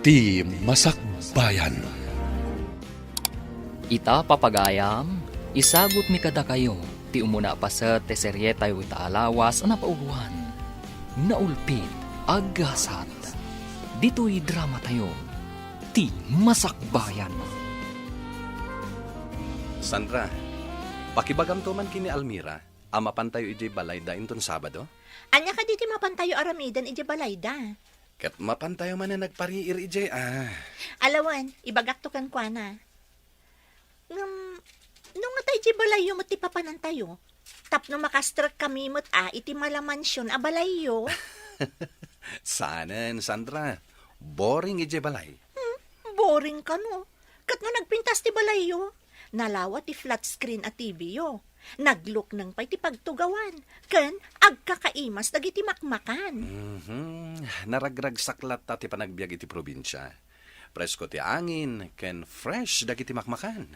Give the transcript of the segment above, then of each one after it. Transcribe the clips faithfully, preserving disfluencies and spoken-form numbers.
Ti Masakbayan. Ita, papagayam, isagutmi kadakayo ti umuna a paset ti serietayo ita a lawas a napauloan, Naulpit a Gasat. Ditoy dramatayo, Ti Masakbayan. Sandra, pakibagamto man ken ni Almira a mapantayo idiay balayda inton Sabado? Ania kadi ti mapantayo aramiden idiay balayda? Ket mapantayo manen agpariir idiay, a. Ala wen, ibagakto kenkuana. Ngem, no ngata idiay balayyo met ti papanantayo, tapno makastrekkami met a iti malamansion a balayyo. Saanen, Sandra. Boring idiay balay. Hmm, boring kano. Ket no nagpintas ti balayyo, nalawa ti flat screen a T V yo. Naglukneng pay ti pagtugawan, ken agkakaimas dagiti makmakan. Mhm. Naragragsak latta ti panagbiag iti probinsia. Presko ti angin, ken fresh dagiti makmakan.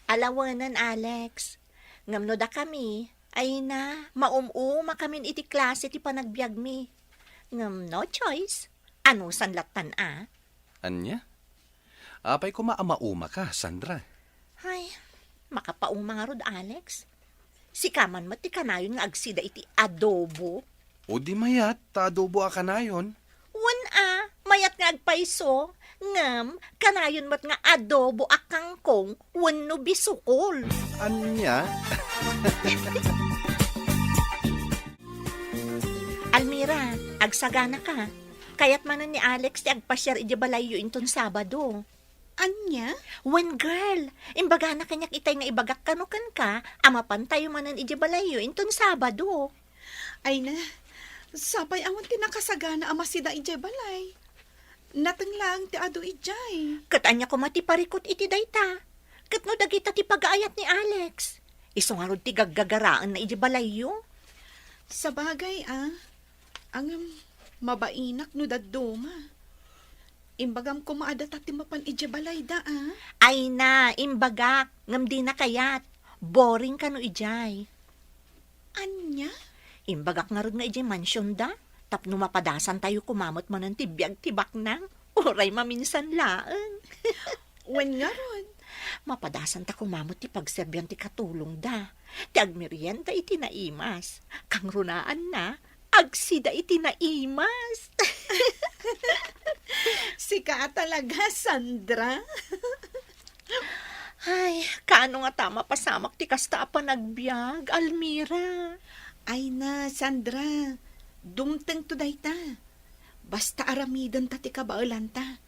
Ala wen, Alex. Ngem no dakami, ay na, maum-umakamin iti klase ti panagbiagmi. Ngem no choice, anusan lattan a? Ania? Apay koma a maumaka, Sandra? Ay, makapauma ngarud, Alex. Sika man met ti kanayon nga agsida iti adobo. O di mayat, ta adobo a kanayon. Wen a, mayat nga agpayso, ngem kanayon met nga adobo a kangkong wenno bisukol. Ania? Almira, agsaganaka. Kayat manen ni Alex ti agpasiar idiay balayyo inton Sabado. Ania? Wen, girl, imbagana kaniak itay nga ibagak kano kenka a mapantayo manen idiay balayyo inton Sabado. Ay na, sapay awan ti nakasagana a masida idiay balay. Nateng laeng ti adu idiay. Ket ania koma ti parikut iti dayta? Ket no dagita ti pagaayat ni Alex, isu ngarud ti gaggagaraenna idiay balayyo? Sabagay, a. Ngem, mabainak no dadduma. Imbagam koma a data ti mapan idiay balayda, a. Ay na, imbagak, ngem dina kayat. Boring kano idiay. Ania? Imbagak ngarud nga idiay mansionda, tapno mapadasantayo koma met manen ti biag ti baknang, uray maminsan laeng. Wen ngarud. Mapadasanta koma met ti pagserbian ti katulongda, ti agmerienda iti naimas. Kangrunaanna, agsida iti naimas. Sika a talaga, Sandra. Ay, kaano ngata mapasamak ti kasta a panagbiag, Almira? Ay na, Sandra, dumtengto dayta. Basta aramidenta ti kabaelanta,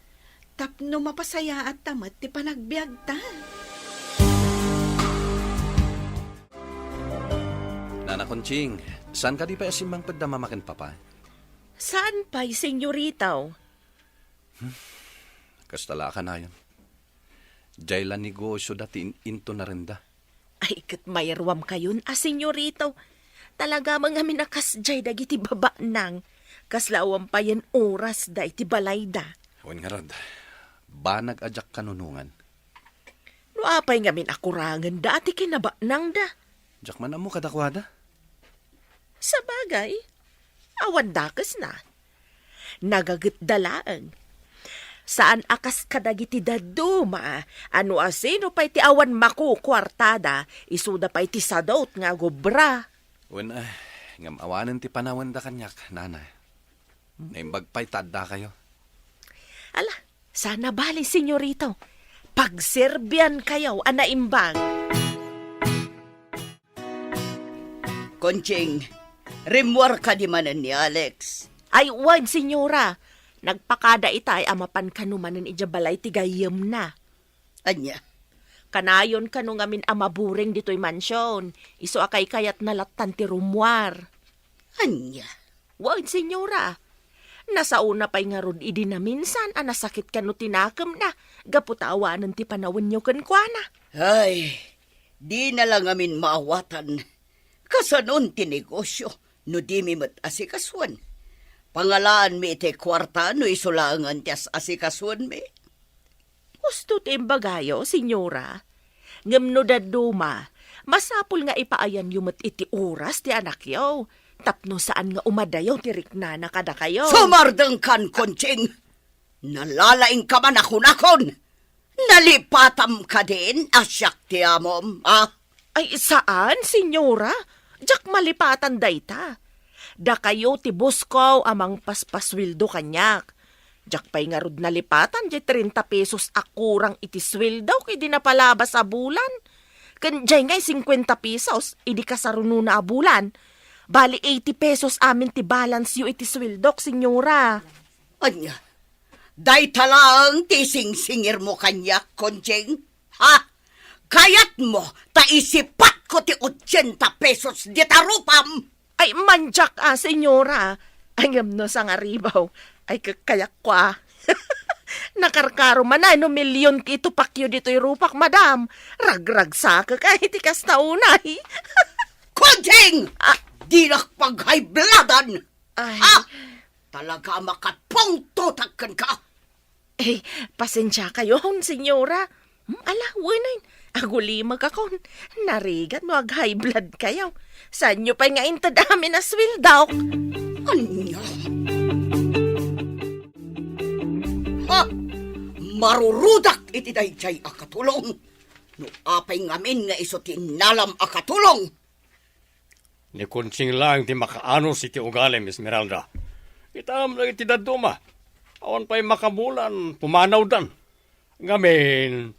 tapno mapasayaatta met ti panagbiagta. Nana Conching, saan kadi pay a simmangpetda Mama ken Papa? Saan pay, senyorita? Kasta la a kanayon. Diay la negosioda ti in-, intunarenda. Ay, ket mayruamkayon a, senyorita. Talaga man ngamin a kasdiay dagiti babaknang. Kasla awan payen orasda iti balayda. Wen ngarud, banag a diak kanunongan. No apay ngamin a kurangenda ti kinabaknangda? Diak man ammo kadakuada. Sabagay, awan dakesna. Nagagetda laeng. Saan a kas kadagiti dadduma a no asino pay ti awan makukuartada, isuda pay ti sadut nga agobra. Wen, ay, ngem awanen ti panawenda kaniak, Nana. Naimbag pay ta addakayo. Ala, sana bale, senyorita. Pagserbiankayo a naimbag. Conching, rimmuar kadi manen ni Alex? Ay, wen, senyora. Nagpakada itay a mapan kano manen idiay balay ti gayyemna. Ania? Kanayon kano ngamin a maburing ditoy mansion, isu a kaykayatna lattan ti rummuar. Ania? Wen, senyora. Nasaona pay ngarud idi naminsan a nasakit kano ti nakemna gapu ta awanen ti panawenyo kenkuana. Ay, dina la ngamin maawatan. Kasanon ti negosio no dimi met asikasuen? Pangalaanmi itay kuarta no isu laengen ti as-asikasuenmi. Husto ti imbagayo, senyora. Ngem no dadduma, masapul nga ipaayanyo met iti oras ti anakyo, tapno saan nga umadayo ti riknana kadakayo. Sumardengkan, Conching! Nalalaingka man a kunakon. Nalipatam kadin a siak ti amom, a? Ay, saan, senyora. Diak malipatan dayta. Dakayo ti boss ko a mangpaspasueldo kaniak. Diak pay ngarud nalipatan diay trenta pesos a kurang iti sueldok idi napalabas a bulan. Ken diay ngay singkuenta pesos idi kasarunona a bulan. Bali, eighty pesos amin ti balance yo iti sueldok, senyora. Ania, dayta laeng ti singsingirmo kaniak, Conching? Ha? Kayatmo ta isipatko ti ochenta pesos dita rupam? Ay, mandiak a, senyora. Ay, ngem no sangaribaw, ay, kakkayak ko a. Nakarkaro man ay no milyon ti itupakyo ditoy rupak, madam. Ragragsakek ay ti kasta unay. Conching! Ah. Dinak pag-high bloodan! Ay. Ah! Talaga a makapungtotak kenka. Eh, pasensiakayon, senyora. Hmm, ala, wen, agulimekakon. Narigat no ag-high blood kayo. Saanyo pay nga inted amin a sueldok? Ania? Ha? Marurudak iti daydiay a katulong. No apay ngamin nga isu ti innalam a katulong? Ni Conching laeng ti makaanos iti ugalim, Esmeralda. Kitam dagiti dadduma. Awan pay makabulan, pumanawdan. Ngamin,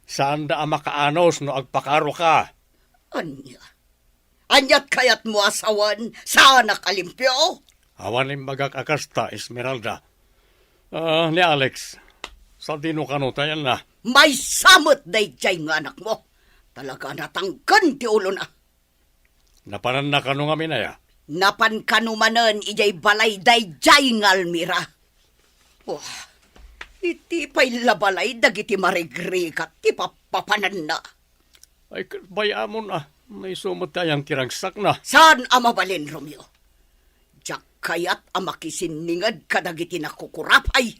saanda a makaanos no agpakaroka. Ania? Aniat kayatmo a sawen, saanak a limpio? Awan imbagak a kasta, Esmeralda. Ah, ni Alex, sadino kano tayanna? Maysa met daydiay nga anakmo. Talaga a natangken ti ulona. Napananna kano ngamin aya? Napan kano manen idiay balay daydiay nga Almira. Wah, iti pay la balay dagiti marigrigat ti pappapananna. Ay, ket bay-amon a, maysa met ti ayan ti ragsakna. Saan a mabalin, Romeo? Diak kayat a makisinninged kadagiti nakukurapay.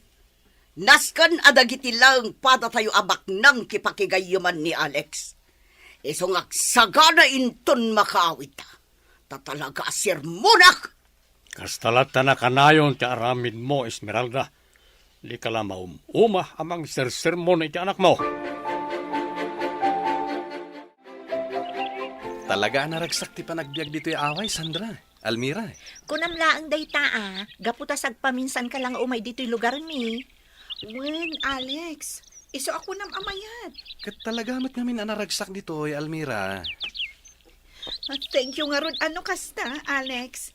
Nasken a dagiti laeng padatayo a baknang ti pakigayyeman ni Alex. Isu nga agsagana inton makaawidta. Ta talaga a sermonak! Kasta latta nakanayon ti aramidmo, Esmeralda. Dika la maum-uma a mangsersermon iti anakmo. Talaga a naragsak ti panagbiag ditoy away, Sandra. Almira. Kunam laeng dayta a, gapu ta sagpaminsanka la nga umay ditoy lugarmi. Wen, Alex, isu a kunam a mayat. Ket talaga met ngamin a naragsak ditoy, Almira. Ah, thank you ngarud a no kasta, Alex.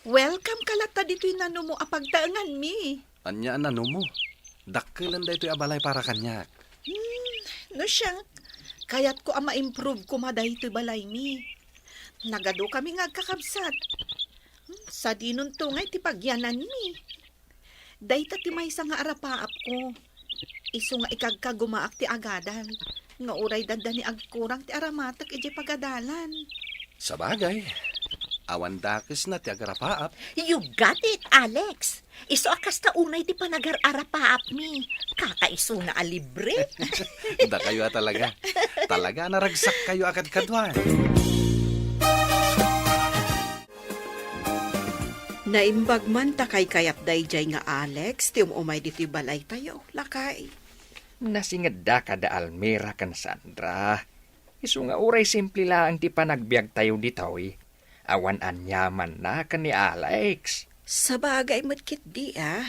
Welcome ka latta ditoy nanumo a pagtaenganmi. Ania a nanumo? Dakkelon daytoy a balay para kaniak. Hmm, no siak, kayatko a ma-improve koma daytoy balaymi. Nagadukami nga agkakabsat. Hmm, sadinonto ngay ti pagyananmi. Dayta ti maysa nga arapaapko. Isu nga ikagkagumaak ti agadal, nga uray dadda ni agkurang ti aramatek idiay pagadalan. Sabagay, awan dakesna ti agarapaap. You got it, Alex. Isu a kasta unay ti panagar-arapaapmi. Kakaisuna a libre. Dakayo a talaga. Talaga a naragsakkayo a kadkaduan. Naimbag man ta kaykayat daydiay nga Alex ti um-umay ditoy balaytayo, lakay. Nasingedda kada Almira ken Sandra. Isu nga uray simple laeng ti panagbiagtayo ditoy, awan aniamanna ken ni Alex. Sabagay met ketdi a,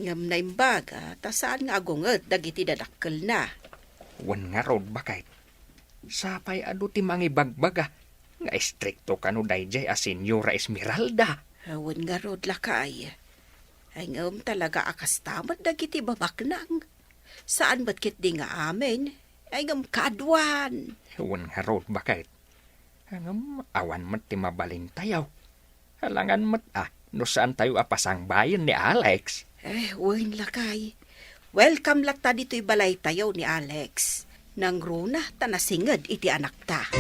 ngem naimbaga ta saan nga agunged dagiti dadakkelna. Wen ngarud, baket. Sapay adu ti mangibagbaga nga istrikto kano daydiay a Senyora Esmeralda. Wen ngarud, lakay. Ay, ngem talaga a kasta met dagiti babaknang. Saan met ketdi nga amin. Ay, ngem kaduan. Wen ngarud, baket. Ngem awan met ti mabalintayo. Alangan met a no saantayo a pasangbayen ni Alex. Eh, wen, lakay. Welcome latta ditoy balaytayo ni Alex. Nangruna ta nasinged iti anakta.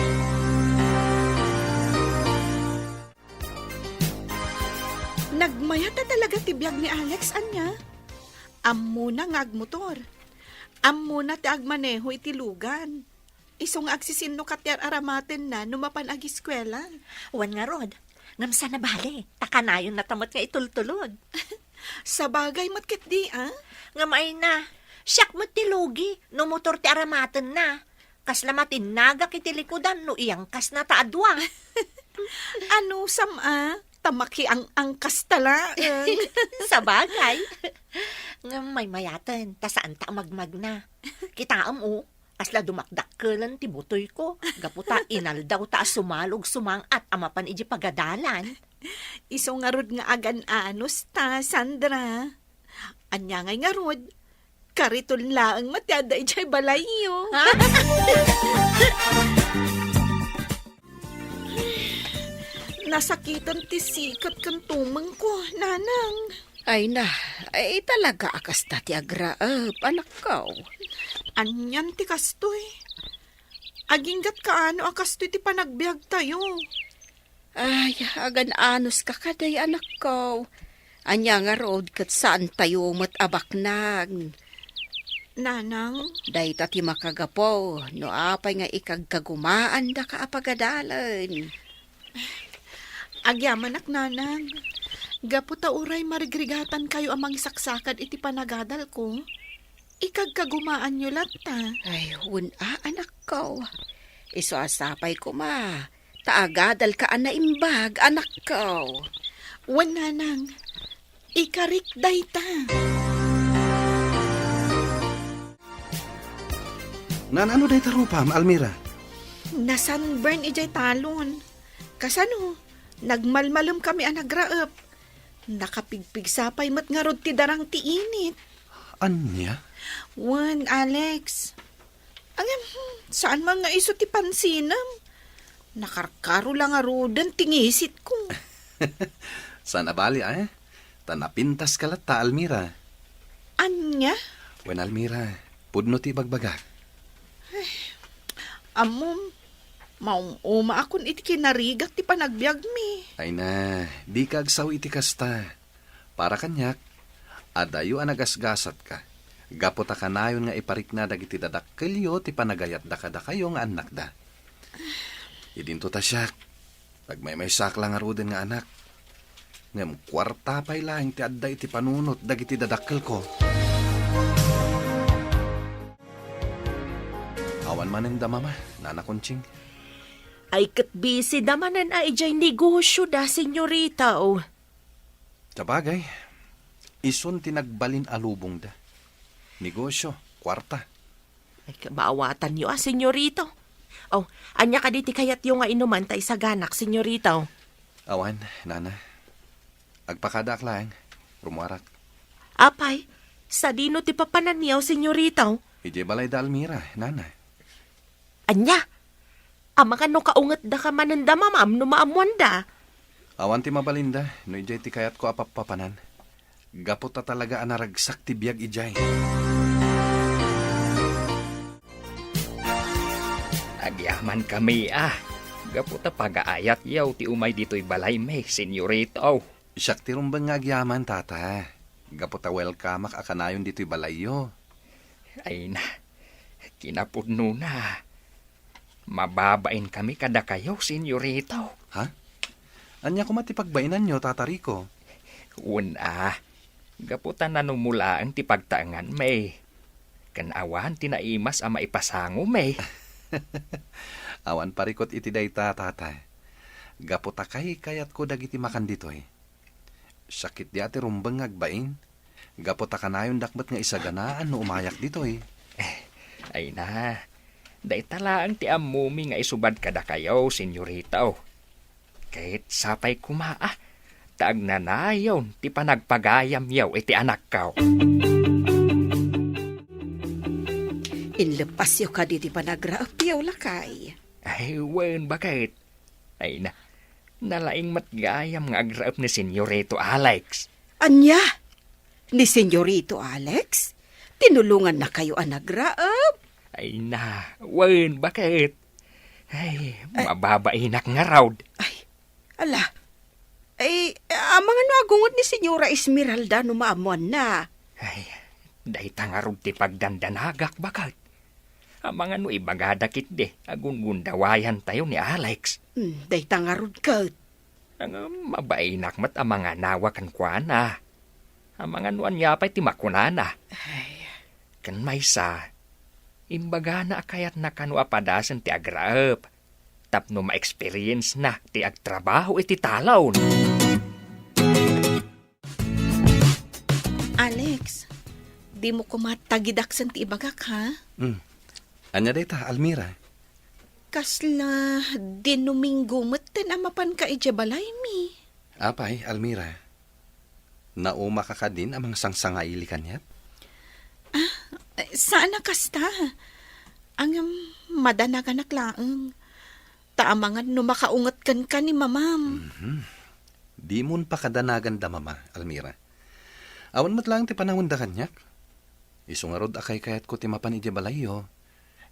Nagmayat a talaga ti biag ni Alex, ania? Ammona nga agmotor. Ammona ti agmaneho iti lugan. Isu nga agsisinnukat ti ar-aramatenna no mapan agiskuela. Wen ngarud, ngem saan a bale, ta kanayonna ta met nga itultulod. Sabagay met ketdi, a? Ngem ay na, siak met ti lugi no motor ti aramatenna. Kasla matinnagak iti likudan no iyangkasna ta a dua. Anusam a, ta makiang-angkasta laeng. Sabagay. Ngem maymayaten, ta saanta a magmagna. Kitaem, o, kasla dumakdakkelen ti butoyko. Gapu ta inaldaw ta a sumalog sumang-at a mapan iti pagadalan. Isu ngarud nga agan-anusta, Sandra. Ania ngay ngarud? Kariton laeng met ti adda idiay balayyo. Ha? Nasakitan ti sikat ken tumengko, Nanang. Ay na, ay talaga a kasta ti agraep, anakko. Anian ti kastoy? Aginggat kaano a kastoy ti panagbiagtayo? Ay, agan-anuska kadi, anakko. Ania ngarud ket saantayo met a baknang. Nanang? Dayta ti makagapu no apay nga ikagkagumaandaka a pagadalen. Agyamanak, Nanang. Gapu ta uray marigrigatankayo a mangisaksakad iti panagadalko, ikagkagumaanyo latta. Ay, wen a, anakko. Isu a sapay koma ta agadalka a naimbag, anakko. Wen, Nanang. Ikarik dayta. Naan-ano dayta rupam, Almira? Na-sunburn idiay talon. Kasano? Nagmalmalem kami a nagraep. Nakapigpigsa pay met ngarud ti darang ti init. Ania? Wen, Alex. Ngem, hmm, saan man nga isu ti pansinem. Nakarkaro la ngaruden ti ngisitko. Saan a bali, eh? Ta napintaska latta, Almira. Ania? Wen, Almira, pudno ti ibagbagak. Ammom, maum-umaakon iti kinarigak ti panagbiagmi. Ay na, dika agsao iti kasta. Para kaniak, adayo a nagasgasatka, gapu ta kanayon nga iparikna dagiti dadakkelyo ti panagayatda kadakayo nga annakda. Idinto ta siak, nagmaymaysaak la ngaruden nga anak. Ngem kuarta pay laeng ti adda iti panunot dagiti dadakkelko. Awan manen da, Mama, Nana Conching. Ay ket busy da manen a idiay negosyo da, senyorita, o. Sabagay, isun ti nagbalin a lubongda. Negosyo, kuarta. Ay, kabaawatanyo a, senyorita. O, ania kadi ti kayatyo nga inuman ta isaganak, senyorita? Awan, Nana. Agpakadaak laeng. Rumuarak. Apay, sadino ti papananyo, senyorita? Idiay balay da Almira, Nana. Ania? Amangan no kaungetdaka manen da, Mama, no maammoanda. Awan ti mabalinda no idiay ti kayatko a pappapanan. Gapu ta talaga a naragsak ti biag idiay. Agyamankami a, gapu ta pagaayatyo ti umay ditoy balaymi, senyorita. Siak ti rumbeng nga agyaman, Tata. Gapu ta welcomeak a kanayon ditoy balayyo. Ay na, kinapudnona. Mababainkami kadakayo, senyorita. Ha? Ania koma ti pagbainanyo, Tata Rico? Wen a, gapu ta nanumolaen ti pagtaenganmi. Ken awan ti naimas a maipasangomi. Awan parikut iti dayta, Tata. Gapu ta kaykayatko dagiti makan ditoy. Sakit di a ti rumbeng nga agbain. Gapu ta kanayondak met nga isaganaan no umayak ditoy. Eh, ay na. Dayta laeng ti ammomi nga isubad kadakayo, senyorita. Ket sapay koma a, ta agnanayon ti panagpagayamyo iti anakko. Inleppasyo kadi ti panagraepyo, lakay? Ay, wen, baket. Ay na, nalaing met gayam nga agraep ni Senyorito Alex. Ania? Ni Senyorito Alex? Tinulongannakayo a nagraep? Ay na, wen, baket? Ay, eh, mababainak ngarud. Ay, ala. Ay, amangan no agungot ni Senyora Esmeralda no maammoanna. Ay, dayta ngarud ti pagdandanagak, baket. Amangan no ibagada ketdi a gungundawayantayo ni Alex. Hmm, dayta ngarud ket. Ngem mabainak met a manganawa kenkuana. Amangan no ania pay ti makunana. Ay. Ken maysa, imbagana a kayatna kano a padasen ti agraep tapno ma-experience-na ti agtrabaho iti talon. Alex, dimo koma tagidaksen ti ibagak, ha? Hmm. Ania dayta, Almira? Kasla Domingo metten a mapanka idiay balaymi. Apay, Almira? Naumaka kadin a mangsangsangaili kaniak? Ah, saan a kasta. Ngem madanaganak laeng. Ta amangan no makaunget kenka ni mamam. Mhm. Dimon pakadanaganda, Mama, Almira. Awan met laeng ti panawenda kaniak. Isu ngarud a kaykayatko ti mapan idiay balayyo.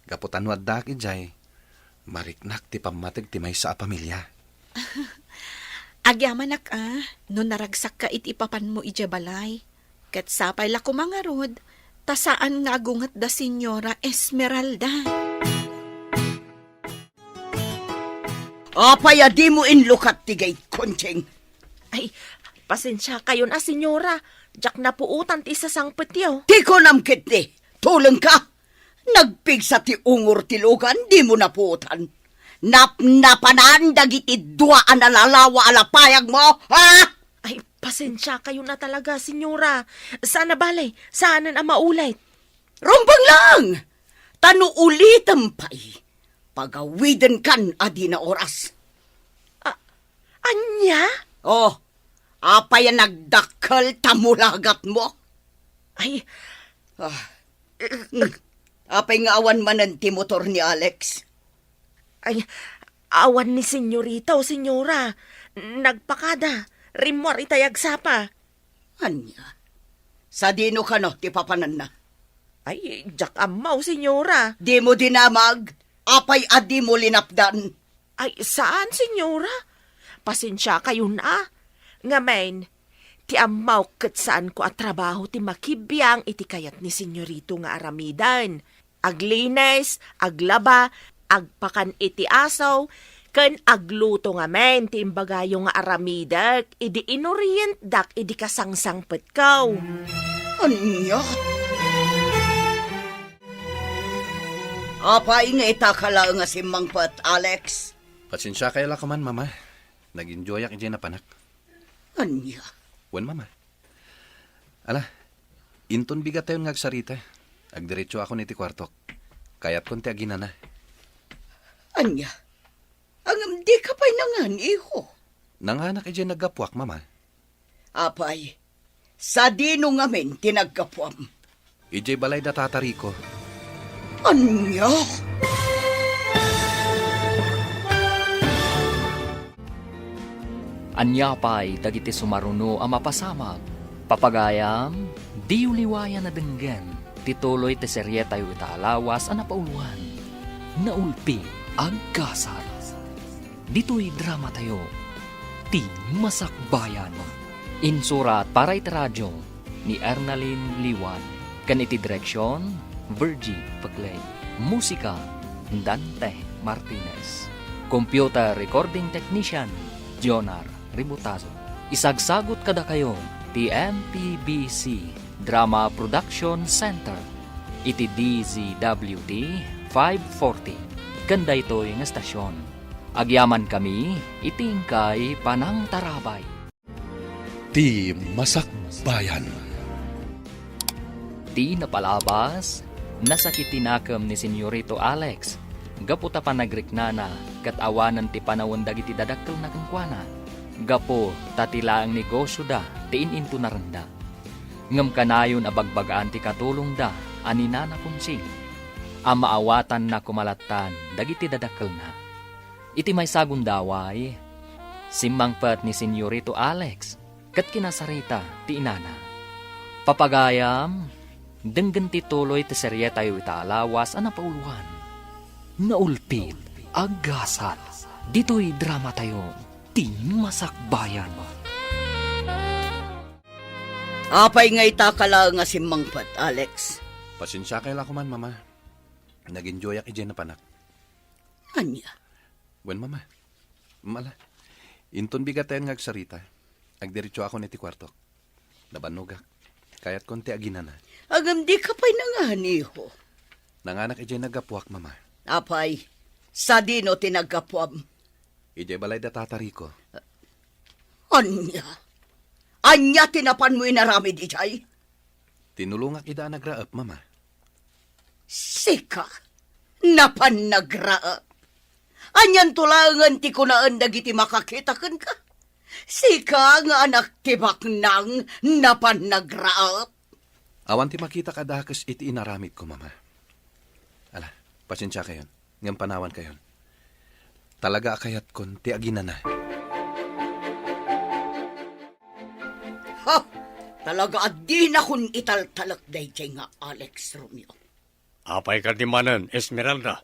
Gapu ta no addaak idiay, mariknak ti pammateg ti maysa a pamilia. Agyamanak a, no naragsakka iti ipapanmo idiay balay. Ket sapay la koma ngarud, ta saan nga agunget da Señora Esmeralda. Apay a dimo inlukat ti gate, Conching? Ay, pasensiakayon a, Señora. Diak napuotan ti isasangpetyo. Ti kunam ketdi, tulengka. Nagpigsa ti ungor ti lugan, dimo napuotan. Napnapanan dagiti dua a nalalawa a lapayagmo, ha? Ay, pasensiakayon a talaga, Señora. Saan a bale, saanen a maulit. Rumbeng lang! Ta no ulitem pay, pagawidenkan a dina oras. A-, ania? Oh, apay a nagdakkel ta mulagatmo? Ay. Ah. Apay nga awan manen ti motor ni Alex? Ay, awan ni Senyorita o Senyora. Nagpakada. Rimmuar itay agsapa. Ania? Sadino kano ti papananna? Ay, diak ammo, Senyora. Dimo dinamag? Apay a dimo linapdan? Ay, saan, Senyora. Pasensiakayon a. Ngamin, ti ammok ket saanko a trabaho ti makibiang iti kayat ni Senyorito nga aramiden. Aglinis, aglaba, agpakan iti aso, ken agluto ngamin ti imbagayo nga aramidek idi inorientdak idi kasangsangpetko. Ania? Apay nga itaka laeng a simmangpet, Alex? Pasensiakayo la koman, Mama. Nag-enjoyak idiay napanak. Ania? Wen, Mama. Ala, inton bigatayon nga agsarita, agdiretsoakon iti kuartok. Kayatkon ti aginana. Ania? Ngem dika pay nangan, iho? Nanganak idiay naggapuak, Mama. Apay, sadino ngamin ti naggapuam? Idiay balay da Tata Rico. Ania? Ania pay dagiti sumaruno a mapasamak? Papagayam, diyo liwayan a denggen ti tuloy ti serietayo ita a lawas a napauluan, Naulpi, Agkasat. Ditoy dramatayo, Ti Masakbayan. Insurat para iti radio ni Ernalyn Liwan, ken iti direksion, Virgie Peclay. Musika, Dante Martinez. Computer recording technician, Jonar Ributazo. Isagsagut kadakayo ti M P B C Drama Production Center iti D Z W T five forty ken daytoy nga estasion. Agyamankami iti inkay panangtarabay. Ti Masakbayan. Ti napalabas, nasakit ti nakem ni Senyorito Alex gapu ta panagriknana ket awanen ti panawen dagiti dadakkelna kenkuana, gapu ta ti laeng negosioda ti in-intunarenda. Ngem kanayon a bagbagaan ti katulongda a ni Nana Conching a maawatanna koma lattan dagiti dadakkelna. Iti maysa a gundaway, simmangpet ni Senyorito Alex ket kinasarita ti inana. Papagayam, denggen ti tuloy ti serietayo ita a lawas a napauluan, Naulpit, Aggasat. Ditoy dramatayo, Ti Masakbayan. Apay nga itaka laeng a simmangpet, Alex? Pasensiakay la koman, Mama. Nag-enjoyak idiay napanak. Ania? Wen, Mama. Mala, inton bigatayon nga agsarita, agdiretsoakon iti kuartok. Nabannogak. Kayatkon ti aginana. Ngem dika pay nanganiho. Nanganak idiay naggapuak, Mama. Apay, sadino ti naggapuam? Idiay balay da Tata Rico. Ania? Ania ti napanmo inaramid idiay? Tinulongak ida a nagraep, Mama. Sika? Napan nagraep? Anianto laengen ti kunaen dagiti makakita kenka? Sika nga anak ti baknang napan nagraep? Awan ti makita kadakes iti inaramidko, Mama. Ala, pasensiakayon, ngem panawankayon. Talaga a kayatkon ti aginana. Ha! Talaga a dinakon italtalek daydiay nga Alex, Romeo. Apay kadi manen, Esmeralda?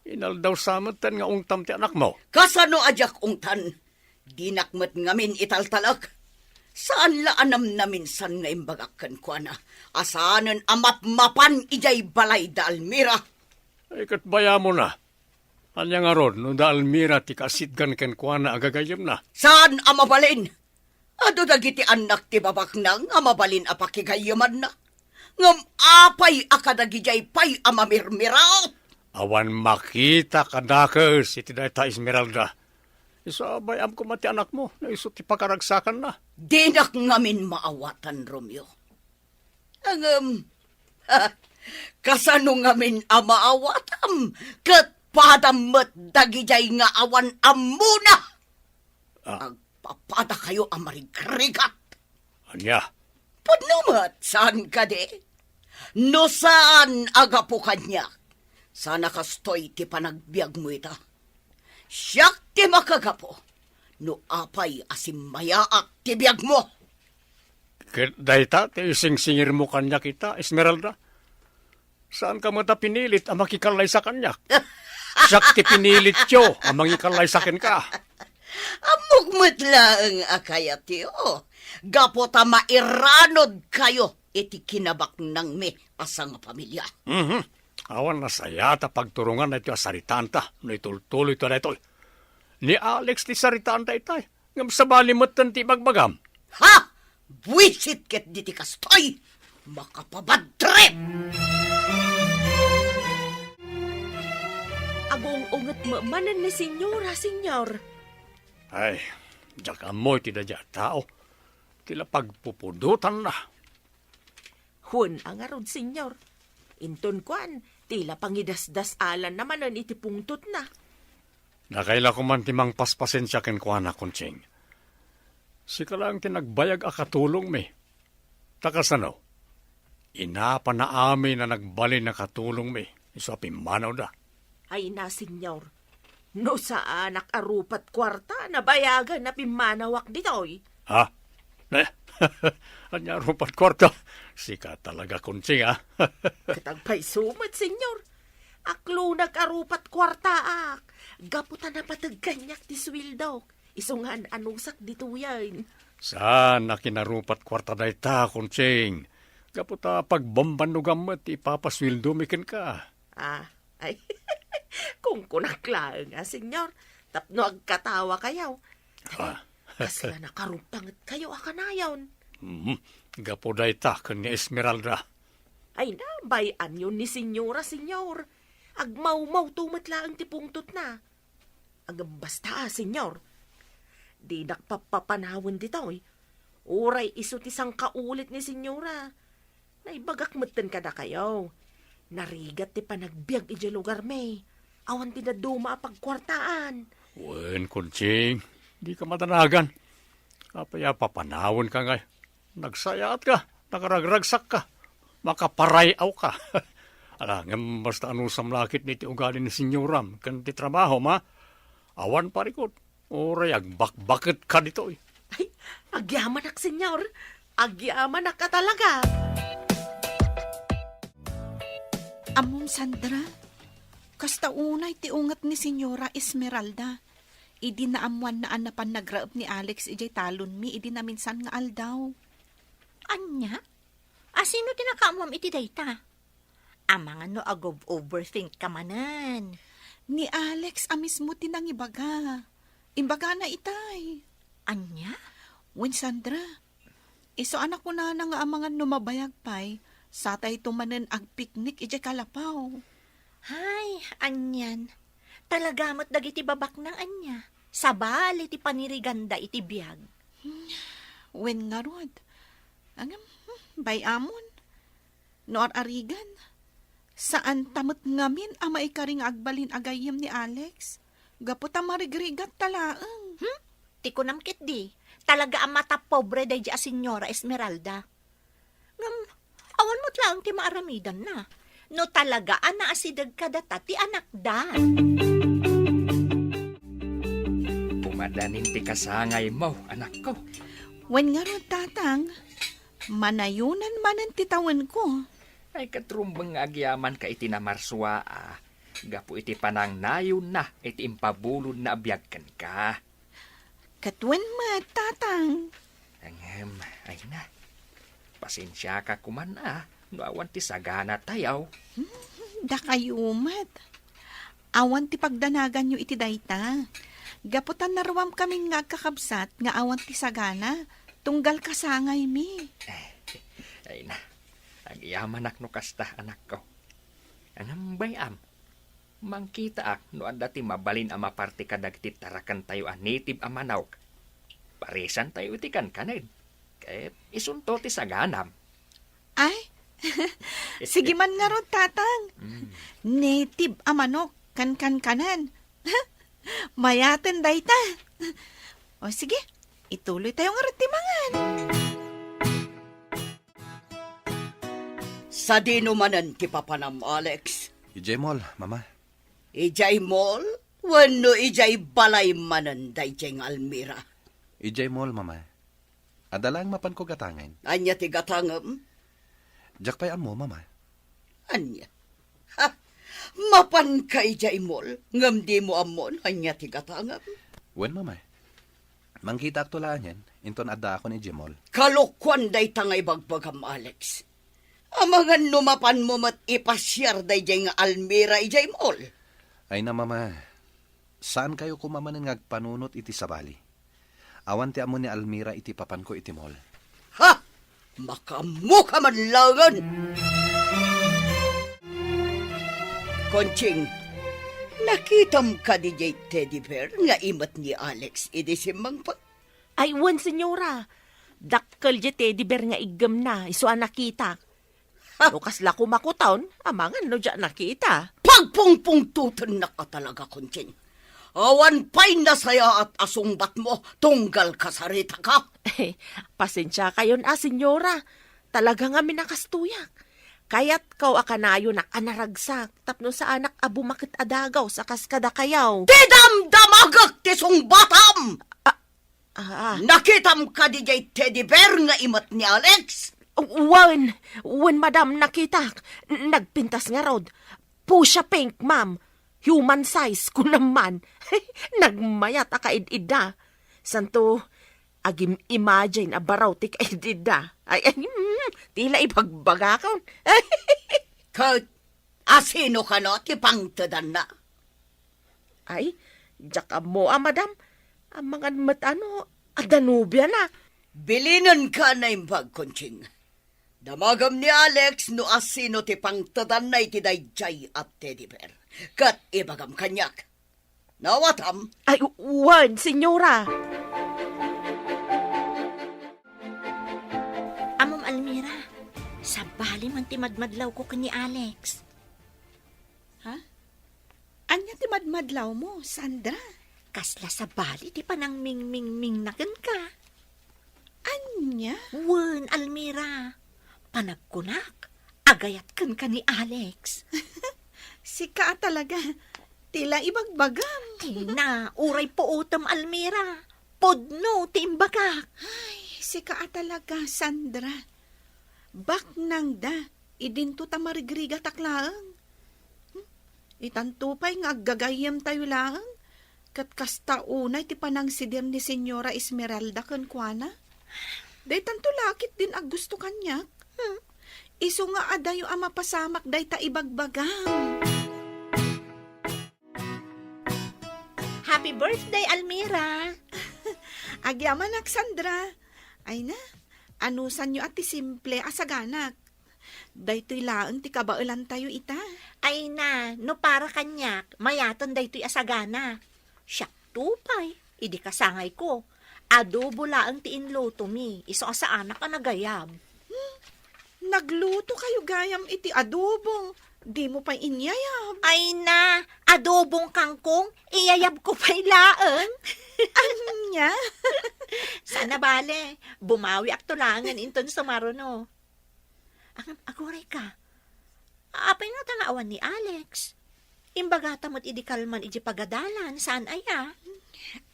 Inaldaw sa metten nga ungtam ti anakmo. Kasano a diak ungtan? Dinak met ngamin italtalek. Saan la a namnaminsan nga imbagak kenkuana a saanen a mapmapan idiay balay da Almira. Ay, ket bayamona. Ania ngarud no da Almira ti kaasitgan kenkuana a gagayyemna? Saan a mabalin? Adu dagiti annak ti babaknang a mabalin a pakigayyemanna. Ngem apay a kadagidiay pay a mamirmiraot? Awan makita kadakes iti dayta, Esmeralda. Isu a bay-am koma ti anakmo no isu ti pakaragsakanna. Dinak ngamin maawatan, Romeo. Ngem, ha, kasano ngamin a maawatam ket padam met dagidiay nga awan ammona? Ah. Agpapadakayo a marigrigat. Ania? Pudno met, saan kadi? No saan a gapu kaniak, saan a kastoy ti panagbiagmo ita. Siak ti makagapu no apay a simmayaak ti biagmo. Ket dayta ti isingsingirmo kaniak ita, Esmeralda? Saanka met a pinilit a makikallaysa kaniak. Siak ti pinilityo a mangikallaysa kenka. Ammok met laeng a kayatyo, gapu ta mairanodkayo iti kinabaknangmi a sangapamilia. Mhm. Awan nasayaat a pagturongan daytoy a saritaanta no itultuloyto daytoy. Ni Alex ti saritaanta itay. Ngem sabali metten ti ibagbagam. Ha! Buisit ket diti kastoy! Makapabadtrip! Agung-unget met manen ni Senyora, Senyor. Ay, diak ammo iti daydiay a tao. Ti la pagpupudotanna. Wen a ngarud, Senyor. Inton kuan, ti la pangidasdas-alanna manen iti pungtotna. Nakailakoman ti mangpaspasensia kenkuana, Conching. Sika laeng ti nagbayag a katulongmi. Ta kasano? Inapana amin a nagbalin a katulongmi, isu a pimmanawda. Ay na, Senyor. No saanak a rupat kuarta, nabayagan a pimmanawak ditoy. Ha? Ne? Ania rupat kuarta? Sika talaga, Conching, ha? Ket agpayso met, Senyor. Aklonag a rupat kuartaak. Gapu ta napateg kaniak ti sueldok. Isu nga an-anusak ditoyen. Saan a kinarupat kuarta dayta, Conching. Gapu ta pagbambannogam met ti ipapasueldomi kenka. Ah, ay. Kunkunak laeng, a, Senyor, tapno agkatawakayo. Ah. Kasla nakaruptangetkayo a kanayon. Mhm. Gapu dayta ken ni Esmeralda. Ay, nabay-anyo ni Senyora, Senyor. Agmawmawto met laeng ti pungtotna. Ngem basta, a, Senyor, dinak pappapanawen ditoy. Uray isu ti sangkaulit ni Senyora. Naibagak metten kadakayo. Narigat ti panagbiag idiay lugarmi. Awan ti dadduma a pagkuartaan. Wen, Conching, dika madanagan. Apay a papanawenka ngay? Nagsayaatka, nakaragragsakka, makaparay-awka. Ala, ngem basta anusam la ketdi ti ugali ni senyoram ken ti trabahom, a? Awan parikut, uray agbakbaketka ditoy. Ay, agyamanak, Senyor. Agyamanak a talaga. Ammom, Sandra, kasta unay ti unget ni Senyora Esmeralda. Idi naammoanna a napan nagraep ni Alex idiay talonmi idi naminsan nga aldaw. Ania? A, sino ti nakaammoam iti dayta? Amangan no ag-overthink ka manen. Ni Alex a mismo ti nangibaga. Imbagana itay. Ania? Wen, Sandra, Isu a nakunana nga amangan no mabayag pay, satayto manen agpiknik idiay kalapaw. Hay, anian. Talaga met dagiti babaknang ania. Sabali ti paniriganda iti biag. Wen ngarud. Ngem, hmm, bay-amon. No ar-arigan, saanta met ngamin a maikari nga agbalin a gayyem ni Alex. Gapu ta marigrigat ta laeng. Hmm? Ti kunam ketdi, talaga a matapobre daydi a Señora Esmeralda. Ngem, awan met laeng ti maaramidanna. No talaga a naasideg kadata ti anakda. Pumadanin ti kasangaymo, anakko. Wen ngarud, Tatang, manayonan manen ti tawenko. Ay, ket rumbeng nga agyamanka iti namarsua a gapu iti panangnayonna iti impabulodna a biag kenka. Ket wen met, Tatang. Ngem, ay na. Pasensiaka koman a no awan ti saganatayo. Hmm, dakayo met. Awan ti pagdanaganyo iti dayta. Gapu ta naruamkamin nga agkakabsat nga awan ti sagana, tunggal kasangaymi. Ay na. Agyamanak no kasta, anakko. Ngem bay-am, mangkitaak no adda ti mabalin a maparti kadagiti tarakentayo a native a manok. Parisantayo iti kankanen. Ket isunto ti saganam. Ay, sige man ngarud, Tatang. Mm. Native a manok, kankankanen. Mayaten dayta. O sige, ituloytayo ngarud ti mangan. Sadino manen ti papanam, Alex? Idiay mall, Mama. Idiay mall? Wenno idiay balay manen daydiay nga Almira? Idiay mall, Mama. Adda laeng mapanko gatangen. Ania ti gatangem? Diak pay ammo, Mama. Ania? Ha? Mapanka idiay mall, ngem dimo ammo no ania ti gatangem? Wen, Mama. Mangkitaakto laengen, inton addaakon idiay mall. Kalokuan dayta nga ibagbagam, Alex. Amangan no mapanmo met ipasiar daydiay nga Almira idiay mall. Ay na, Mama. Saankayo koma manen nga agpanunot iti sabali. Awan ti ammo ni Almira iti papanko iti mall. Ha! Makaammoka man laengen! Conching, nakitam kadi diay teddy bear nga imet ni Alex idi simmangpet? Ay, wen, senyora. Dakkel diay teddy bear nga iggemna, isu a nakitak. Ha? No kasla kumakuton, amangan no diak nakita. Pagpungpungtotennaka talaga, Conching. Awan pay nasayaat a sungbatmo tunggal kasaritaka. Pasensiakayon a, senyora. Talaga ngamin a kastoyak. Kayatko a kanayonak a naragsak tapno saanak a bumaket a dagaw sa kas kadakayo. Ti damdamagek ti sungbatam! Ah, Ah. Nakitam kadi diay teddy bear nga imet ni Alex? Wen, wen, madam, nakitak. Nagpintas ngarud. Fuchsia pink, ma'am. Human size, kunam man. Nagmayat a kaid-idda. Santo, agim-imagine a baro ti kaid-idda. Ay, ay, mm, tila ibagbagakon. Ket asino kano ti pangtedanna? Ay, diak ammo a, madam. Amangan met a no, adda nobiana. Bilinenka a naimbag, Conching. Damagem ni Alex no asino ti pangtedanna iti daydiay a teddy bear. Ket ibagam kaniak. Nawatam? Ay, u-, wen, senyora. Ammom, Almira, sabali man ti madmadlawko ken ni Alex. Ha? Ania ti madmadlawmo, Sandra? Kasla sabali ti panangmingmingmingna kenka. Ania? Wen, Almira. Panagkunak, agayat kenka ni Alex. Sika a talaga. Tila ibagbagam. Ay na, uray puotem, Almira. Pudno ti imbagak. Ay, sika a talaga, Sandra. Baknangda, idinto ta marigrigatak laeng. Hmm? Itanto pay nga aggagayyemtayo laeng, ket kasta unay ti panangsidir ni Señora Esmeralda kenkuana. Daytanto la ketdin aggusto kaniak. Hmm? Isu nga adayo a mapasamak dayta ibagbagam. Happy birthday, Almira! Agyamanak, Sandra. Ay na, Anusanyo a ti simple a saganak. Daytoy laeng ti kabaelantayo ita. Ay na, no para kaniak, mayaten daytoy a sagana. Siakto pay, idi kasangayko, adobo laeng ti inlutomi, isu a saanak a nagayab. Hmm, nagluto kayo gayam iti adobo. Dimo pay inyayab. Ay na, adobong kangkong, iyayabko pay laeng. Ania? Saan a bale, bumawiakto laengen inton sumaruno. Ang aguray ka. Apay nga ta nga awan ni Alex? Imbagata met idi kalman iti pagadalan, saan aya?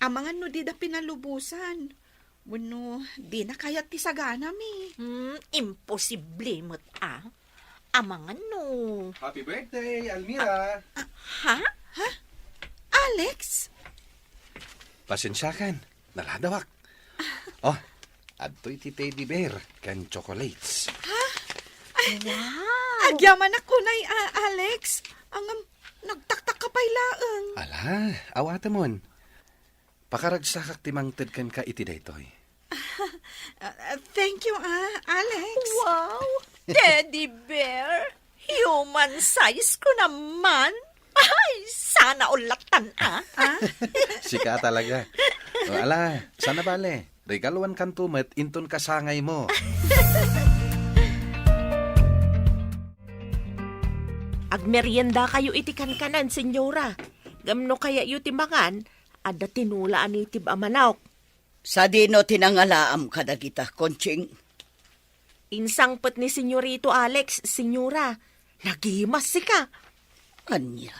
Amangan no dida pinalubosan. Wenno, dina kayat ti saganami. Hmm, imposible met a. Amangan no. Happy birthday, Almira! Ah, ha? Ha? Alex? Pasensiakan, naladawak. Oh, adtoy ti teddy bear ken chocolates. Ha? Ay, wow! Agyamanak unay, ah, Alex. Ngem, nagtaktak ka pay laeng. Ala, awatemon. Pakaragsakak ti mangted kenka iti daytoy. Ah, thank you, ah, Alex. Wow! Teddy bear! Human size ko naman! Ay, sana all lattan, ah! Ah? Sika talaga. O, ala, saan a bale? Regaluankanto met inton kasangaymo. Agmeriendakayo iti kankanan, senyora. Ngem no kayatyo ti mangan, adda tinola a native a manok. Sadino ti nangalaam kadagita, Conching? Insangpet ni Senyorito Alex, senyora. Nagimas sika. Ania?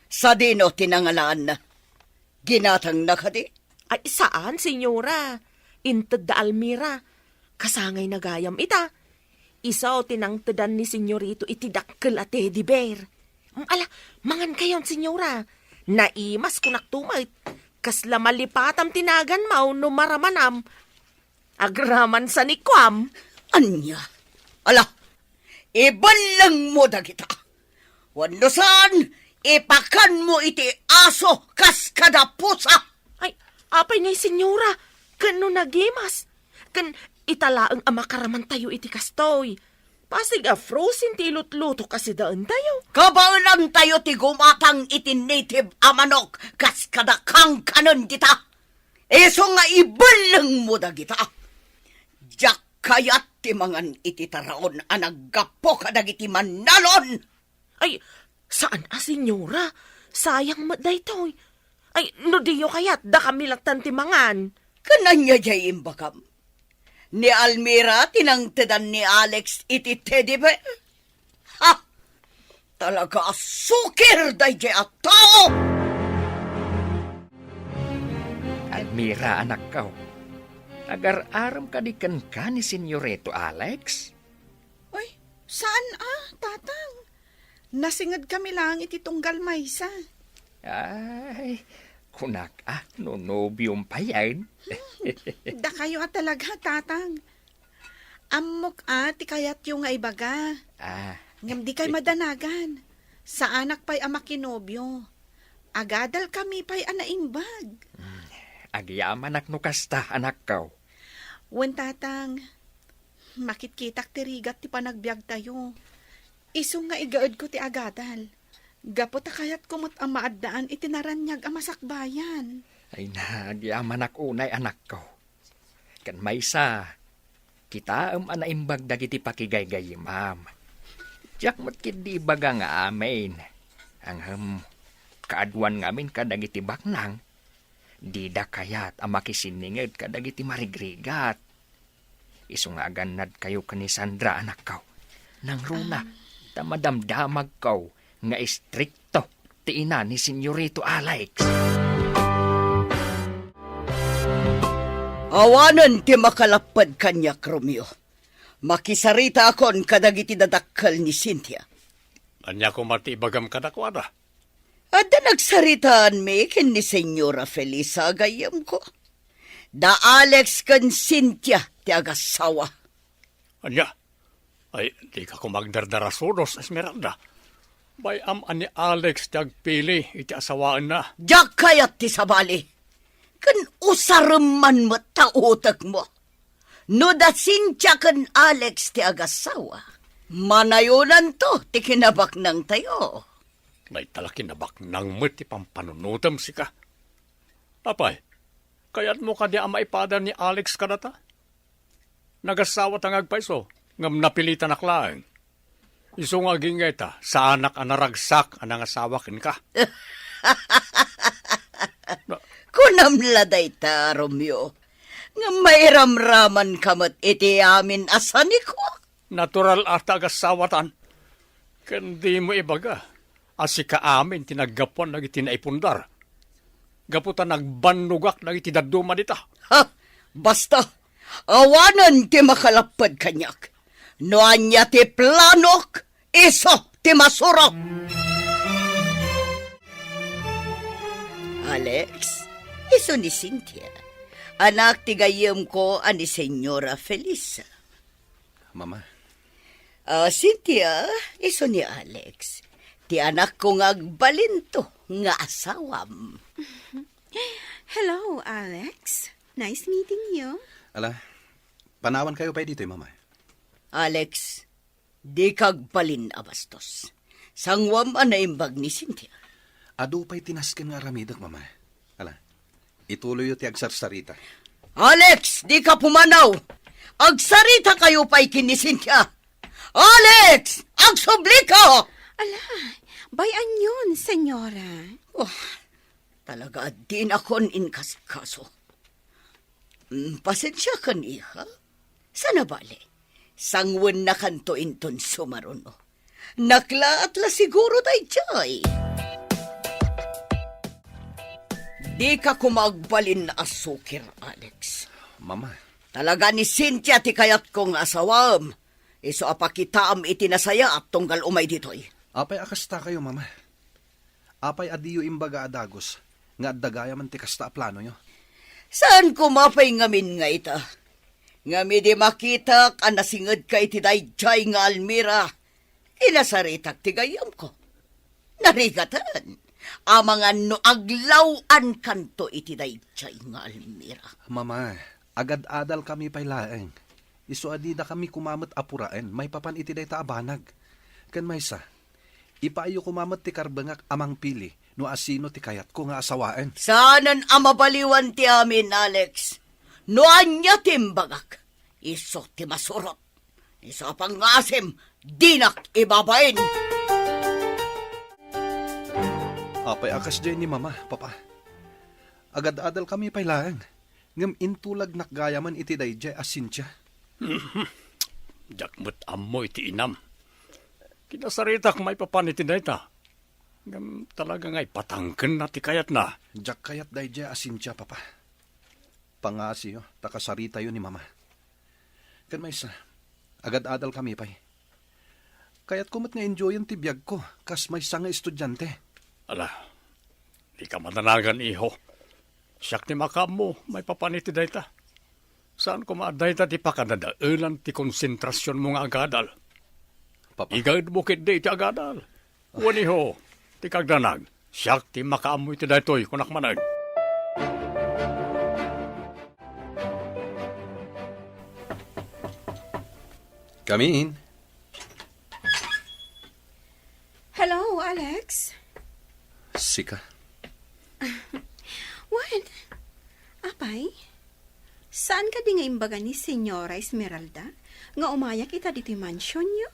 Sadino ti nangalaanna? Ginatangna kadi? Ay, saan, senyora. Inted da Almira. Kasangayna gayam ita. Isu ti nangtedan ni Senyorito iti dakkel a teddy bear. Mm, ala, mangankayon, senyora. Naimas, kunakto met. Kasla malipatam ti naganmo no maramanam. Agraman sa ni Kuam. Ania? Ala, ibellengmo dagita. Wenno saan, ipakanmo iti aso kas kada pusa. Ay, apay ngay, senyora? Ken no nagimas? Ken ita laeng a makaramantayo iti kastoy. Pasig a frozen ti ilutluto kas idaentayo. Kabaelantayo ti gumatang iti native a manok kas kada kankanen dita. Isu nga ibellengmo dagita. Diak kayat ti mangan iti taraon a naggapu kadagiti mannalon. Ay, saan a, senyora. Sayang met daytoy. Ay, no diyo kayat, dakami lattan ti mangan. Ken ania diay imbagam? Ni Almira ti nangtedan ni Alex iti teddy bear? Ha! Talaga a sukir daydiay a tao! Almira, anakko, agar-arem kadi kenka ni Senyorito Alex? Ay, saan a, Tatang? Nasinged kami laeng iti tunggal maysa. Ay, kunak a, no nobiom payen. Hmm, dakayo a talaga, Tatang. Ammok a ti kayatyo nga ibaga. Ah. Ngem dikay madanagan. Saanak pay a makinobio. Agadal kami pay a naimbag. Hmm. Agyamanak no kasta, anakko. Wen, Tatang, makitkitak ti rigat ti panagbiagtayo. Isu nga igaedko ti agadal. Gapu ta kayatko met a maaddaan iti naraniag a masakbayan. Ay na, agyamanak unay, anakko. Ken maysa, kitaem a naimbag dagiti pakigaygayyemam. Diak met ketdi ibaga nga amin. Ngem, kaaduan ngamin kadagiti baknang, dida kayat a makisinninged kadagiti marigrigat. Isu nga agannadkayo ken ni Sandra, anakko. Nangruna, ah, ta madamdamagko nga istrikto ti ina ni Senyorito Alex. Awanen ti makalapped kaniak, Romeo. Makisaritaakon kadagiti dadakkel ni Cynthia. Ania koma ti ibagam kadakuada? Adda nagsaritaanmi ken ni Senyora Felisa, gayyemko. Da Alex ken Cynthia ti agassawa. Ania? Ay, dika koma agdardarasudos, Esmeralda. Bay-am a ni Alex ti agpili iti asawaenna. Diak kayat ti sabali. Ken usarem man met ta utekmo. No da Cynthia ken Alex ti agasawa, manayonanto ti kinabaknangtayo. Dayta la kinabaknang met ti pampanunotem, sika. Apay, kayatmo kadi a maipada ni Alex kadata? Nagasawata nga agpayso, ngem napilitanak laeng. Isu nga agingga ita, saanak a naragsak a nangasawa kenka. Kunam la dayta, Romeo, nga mairamramanka met iti amin a sanikuak. Natural a ta agasawatan. Ken dimo ibaga a sika amin ti naggapuan dagiti naipundar. Gapu ta nagbannogak dagiti dadduma dita. Ha! Basta, awanen ti makalapped kaniak. No ania ti planok, isu ti masurot. Alex, isu ni Cynthia. Anak ti gayyemko a ni Señora Felisa. Mama. Ah, Cynthia, isu ni Alex. Ti anakko nga agbalinto nga asawam. Hello, Alex. Nice meeting you. Ala, panawankayo pay ditoy, Mama. Alex, dika agbalin a bastos. Sanguam a naimbag ni Cynthia. Adu pay ti nasken nga aramidek, Mama. Ala, ituloyyo ti agsarsarita. Alex, dika pumanaw! Agsaritakayo pay ken ni Cynthia! Alex! Agsublika! Ala, bay-anyon, senyora. Oh, talaga a dinakon inkasikaso. Mm, pasensiakan, iha. Saan a bale, sangwennakanto inton sumaruno. Naklaat la siguro daydiay. Dika koma agbalin a sukir, Alex. Mama. Talaga ni Cynthia ti kayatko nga asawaem. Isu a pakitaam iti nasayaat tunggal umay ditoy. Apay a kastakayo, Mama? Apay a diyo imbaga a dagus nga adda gayamen ti kasta a planoyo? Saan koma pay ngamin nga ita? Ngem idi makitak a nasingedka iti daydiay nga almira, kinasaritak ti gayyemko. Narigaten, amangan no aglaw-ankanto iti daydiay nga almira. Mama, agad-adalkami pay laeng. Isu a didakami koma met a puraen maipapan iti dayta a banag. Ken maysa, ipaayyo koma met ti karbengak a mangpili no asino ti kayatko nga asawaen. Saanen a mabaliwan ti amin, Alex. No ania ti imbagak, isu ti masurot. Isu a pangngasim, dinak ibabain. Apay a kasdiay ni Mama, Papa? Agad-adalkami pay laeng, ngem intulagnak gayamen iti daydiay a Cynthia. Diak met ammo iti inam. Kinasaritak maipapan iti dayta. Ngem talaga nga ipatangkenna ti kayatna. Diak kayat daydiay a Cynthia, Papa. Pangngasiyo, ta kasaritayo ni Mama. Ken maysa, agad-adalkami pay. Kayatko met nga enjoyen ti biagko kas maysa nga estudiante. Ala, dika madanagan, iho. Siak ti makaammo maipapan iti dayta. Saan koma a dayta ti pakadadaelan ti konsentrasionmo nga agadal. Papa. Igaedmo ketdi iti agadal. Wen, iho, ti kagdanag, siak ti makaammo iti daytoy, kunak manen. Come in. Hello, Alex. Sika. Wen, apay? Saan kadi nga imbaga ni Señora Esmeralda nga umayak ita ditoy mansionyo?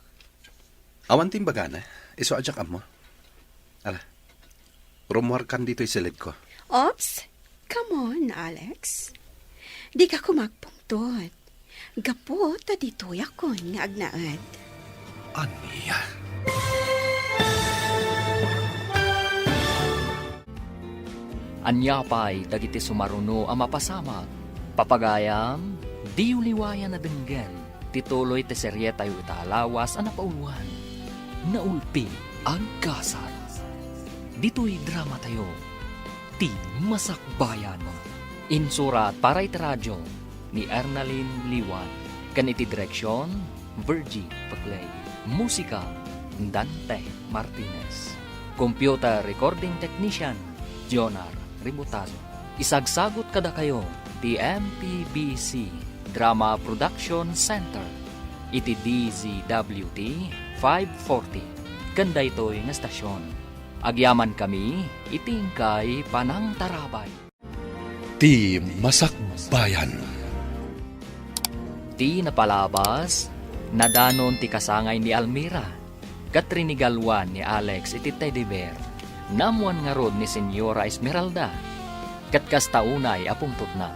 Awan ti imbagana, isu a diak ammo. Ala, rumuarkan ditoy silidko. Oops, come on, Alex. Dika koma agpungtot. Gapu ta ditoyakon nga agnaed. Ania? Ania pay dagiti sumaruno a mapasamak? Papagayam, diyo liwayan a denggen ti tuloy ti serietayo ita a lawas a napauluan, Naulpi Agkasat. Ditoy dramatayo, Ti Masakbayan. Insurat para iti radio ni Ernalyn Liwan, ken iti direksion, Virgie Paclay. Musika, Dante Martinez. Computer recording technician, Jonar Ributazo. Isagsagut kadakayo ti M P B C Drama Production Center iti D Z W T five forty ken daytoy nga stasyon. Agyamankami iti inkay panangtarabay. Ti Masakbayan. Ti napalabas, nadanon ti kasangay ni Almira, ket rinigaluan ni Alex iti teddy bear. Naammuan ngarud ni Señora Esmeralda, ket kasta unay a pungtotna.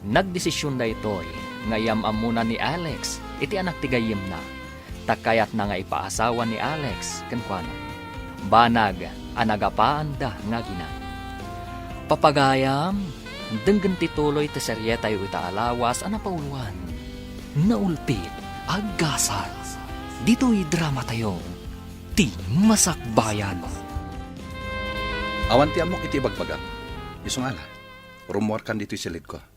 Nagdesision daytoy nga iyam-ammona ni Alex iti anak ti gayyemna, ta kayatna nga ipaasawa ni Alex kenkuana. Banag a nagapaanda nga aginan. Papagayam, denggen ti tuloy ti serietayo ita a lawas a napauluan, Naulpit a Gasat. Ditoy dramatayo, Ti Masakbayan. Awan ti ammok iti ibagbagam. Isu nga ala, rummuarkan ditoy silidko.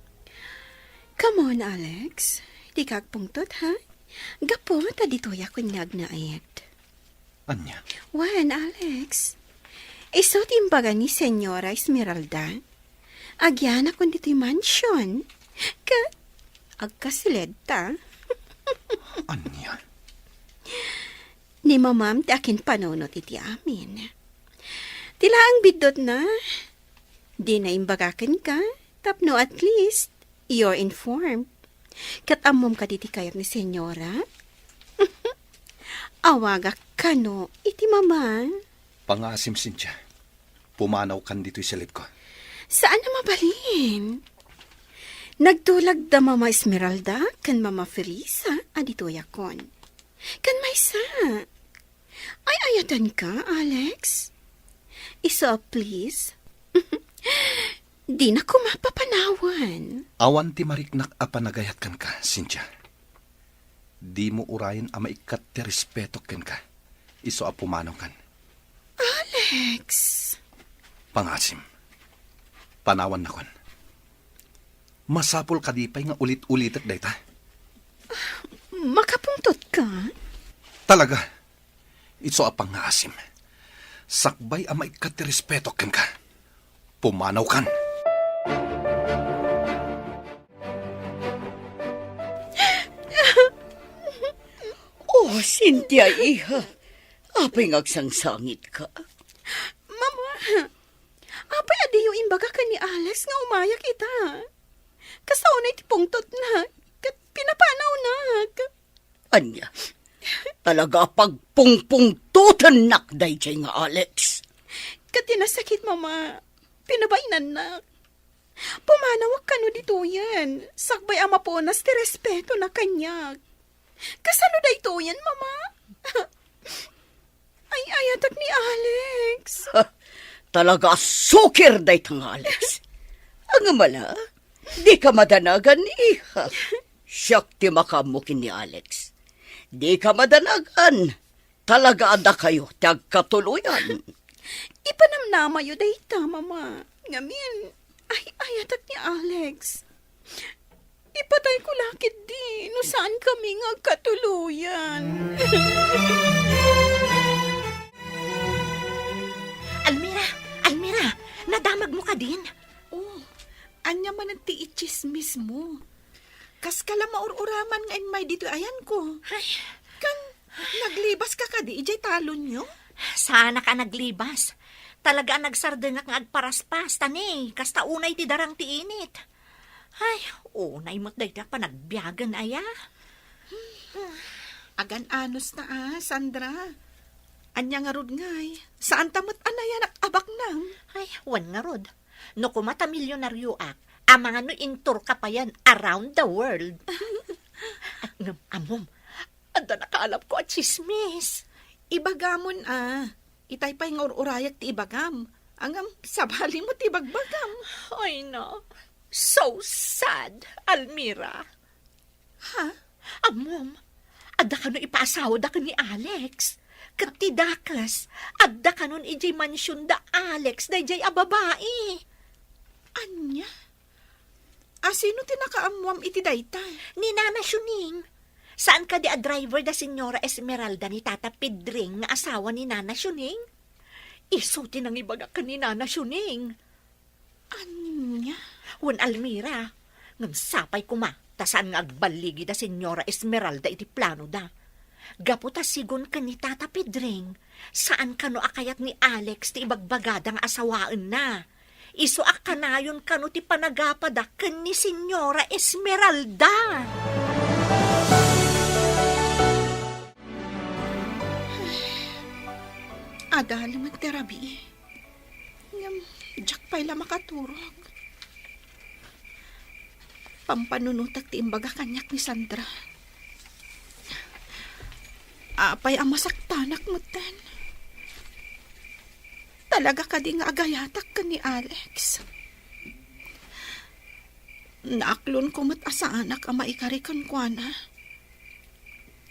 Come on, Alex. Dika agpungtot, ha? Gapu ta ditoyakon nga agnaed. Ania? Wen, Alex. Isu ti imbaga ni Señora Esmeralda. Agyanakon ditoy mansion. Ket agkasiledta. Ania? Ni mamam ti akinpanunot iti amin. Ti laeng biddutna, dina imbaga kenka, tapno at least, you're informed. Ket ammom kadi ti kayat ni Señora? Awagak kano iti mama. Pangaasim, Cynthia. Pumanawkan ditoy silidko. Saan a mabalin? Nagtulag da Mama Esmeralda ken Mama Felisa a ditoyakon. Ken maysa, ay-ayatenka, Alex? Isu a please. Dina koma papanawan. Awan ti mariknak a panagayat kenka, Cynthia. Dimo urayen a maikkat ti respetok kenka. Isu a pumanawkan. Alex! Pangaasim. Panawannakon. Masapul kadi pay nga ulit-ulitek dayta? Makapungtotka? Talaga. Isu a pangaasim. Sakbay a maikkat ti respetok kenka. Pumanawkan. Oh, Cynthia, iha. Apay nga agsangsangitka? Mama, apay a diyo imbaga ken ni Alex nga umayak ita? Kasta unay ti pungtotna, ket pinapanawnak. Ania? Talaga a pagpungpungtotennak daydiay nga Alex. Ket ti nasakit, Mama, pinabainannak. Pumanawak kano ditoyen, sakbay a mapunas ti respetona kaniak. Kasano daytoyen, Mama? Ay-ayatek ni Alex. Ha, talaga a sukir dayta nga Alex. Ngem ala, dika madanagan, iha. Siak ti makaammo ken ni Alex. Dika madanagan. Talaga a dakayo ti agkatuloyan. Ipanamnamayo dayta, Mama. Ngamin, ay-ayatek ni Alex. Ipatayko la ketdi no saankami nga agkatuloyan. Almira! Almira! Nadamagmo kadin? Oh, ania manen ti itsismismo? Kaska la maur-uraman nga immay ditoy ayanko. Ay. Kan, naglebaska kadi idiay talonyo? Saanak a naglebas. Talaga a nagsardengak nga agparaspas, ta ne, kasta unay ti darang ti init. Ay, unay met dayta a panagbiagen aya. Agan-anos ta a, Sandra. Ania ngarud ngay, saanta met a nayanak a baknang? Ay, wen ngarud. No koma ta milyonarioak, amangan no intourka payen around the world. Ngem, ammom, adda nakaalapko a tsismis. Ibagamon a, itay pay nga ur-urayak ti ibagam. Ngem, sabalimo ti ibagbagam. Ay, na. So sad, Almira. Ha? Ammom, adda kano ipaasawada ken ni Alex. Ket ti dakes, adda kanon idiay mansion da Alex daydiay a babai. Ania? A, sino ti nakaammuam iti dayta? Ni Nana Shuning. Saan kadi a driver da Señora Esmeralda ni Tata Pedring nga asawa ni Nana Shuning? Isu ti nangibaga ken ni Nana Shuning. Ania? Wen, Almira, ngem sapay koma, Ta saan nga agballigi da Señora Esmeralda iti planoda. Gapu ta sigun ken ni Tata Pedring, saan kano a kayat ni Alex ti ibagbagada nga asawaenna. Isu a kanayon kano ti panagapada ken ni Señora Esmeralda. Adal met ti rabii. Ngem, diak pay la makaturog. Pampanunotek ti imbaga kaniak ni Sandra. Apay a masaktanak metten? Talaga kadi nga agayatak ken ni Alex? Naaklonko met a saanak a maikari kenkuana.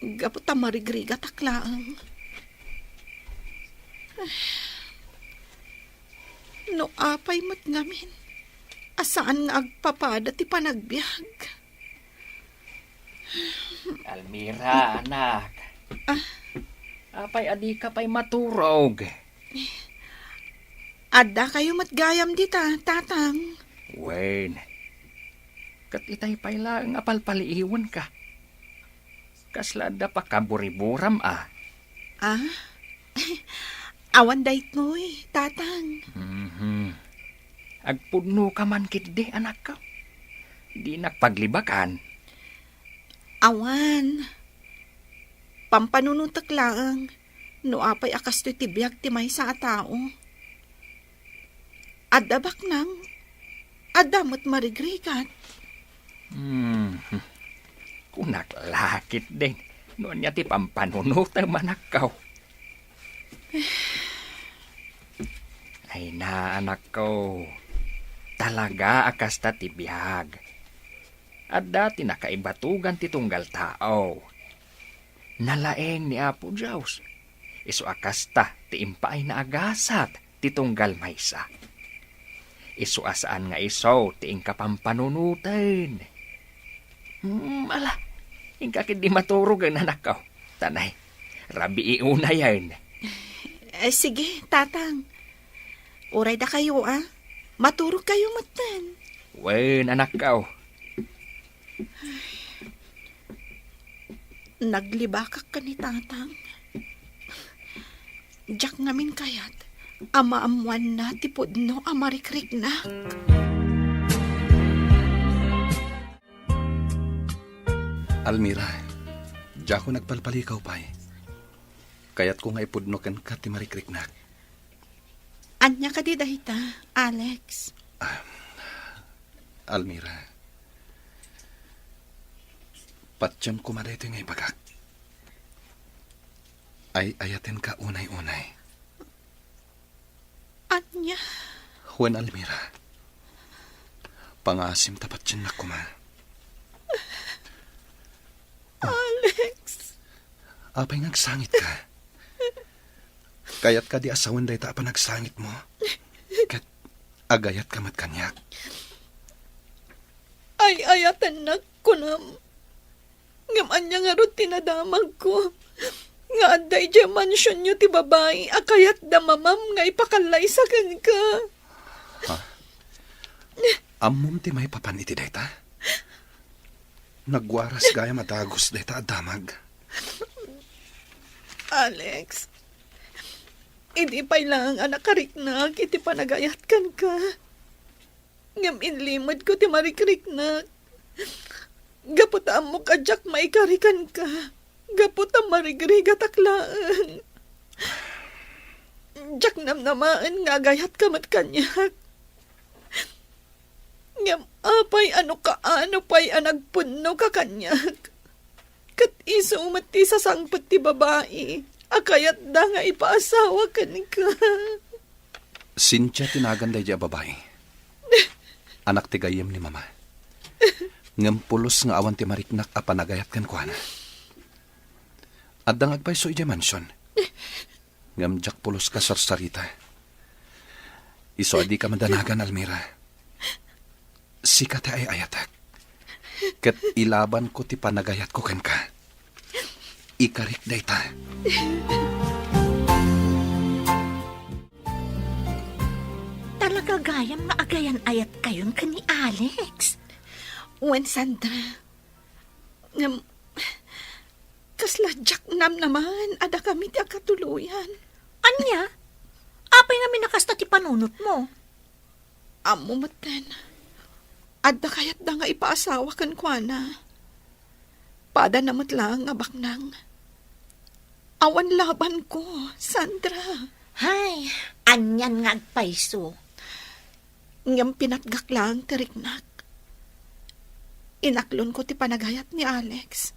Gapu ta marigrigatak laeng. No apay met ngamin a saan nga agpapada ti panagbiag. Almira, anak. Ah? Apay a dika pay maturog? Addakayo met gayam dita, Tatang. Wen, ket itay pay laeng a palpaliiwenka. Kasla adda pakaburiburam a? Ah? Awan daytoy, Tatang. Mhm. Agpudnoka man ketdi, anakko. Dinak paglibakan. Awan. Pampanunotek laeng no apay a kastoy ti biag ti maysa a tao. Adda baknang, adda met marigrigat. Hmm. Kunak la ketdin no ania ti pampanunotem, anakko. Ay na, anakko. Talaga a kasta ti biag. Adda ti nakaibatugan ti tunggal tao. Nalaing ni Apo Dios. Isu a kasta ti impaayna a gasat ti tunggal maysa. Isu a saan nga isu ti inka pampanunoten. Hmm, ala, inka ketdi maturogen, anakko. Tanay, rabii unayen. Eh, sige, Tatang. Uray dakayo, a. Maturogkayo metten. Wen, anakko. Naglibakak ken ni Tatang. Diak ngamin kayat a maammoanna ti pudno a marikriknak. Almira, diakon agpalpalikaw pay. Kayatko nga ipudno kenka ti marikriknak. Ania kadi dayta, Alex? Ah, Almira, patiem koma daytoy nga ibagak. Ay-ayatenka unay-unay. Ania? Wen, Almira, pangaasim ta patiennak koma. Alex! Apay nga agsangitka? Kayat kadi a sawen dayta a panagsangitmo? Ket agayatka met kaniak? Ay-ayatennak, kunam. Ngem ania ngarud ti nadamagko nga adda idiay mansionyo ti babai a kayatda mamam nga ipakallaysa kenka? Ha? Ammom ti maipapan iti dayta? Nagwaras gayam a dagus dayta a damag. Alex, idi pay laeng a nakariknak iti panagayat kenka, ngem inlimedko ti marikriknak. Gapu ta ammok a diak maikari kenka, gapu ta marigrigatak laeng. Diak namnamaen nga agayatka met kaniak. Ngem apay a no kaano pay a nagpudnoka kaniak? Ket isu met ti sasangpet ti babai a kayatda nga ipaasawa kenka. Cynthia ti nagan daydiay a babai. Anak ti gayyem ni Mama. Ngem pulos nga awan ti mariknak a panagayat kenkuana. Adda nga agpayso idiay mansion. Ngem diak pulos kasarsarita. Isu a dika madanagan, Almira. Sika ti ay-ayatek. Ket ilabanko ti panagayatko kenka. Ikarik dayta. Talaga gayam nga agayan-ayatkayon ken ni Alex. Wen, Sandra, Ngem, kasla diak namnaman a dakami ti agkatuloyan. Ania? Apay ngamin a kasta ti panunotmo? Ammo metten, adda kayatda nga ipaasawa kenkuana. Padana met laeng a baknang. Awan labanko, Sandra. Hay, anian nga agpayso. Ngem pinatgak laeng ti riknak. Inaklonko ti panagayat ni Alex.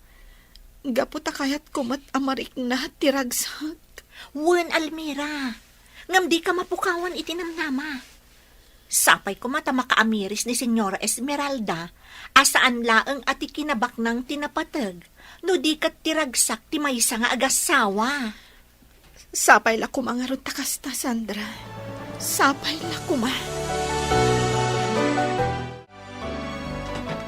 Gapu ta kayatko met a marikna ti ragsak. Wen, Almira. Ngem dika mapukawan iti namnama. Sapay koma ta makaamiris ni Señora Esmeralda a saan laeng a ti kinabaknang ti napateg, no di ket ti ragsak ti maysa nga agassawa. Sapay la koma ngarud ta kasta, Sandra. Sapay la koma.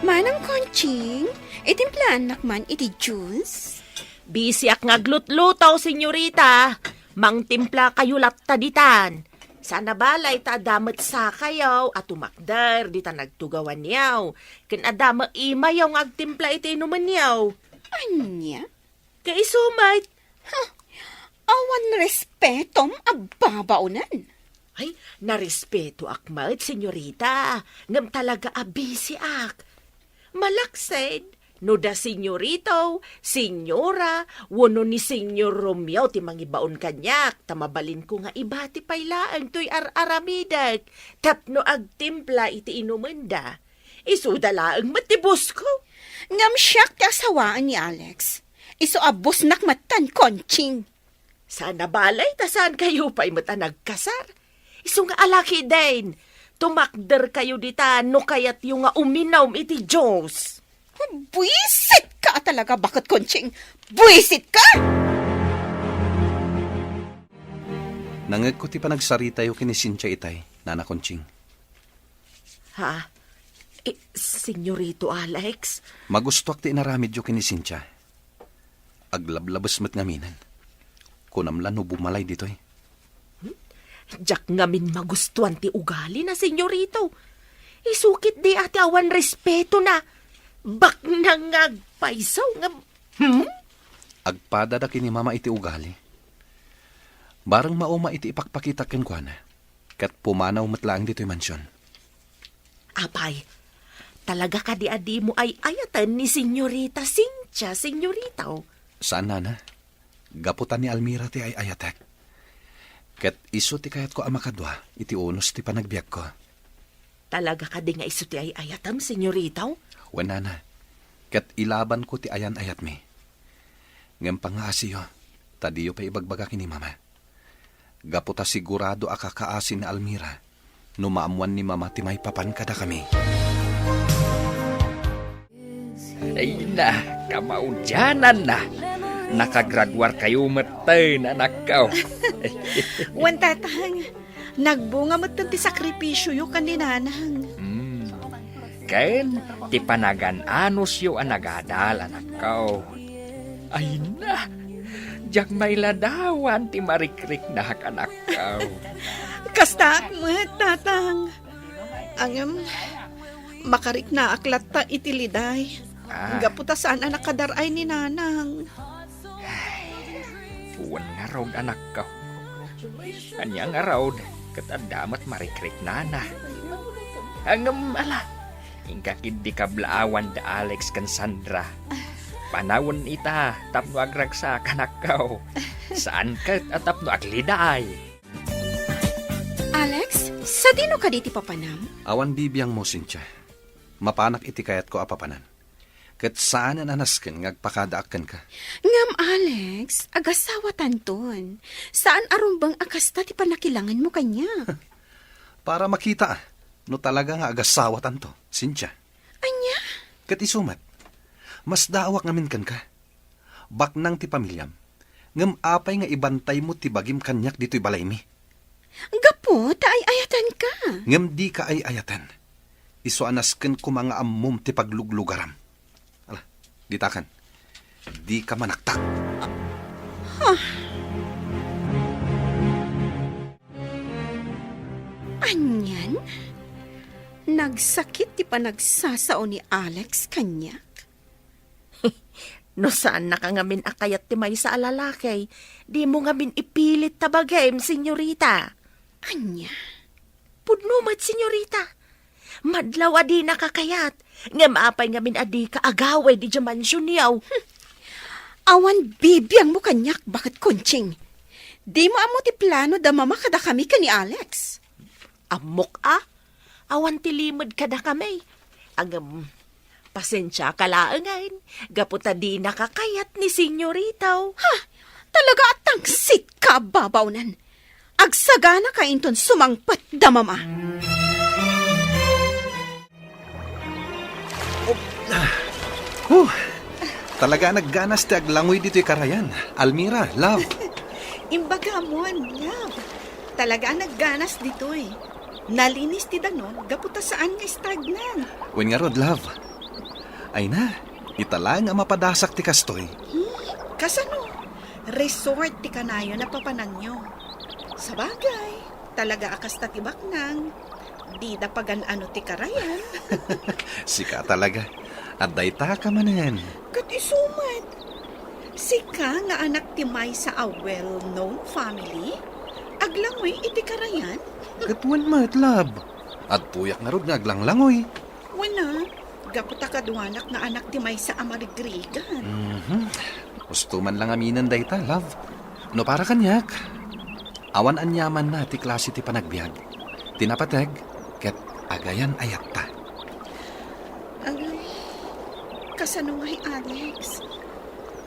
Manang Conching, itimplaannak man iti juice? Bisiak nga aglutluto, senyorita. Mangtimplakayo latta ditan. Sana balay ta adda met sakayo a tumakder ditan agtugawanyo. Ken adda met imayo nga agtimpla iti inumenyo. Ania? Kaiso met. Huh. Awan respetom a babaonen. Ay, narespetoak met, senyorita. Ngem talaga a bisiak. Malaksid, no da senyorito, senyora, wenno ni Senyor Romeo ti mangibaon kaniak, ta mabalinko nga ibati pay laeng toy ar-aramidek tapno agtimpla iti inumenda. Isuda laeng met ti boss ko. Ngem siak ti asawaen ni Alex. Isu a bossnak metten, Conching. Sana balay ta saankayo pay met a nagkasar. Isu nga alakiden, tumakderkayo dita no kayatyo nga uminum iti juice. Buisitka a talaga, baket Conching! Buisitka! Nangngegko ti panagsaritayo ken ni Cynthia itay, Nana Conching. Ha? Eh, Senyorito Alex? Magustuak ti inaramidyo ken ni Cynthia. Aglablabes met ngaminen. Kunam la no bumalay ditoy. Hmm? Diak ngamin magustuan ti ugalina, senyorito. Isu ketdi a ti awan respetona. Baknang nga agpayso nga, hmm? Agpadada ken ni Mama iti ugali. Bareng mauma iti ipakpakitak kenkuana. Ket pumanaw met laeng ditoy mansion. Apay, talaga kadi a dimo ay-ayaten ni Senyorita Cynthia, senyorito? Saan, Nana. Gapu ta ni Almira ti ay-ayatek. Ket isu ti kayatko a makadua iti unos ti panagbiagko. Talaga kadi nga isu ti ay-ayatem, senyorito? Wen, Nana. Ket ilabanko ti ayan-ayatmi. Ngem pangngaasiyo, ta diyo pay ibagbaga ken ni Mama. Gapu ta sigurado a kakaasi ni Almira no maammoan ni Mama ti maipapan kadakami. Ay na, kamaudiananna. Nakagraduarkayo metten, anakko. Wen, Tatang, nagbunga metten ti sakripisioyo ken ni Nanang. Hmm. Ken ti panagan-anosyo a nagadal, anakko. Ay na, diak mailadawan ti marikriknak, anakko. Kastaak met, Tatang. Ngem, makariknaak latta iti liday. Ah. Gapu ta saan a nakadar-ay ni Nanang. Ay, wen ngarud, anakko. Ania ngarud, ket adda met marikriknana. Ngem ala, inka ketdi kablaawan da Alex ken Sandra. Panawen ita tapno agragsak, anakko. Saan ket a tapno agliday. Alex, sadino kadi ti papanam? Awan bibiangmo, Cynthia. Mapanak iti kayatko a papanan. Ket saanen a nasken nga agpakadaak kenka. Ngem, Alex, agasawatanton. Saan a rumbeng a kasta ti pannakilangenmo kaniak. Para makita no talaga nga agasawatanto, Cynthia. Ania? Ket isu met, masdaawak ngamin kenka. Baknang ti pamiliam. Ngem apay nga ibantaymo ti bagim kaniak ditoy balaymi? Gapu ta ay-ayatenka. Ngem dika ay-ayaten. Isu a nasken koma nga ammom ti pagluglugaram. Ala, ditakan. Dika manaktak. Huh. Anian? Nagsakit ti panagsasao ni Alex kaniak? No saannaka ngamin a kayat ti maysa a lalaki, dimo ngamin ipilit ta bagim, senyorita. Ania? Pudno met, senyorita. Madlaw a dinaka kayat, ngem apay ngamin a dika agawid idiay mansionyo? Awan bibiangmo kaniak, baket Conching. Dimo ammo ti plano da Mama kadakami ken ni Alex. Ammok a, awan ti limed kadakami. Ngem, pasensiaka laengen, gapu ta dinaka kayat ni senyorita. Ha? Talaga a tangsit ka a babawnan. Agsaganaka inton sumangpet da Mama. Huh, talaga a nagganas ti aglangoy ditoy karayan. Almira, love. Imbagamon, love. Talaga a nagganas ditoy. Nalinis ti danum gapu ta saan nga stagnan. Wen ngarud, love. Ay na, ita laeng a mapadasak ti kastoy. Hmm, kasano? Resort ti kanayon a papananyo. Sabagay, talaga a kasta ti baknang. Dida pagan-ano ti karayan. Sika talaga. Adda ita ka manen. Ket isu met. Sika nga anak ti maysa a well-known family? Aglangoy iti karayan? Ket wen met, love. Adtoyak ngarud nga aglanglangoy. Wen a, gapu ta kaduanak nga anak ti maysa a marigrigan. Mhm. Usto man lang aminen dayta, love. No para kaniak, awan aniamanna ti klase ti panagbiag. Ti napateg, ket agayan-ayatta. Agay, kasano ngay, Alex?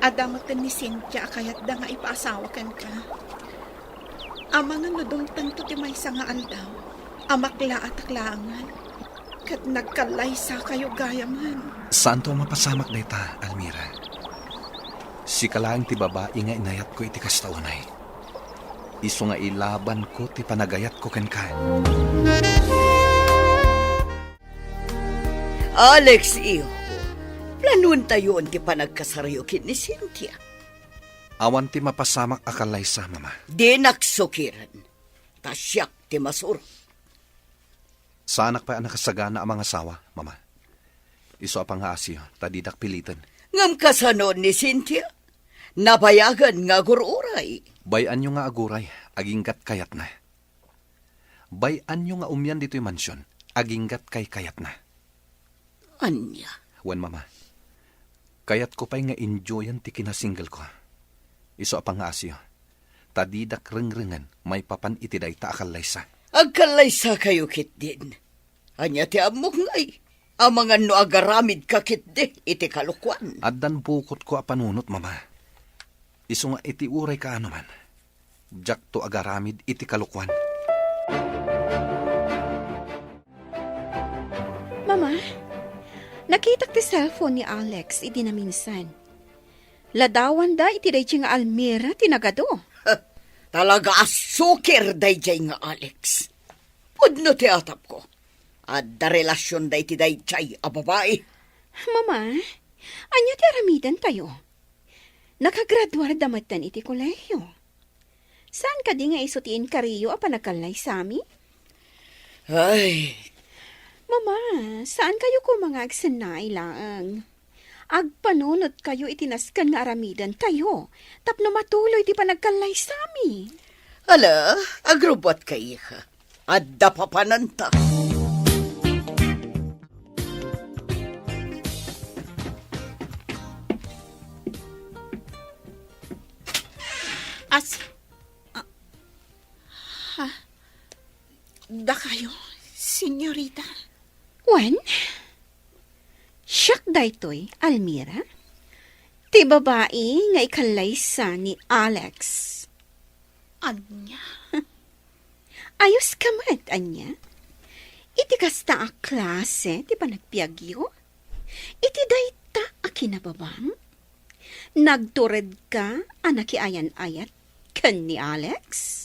Adda metten ni Cynthia a kayatda nga ipaasawa kenka. Amangan no dumtengto ti maysa nga aldaw, a maklaatak laengen, ket nagkallaysakayo gayamen. Saanto a mapasamak dayta, Almira. Sika laeng ti babai nga inayatko iti kasta unay. Isu nga ilabanko ti panagayatko kenka. Alex, iho, planuentayon ti panagkasaryo ken ni Cynthia. Awan ti mapasamak a kallaysa, Mama. Dinak sukiren, ta siak ti masuro. Saanak pay a nakasagana a mangasawa, Mama. Isu a pangngaasiyo, ta didak piliten. Ngem kasano ni Cynthia? Nabayagen nga agur-uray. Bay-anyo nga aguray, aginggat kayatna. Bay-anyo nga umian ditoy mansion, aginggat kaykayatna. Ania? Wen, Mama. Kayatko pay nga enjoyan ti kinasinggelko. Isu a pangngaasiyo, ta didak rengrengen maipapan iti dayta a kallaysa. Agkallaysakayo ketdin. Ania ti ammok ngay? Amangan no agaramidka ketdi iti kalokuan. Addan bukotko a panunot, Mama. Isu nga iti uray kaano man, diakto agaramid iti kalokuan. Mama, nakitak ti cellphone ni Alex idi naminsan. Ladawanda iti daydi nga Almira ti nagadu. Talaga a sukir daydi nga Alex. Pudno ti atapko. Adda relasionda iti daydi a babai. Mama, ania ti aramidentayo? Nakagraduarda metten iti kolehiyo. Saan kadi nga isu ti inkariyo a panagkallaysami? Ay. Mama, saan kayo koma nga agsennaay laeng? Agpanunot kayo iti nasken nga aramiden tayo tapno matuloy ti panagkallaysami. Ala, agrubbuat ka, iha. Adda papananta. As... ah, ha? Dakayo, senyorita? Wen, siak daytoy, Almira. Ti babai nga ikallaysa ni Alex. Ania? Ayos ka met, ania? Iti kasta a klase ti panagbiagyo? Iti dayta a kinababam? Nagtured ka a nakiayan-ayat ken ni Alex?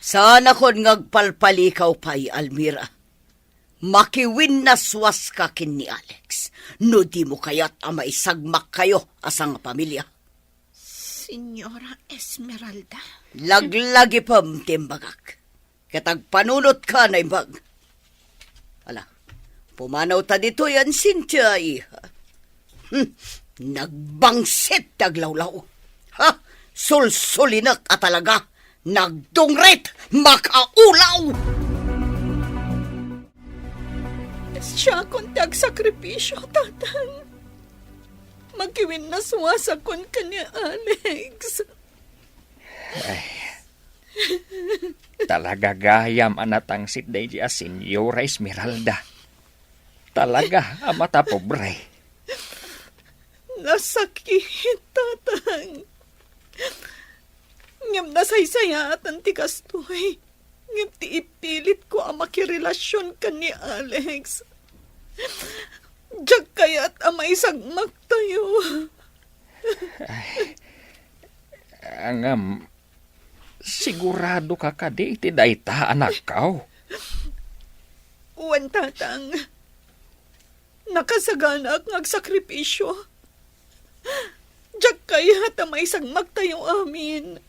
Saanakon nga agpalpalikaw pay, Almira. Makiwinnaswas ka ken ni Alex no dimo kayat a maisagmak kayo a sangapamilia. Señora Esmeralda? Laglagipem ti imbagak. Ket agpanunot ka, naimbag. Ala, pumanaw ta ditoy, Cynthia, iha. Hmm, nagbangsit ti aglawlaw. Ha? Sulsulinek a talaga. Nagdungrit, makaulaw! Siakon ti agsakripisio, Tatang. Makiwinnaswasakon ken ni Alex. Ay, talaga gayam a natangsit daydi a Senyora Esmeralda. Talaga a matapobre. Nasakit, Tatang. Ngem nasaysayaaten ti kastoy. Ngem ti ipilitko a makirelasion ken ni Alex, diak kayat a maisagmaktayo. Ay, ngem, sigurado ka kadi iti dayta, anakko? Wen, Tatang. Nakasaganaak nga agsakripisio. Diak kayat a maisagmaktayo amin.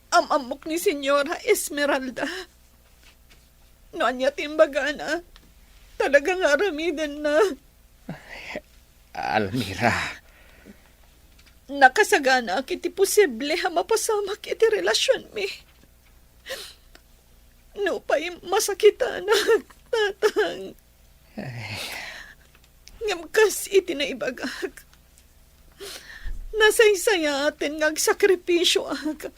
Am-ammok ni Senyora Esmeralda. No ania ti imbagana, talaga nga aramidenna. Almira. Nakasaganaak iti posible a mapasamak iti relasionmi. Nupay masakitanak, Tatang. Ay. Ngem kas iti naibagak, nasaysayaaten nga agsakripisioak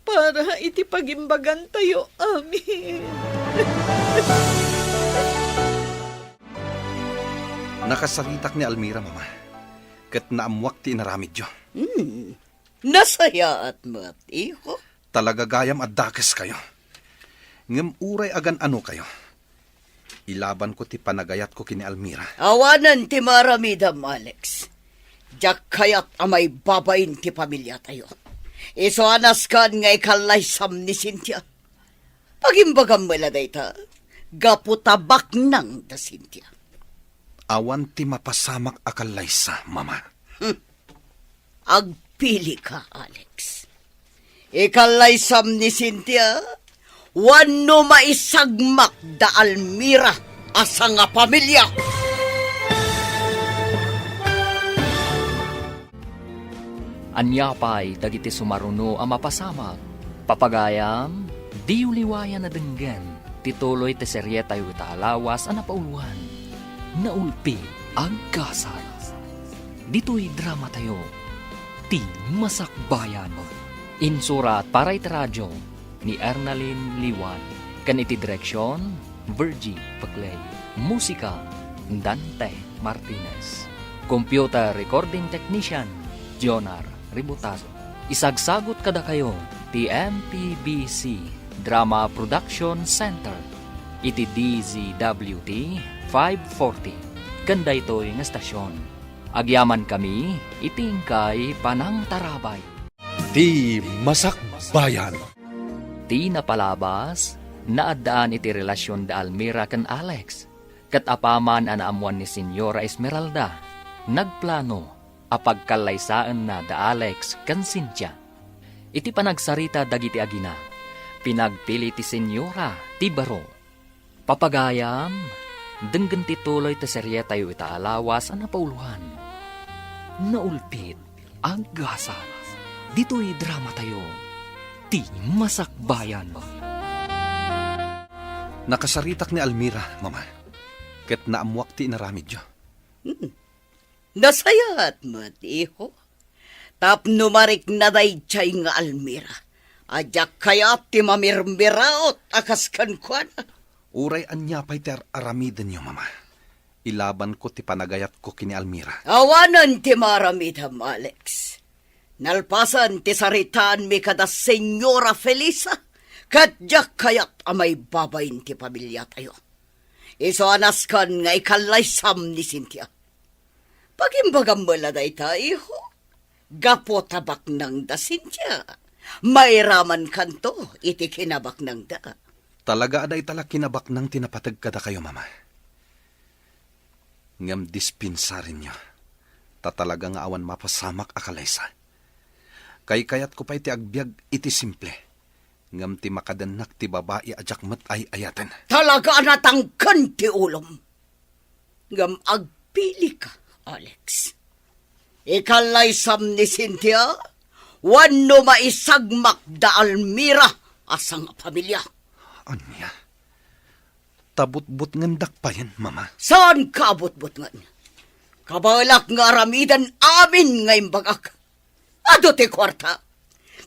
para iti pagimbagantayo amin. Nakasaritak ni Almira, Mama, ket naammuak ti inaramidyo. Hmm. Nasayaat met, iho. Talaga gayam a dakeskayo. Ngem uray agan-anokayo, ilabanko ti panagayatko ken ni Almira. Awanen ti maaramidem, Alex. Diak kayat a maibabain ti pamiliatayo. Isu a nasken nga ikallaysam ni Cynthia. Pagimbagam met la dayta, gapu ta baknang da Cynthia. Awan ti mapasamak a kallaysa, Mama. Hmm. Agpilika, Alex. Ikallaysam ni Cynthia, wenno maisagmak da Almira a sangapamilia. Ania pay dagiti sumaruno a mapasamak? Papagayam, diyo liwayan a denggen ti tuloy ti serietayo ita a lawas a napauloan, Naulpi, Aggasat. Ditoy dramatayo, Ti Masakbayan. Insurat para iti radio ni Ernalyn Liwan, ken iti direksion, Virgie Peclay. Musika, Dante Martinez. Computer recording technician, Jonar Ributazo. Isagsagut kadakayo ti M P B C Drama Production Center iti D Z W T five forty ken daytoy nga estasion. Agyamankami iti inkay panangtarabay. Ti Masakbayan. Ti napalabas, naaddaan iti relasion da Almira ken Alex, ket apaman a naammuan ni Senyora Esmeralda, nagplano a pagkallaysaenna da Alex ken Cynthia. Iti panagsarita dagiti agina, pinagpili ti Senyora ti baro. Papagayam, denggen ti tuloy ti serietayo ita a lawas a napauloan, Naulpit, Aggasat. Ditoy dramatayo, Ti Masakbayan. Nakasaritak ni Almira, Mama, ket naammuak ti inaramidyo. Hmm. Nasayaat met, iho. Tapno marikna daydiay nga Almira a diak kayat ti mamirmiraot a kas kenkuana. Uray ania pay ti ar-aramidenyo, Mama, ilabanko ti panagayatko ken ni Almira. Awanen ti maaramidem, Alex. Nalpasen ti saritaanmi kada Senyora Felisa, ket diak kayat a maibabain ti pamiliatayo. Isu a nasken nga ikallaysam ni Cynthia. Pagimbagam met la dayta, iho. Gapu ta baknang da Cynthia, mairamankanto iti kinabaknangda. Talaga a dayta la kinabaknang ti napateg kadakayo, Mama. Ngem dispensarenyo, ta talaga nga awan mapasamak a kalaysa. Kaykayatko pay ti agbiag iti simple, ngem ti makadennak ti babai a diak met ay-ayaten. Talaga a natangken ti ulom. Ngem agpilika, Alex, ikallaysam ni Cynthia wenno maisagmak da Almira a sangafamilia? Ania? Ta butbutngendak payen, Mama. Saanka a butbutngen. Kabaelak nga aramiden amin nga imbagak. Adu ti kuarta.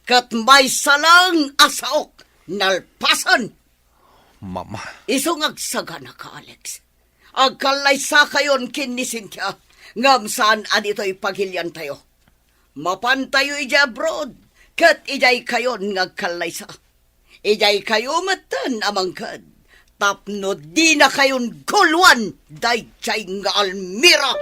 Ket maysa laeng a saok nalpasen. Mama. Isu nga agsaganaka, Alex. Agkallaysakayon ken ni Cynthia, ngem saan a ditoy pagiliantayo. Mapantayo idiay abroad, ket idiaykayon nga agkallaysa. Idiaykayo metten a mangted, tapno dinakayon guluan daydiay nga Almira.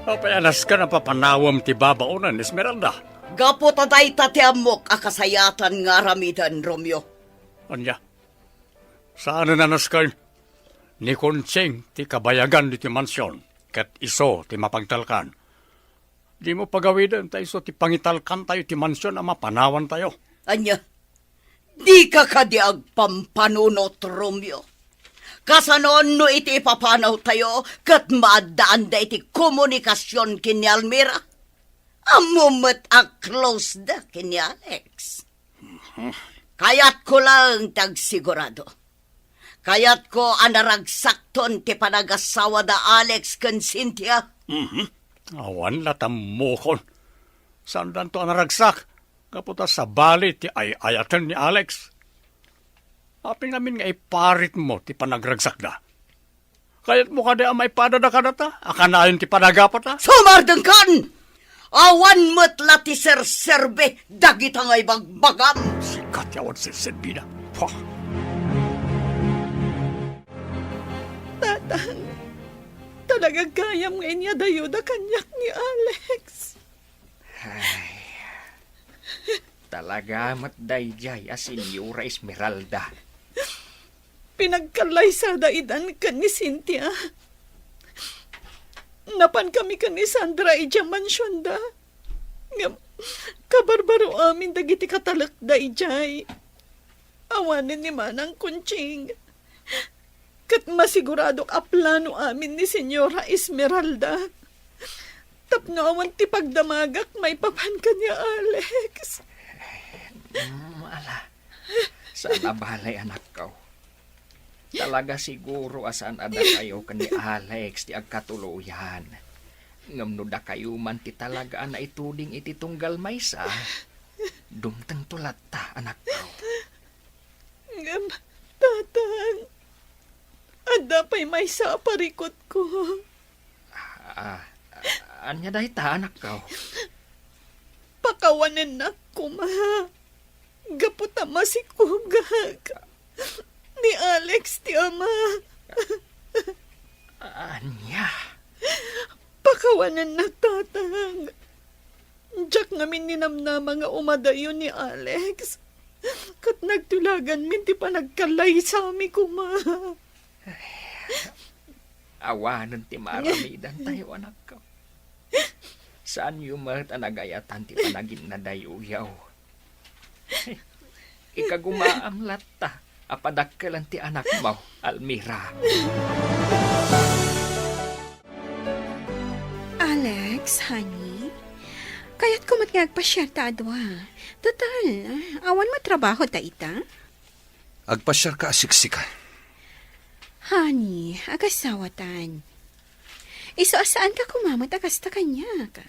Apay a nasken a papanawem ti babaonen, Esmeralda? Gapu ta dayta ti ammok a kasayaatan nga aramiden, Romeo. Ania? Saanen a nasken? Ni Conching ti kabayagan ditoy mansion, ket isu ti mapagtalkan. Dimo pagawiden ta isu ti pangitalkantayo ti mansion a mapanawantayo. Ania? Dika kadi agpampanunot, Romeo? Kasano no iti ipapanawtayo ket maaddaanda iti komunikasion ken ni Almira? Ammom met a close da ken ni Alex. Kayatko laeng ti agsigurado. Kayatko a naragsakton ti panagasawa da Alex ken Cynthia. Mhm. Awan la tammokon. Saandanto a naragsak, gapu ta sabali ti ay-ayaten ni Alex. Apay ngamin nga iparitmo ti panagragsakda? Kayatmo kadi a maipadada kadata a kanayon ti panagapata? Sumardengkan! Awan met la ti serserbi dagita nga ibagbagam. Sika ti awan serserbina. Pah! Tatang, talaga gayam nga inyadayoda kaniak ni Alex. Ay, talaga met daydiay a Senyora Esmeralda. Pinagkallaysada idan ken ni Cynthia. Napankami ken ni Sandra idiay mansionda. Ngem, kabarbaro amin dagiti katalekda idiay. Awanen ni Manang Conching. Ket masiguradok a plano amin ni Senyora Esmeralda tapno awan ti pagdamagak maipapan ken ni Alex. Mm, ala. Saan a bale, anakko. Talaga siguro a saan a dakayo ken ni Alex ti agkatuloyan. Ngem no dakayo man ti talaga a naituding iti tunggal maysa, dumtengto latta, anakko. Ngem, Tatang, adda pay maysa a parikutko. Ah, ania dayta, anakko? Pakawanennak koma. Gapu ta masikugak. Ni Alex ti ama. Ania? Pakawanennak, Tatang. Diak ngamin ninamnama nga umadayo ni Alex. Ket nagtulaganmin ti panagkallaysami koma. Awanen ti maaramidantayo, anakko. Saanyo met a nagayatan ti panaginnadayoyo. Ikagumaam latta a padakkelen ti anakmo, Almira. Alex, honey, kayatko met nga agpasiarta a dua. Total, awan met trabaho ta ita. Agpasiarka a siksika. Honey, agasawatan. Isu a saanka koma met a kasta kaniak.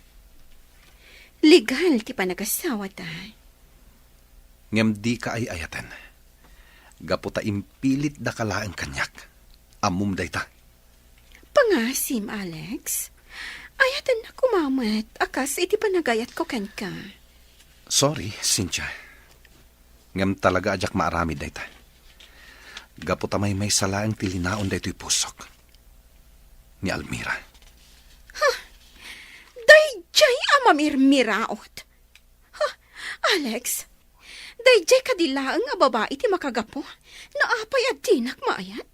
Legal ti panagasawata. Ngem dika ay-ayaten. Gapu ta impilitdaka laeng kaniak. Ammom dayta. Pangasim, Alex. Ayatennak koma met a kas iti panagayatko kenka. Sorry, Cynthia. Ngem talaga a diak maaramid dayta. Gapu ta maymaysa laeng ti linaon daytoy pusok. Ni Almira. Huh! Daydiay a mamirmiraot. Huh! Alex, daydiay kadi laeng a babai ti makagapu no apay a dinak maayat?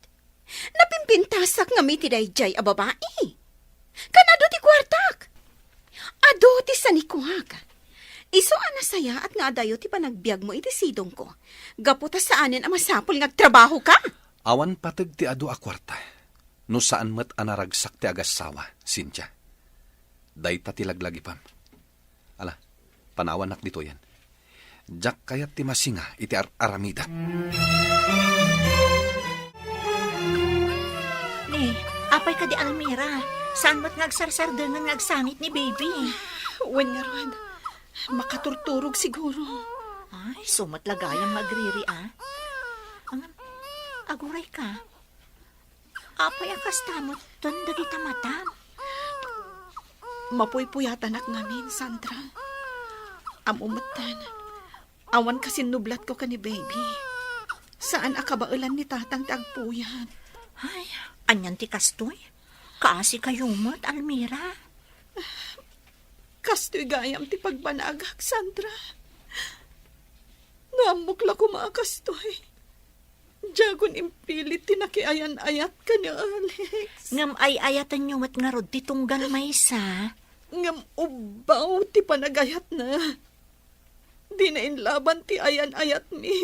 Napimpintasak ngamin ti daydiay a babai. Kan adu ti kuartak. Adu ti sanikuak. Isu a nasayaat nga adayo ti panagbiagmo iti sidongko. Gapu ta saanen a masapul nga agtrabahoka. Awan pateg ti adu a kuarta. no saan met a naragsak ti agassawa, Cynthia. Dayta ti laglagipam. Ala, panawannak ditoyen. Diak kayat ti masinga iti ar-aramidek. Ni, apay kadi, Almira? Saan met nga agsarsardengen nga agsangit ni baby? Wen ngarud, makaturturog siguro. Ay, isu met la gayam nga agriri, a. Ngem, aguray ka. Apay a kasta metten dagita matam? Mapuypuyatanak ngamin, Sandra. Ammo metten, awan kasinnublatko ken ni baby. Saan a kabaelan ni tatang ti agpuyat. Ay, anian ti kastoy? Kaasi kayo met, Almira. Kastoy gayam ti pagbanagak, Sandra. No ammok la koma a kastoy, diakon impilit ti nakiayan-ayat ken ni Alex. Ngem ay-ayatenyo met ngarud ti tunggal maysa. Ngem ubbaw ti panagayatna. Dina inlaban ti ayan-ayatmi.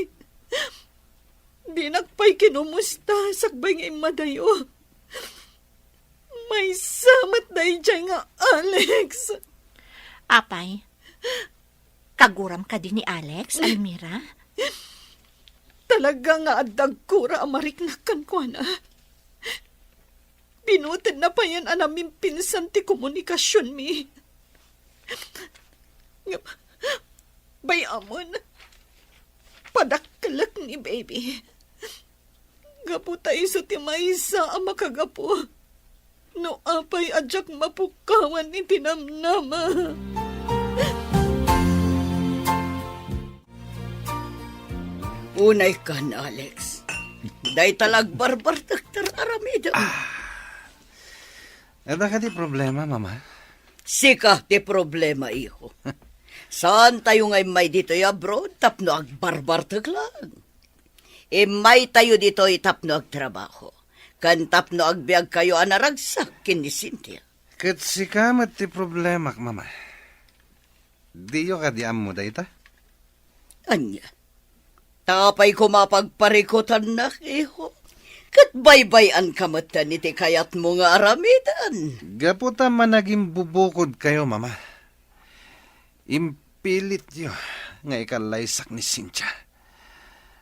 Dinak pay kinumusta sakbay nga immadayo. Maysa met daydiay nga Alex. Apay, kaguram kadi ni Alex, Almira? Talaga nga adda agkura a mariknak kenkuana. Binutedna payen a namimpinsan ti komunikasionmi. Ngem, bay-amon, padakkelek ni baby. Gapu ta isu ti maysa a makagapu no apay a diak mapukawan iti namnama. Unay kan, Alex. Dayta la agbarbartek ti aramidem. Ah. Adda kadi problema, Mama? Sika ti problema, iho. Saantayo nga immay ditoy abroad tapno agbarbartek laeng. Immaytayo ditoy tapno agtrabaho, ken tapno agbiagkayo a naragsak ken ni Cynthia. Ket sika met ti problemak, Mama. Diyo kadi ammo dayta? Ania? Ta apay koma pagparikutannak, iho? Ket baybay-anka metten iti kayatmo nga aramiden. Gapu ta managimbubukodkayo, Mama. Impilityo nga ikallaysak ni Cynthia.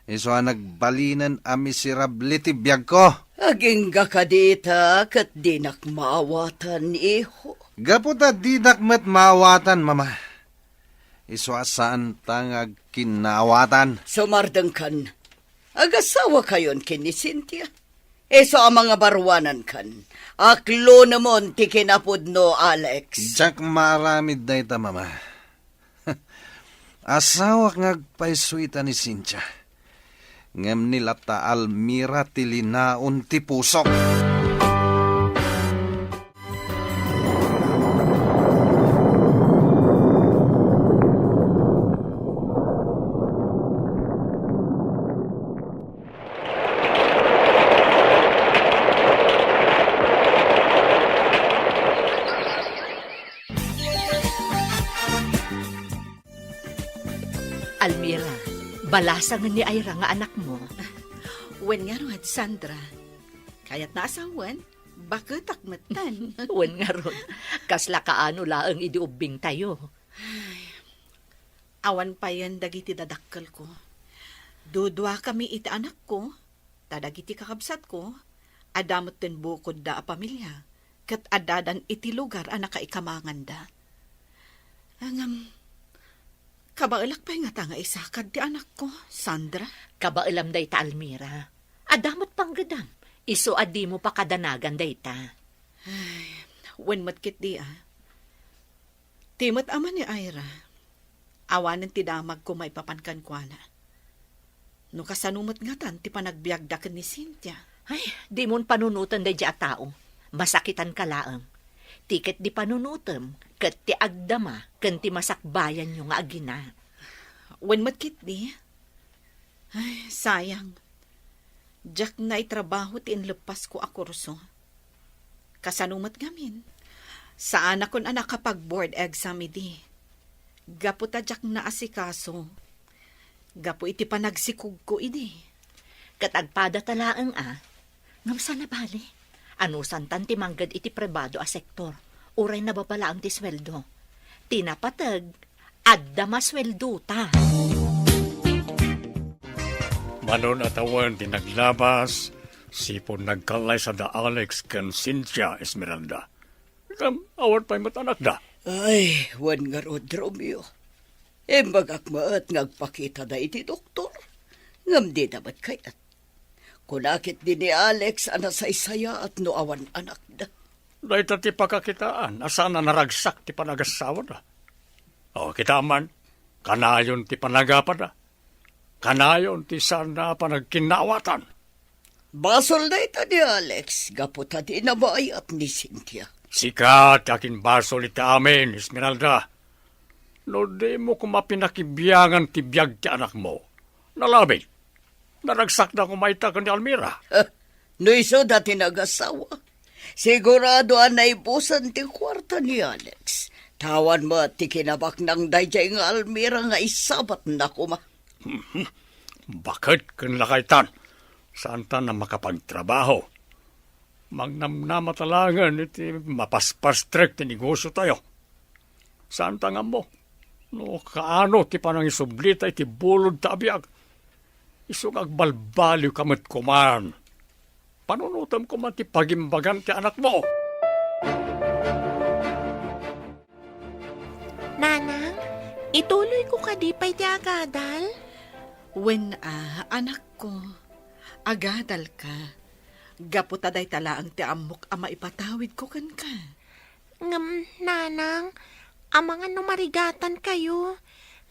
Isu a nagbalinen a miserable ti biagko. Agingga kadi ita ket dinak maawatan, iho. Gapu ta dinak met maawatan, Mama. Isu a saanta nga agkinnaawatan. Sumardengkan. Agasawakayon ken ni Cynthia. Isu a mangabaruanankan. Aklonemon ti kinapudno, Alex. Diak maaramid dayta, Mama. Asawak nga agpayso ita ni Cynthia. Ngem ni latta Almira ti linaon ti pusok. Almira, balasangen ni Ira nga anakmo. Wen ngarud, Sandra. Kayatna a sawen, baketak metten. Wen ngarud, kasla kaano laeng idi ubbingtayo. Ay, awan payen dagiti dadakkelko. Duduakami iti anakko, ta dagiti kakabsatko, adda metten bukodda a pamilia, ket addadan iti lugar a nakaikamanganda. Ngem, kabaelak pay ngata nga isakad ti anakko, Sandra? Kabaelam dayta, Almira. Adda met panggedam, isu a dimo pakadanagan dayta. Ay, wen met ketdi, a. Ti met ama ni Ira, awanen ti damagko maipapan kenkuana. No kasano met ngatan ti panagbiagda ken ni Cynthia? Ay, dimon panunoten daydiay a tao. Masakitanka laeng. Ti ketdi panunotem ket ti agdama ken ti masakbayanyo nga agina. Wen met ketdi. Ay, sayang. Diak naitrabaho ti inleppasko a kurso. Kasano met ngamin? Saanakon a nakapag-board exam idi. Gapu ta diak naasikaso. Gapu iti panagsikogko idi. Ket agpadata laeng a. Ngem saan a bale? Anusantan ti mangged iti pribado a sektor, uray nababa laeng ti sueldo. Ti napateg, adda masueldota. Manon a tawen ti naglabas, sipud nagkallaysada Alex ken Cynthia, Esmeralda. Ngem awan pay met anakda. Ay, wen ngarud, Romeo. Imbagak met nga agpakitada iti doktor, ngem dida met kayat. Kuna ketdi ni Alex a nasaysayaat no awan anakda. Dayta ti pakakitaan a saan a naragsak ti panagasawana. O, kita man, kanayon ti panagapada. Kanayon ti saan a panagkinnaawatan. Basol dayta ni Alex gapu ta dina maayat ni Cynthia. Sika ti akinbasol iti amin, Esmeralda. No dimo koma pinakibiangan ti biag ti anakmo, nalabit. Naragsakda koma ita ken ni Almira. No isuda ti nagasawa, sigurado a naibusan ti kuarta ni Alex. Ta awan met ti kinabaknang daydiay nga Almira nga isabatna koma. Baket ken lakaytan, saanta a makapagtrabaho. Mangnamnamata laengen iti mapaspastrek ti negosiotayo. Saanta nga ammo no kaano ti panangisublita iti bulodta a biag. Isu nga agbalbaliwka met koman. Panunotem koma ti pagimbagan ti anakmo. Nanang, ituloyko kadi pay ti agadal? Wen a, anakko, agadalka. Gapu ta dayta laeng ti ammok a maipatawidko kenka. Ngem, Nanang, amangan no marigatankayo,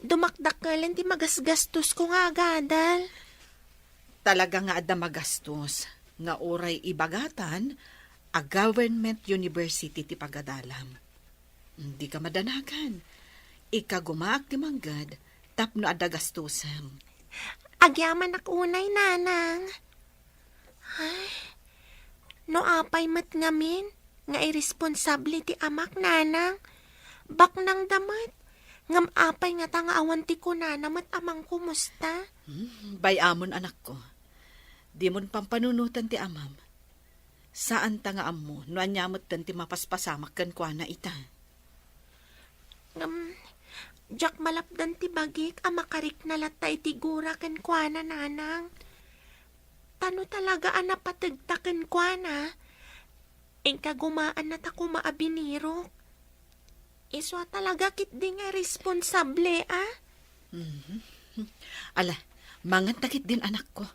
dumakdakkelen ti magasgastosko nga agadal. Talaga nga adda magastos nga uray ibagatan a government university ti pagadalam. Dika madanagan. Ikagumaak ti mangged tapno adda gastosem. Agyamanak unay, Nanang. Ay, no apay met ngamin nga iresponsable ti amak, Nanang. Baknangda met. Ngem apay ngata nga awan ti kunana met a mangkumusta? Hmm, bay-amon, anakko. Dimon pampanunotan ti amam. Saanta nga ammo no ania metten ti mapaspasamak kenkuana ita. Ngem, diak malapdan ti bagik a makarikna latta iti gura kenkuana, Nanang. Ta no talaga a napategta kenkuana, inka gumaanna ta koma a binirok. Isu a talaga ketdi nga responsable, a? Mhm. Ala, manganta ketdin, anakko.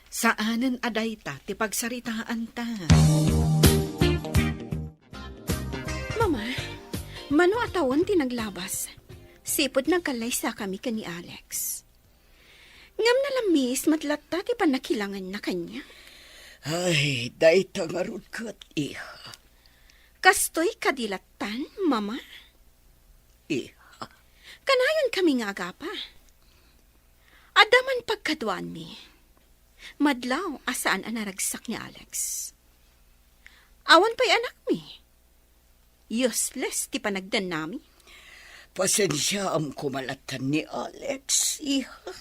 Saanen a dayta ti pagsaritaanta. Mama, mano a tawen ti naglabas? Sipud nagkallaysakami ken ni Alex. Ngem nalamis met latta ti pannakilangenna kaniak. Ay, dayta ngarud ket, iha. Kastoy kadi lattan, Mama? Iha. Kanayonkami nga agapa. Adda man pagkaduaanmi. Madlaw a saan a naragsak ni Alex. Awan pay anakmi. Useless ti panagdannami. Pasensiaam koma lattan ni Alex, iha.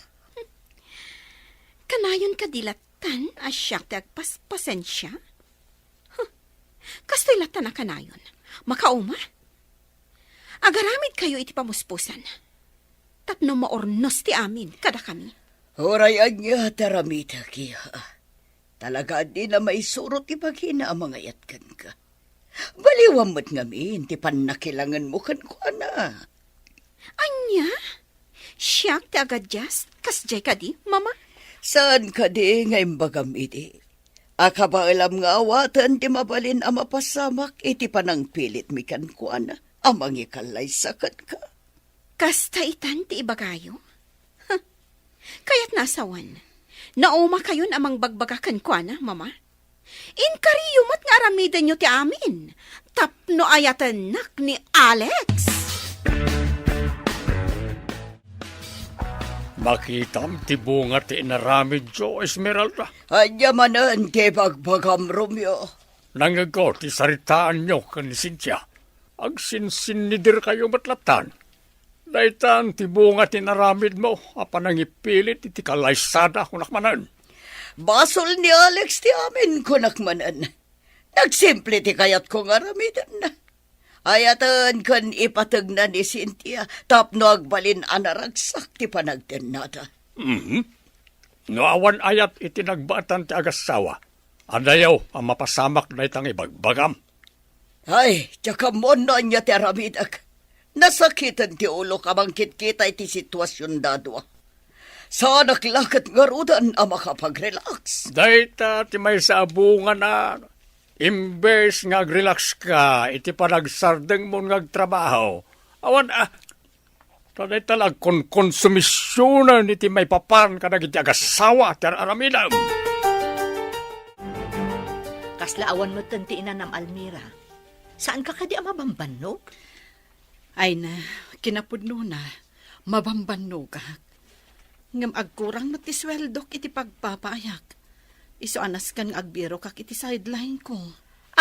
Kanayon kadi lattan a siak ti agpaspasensia? Huh. Kastoy lattan a kanayon. Makauma? Agaramidkayo iti pamuspusan. Tapno maurnos ti amin kadakami. Uray ania ti aramidek, iha. Talaga a dina maisuro ti bagina a mangayat kenka. Baliwam met ngamin ti pannakilangenmo kenkuana. Ania? Siak ti agadias? Kasdiay kadi, Mama? Saan kadi nga imbagam idi a kabaelam nga awaten ti mabalin a mapasamak iti panangpilitmi kenkuana a mangikallaysa kenka? Kasta itan ti ibagayo? Huh. Kayatna a sawen, naumakayon a mangbagbaga kenkuana, Mama? Inkariyo met nga aramidenyo ti amin tapno ayatennak ni Alex. Makitam ti bunga ti inaramidyo, Esmeralda. Ania manen ti ibagbagam, Romeo? Nangngegko ti saritaanyo ken ni Cynthia. Agsinsinnidirkayo met lattan. Daytan ti bunga ti inaramidmo a panangipilit iti kalaysada, kunak manen. Basol ni Alex ti amin, kunak manen. Nagsimple ti kayatko nga aramidenna. Ayaten ken ipategna ni Cynthia tapno agbalin a naragsak ti panagtennada. Mhm. No awan ayat iti nagbaetan ti agassawa, adayo a mapasamak dayta nga ibagbagam. Ay, diak ammo no ania ti aramidek. Nasakiten ti ulok a mangkitkita iti situasionda a dua. Saanak la ket ngaruden a makapag-relax. Dayta ti maysa a bungana. Imbes nga ag-relax ka iti panagsardengmo nga agtrabaho, awan a, ta dayta la agkonkonsumisionen iti maipapan kadagiti agassawa ti ar-aramidem. Kasla awan metten ti inanam, Almira. Saanka kadi a mabambannog? Ay na, kinapudnona, mabambannogak. Ngem agkurang met ti sueldok iti pagpapaayak. Isu a nasken nga agbirokak iti sideline-ko.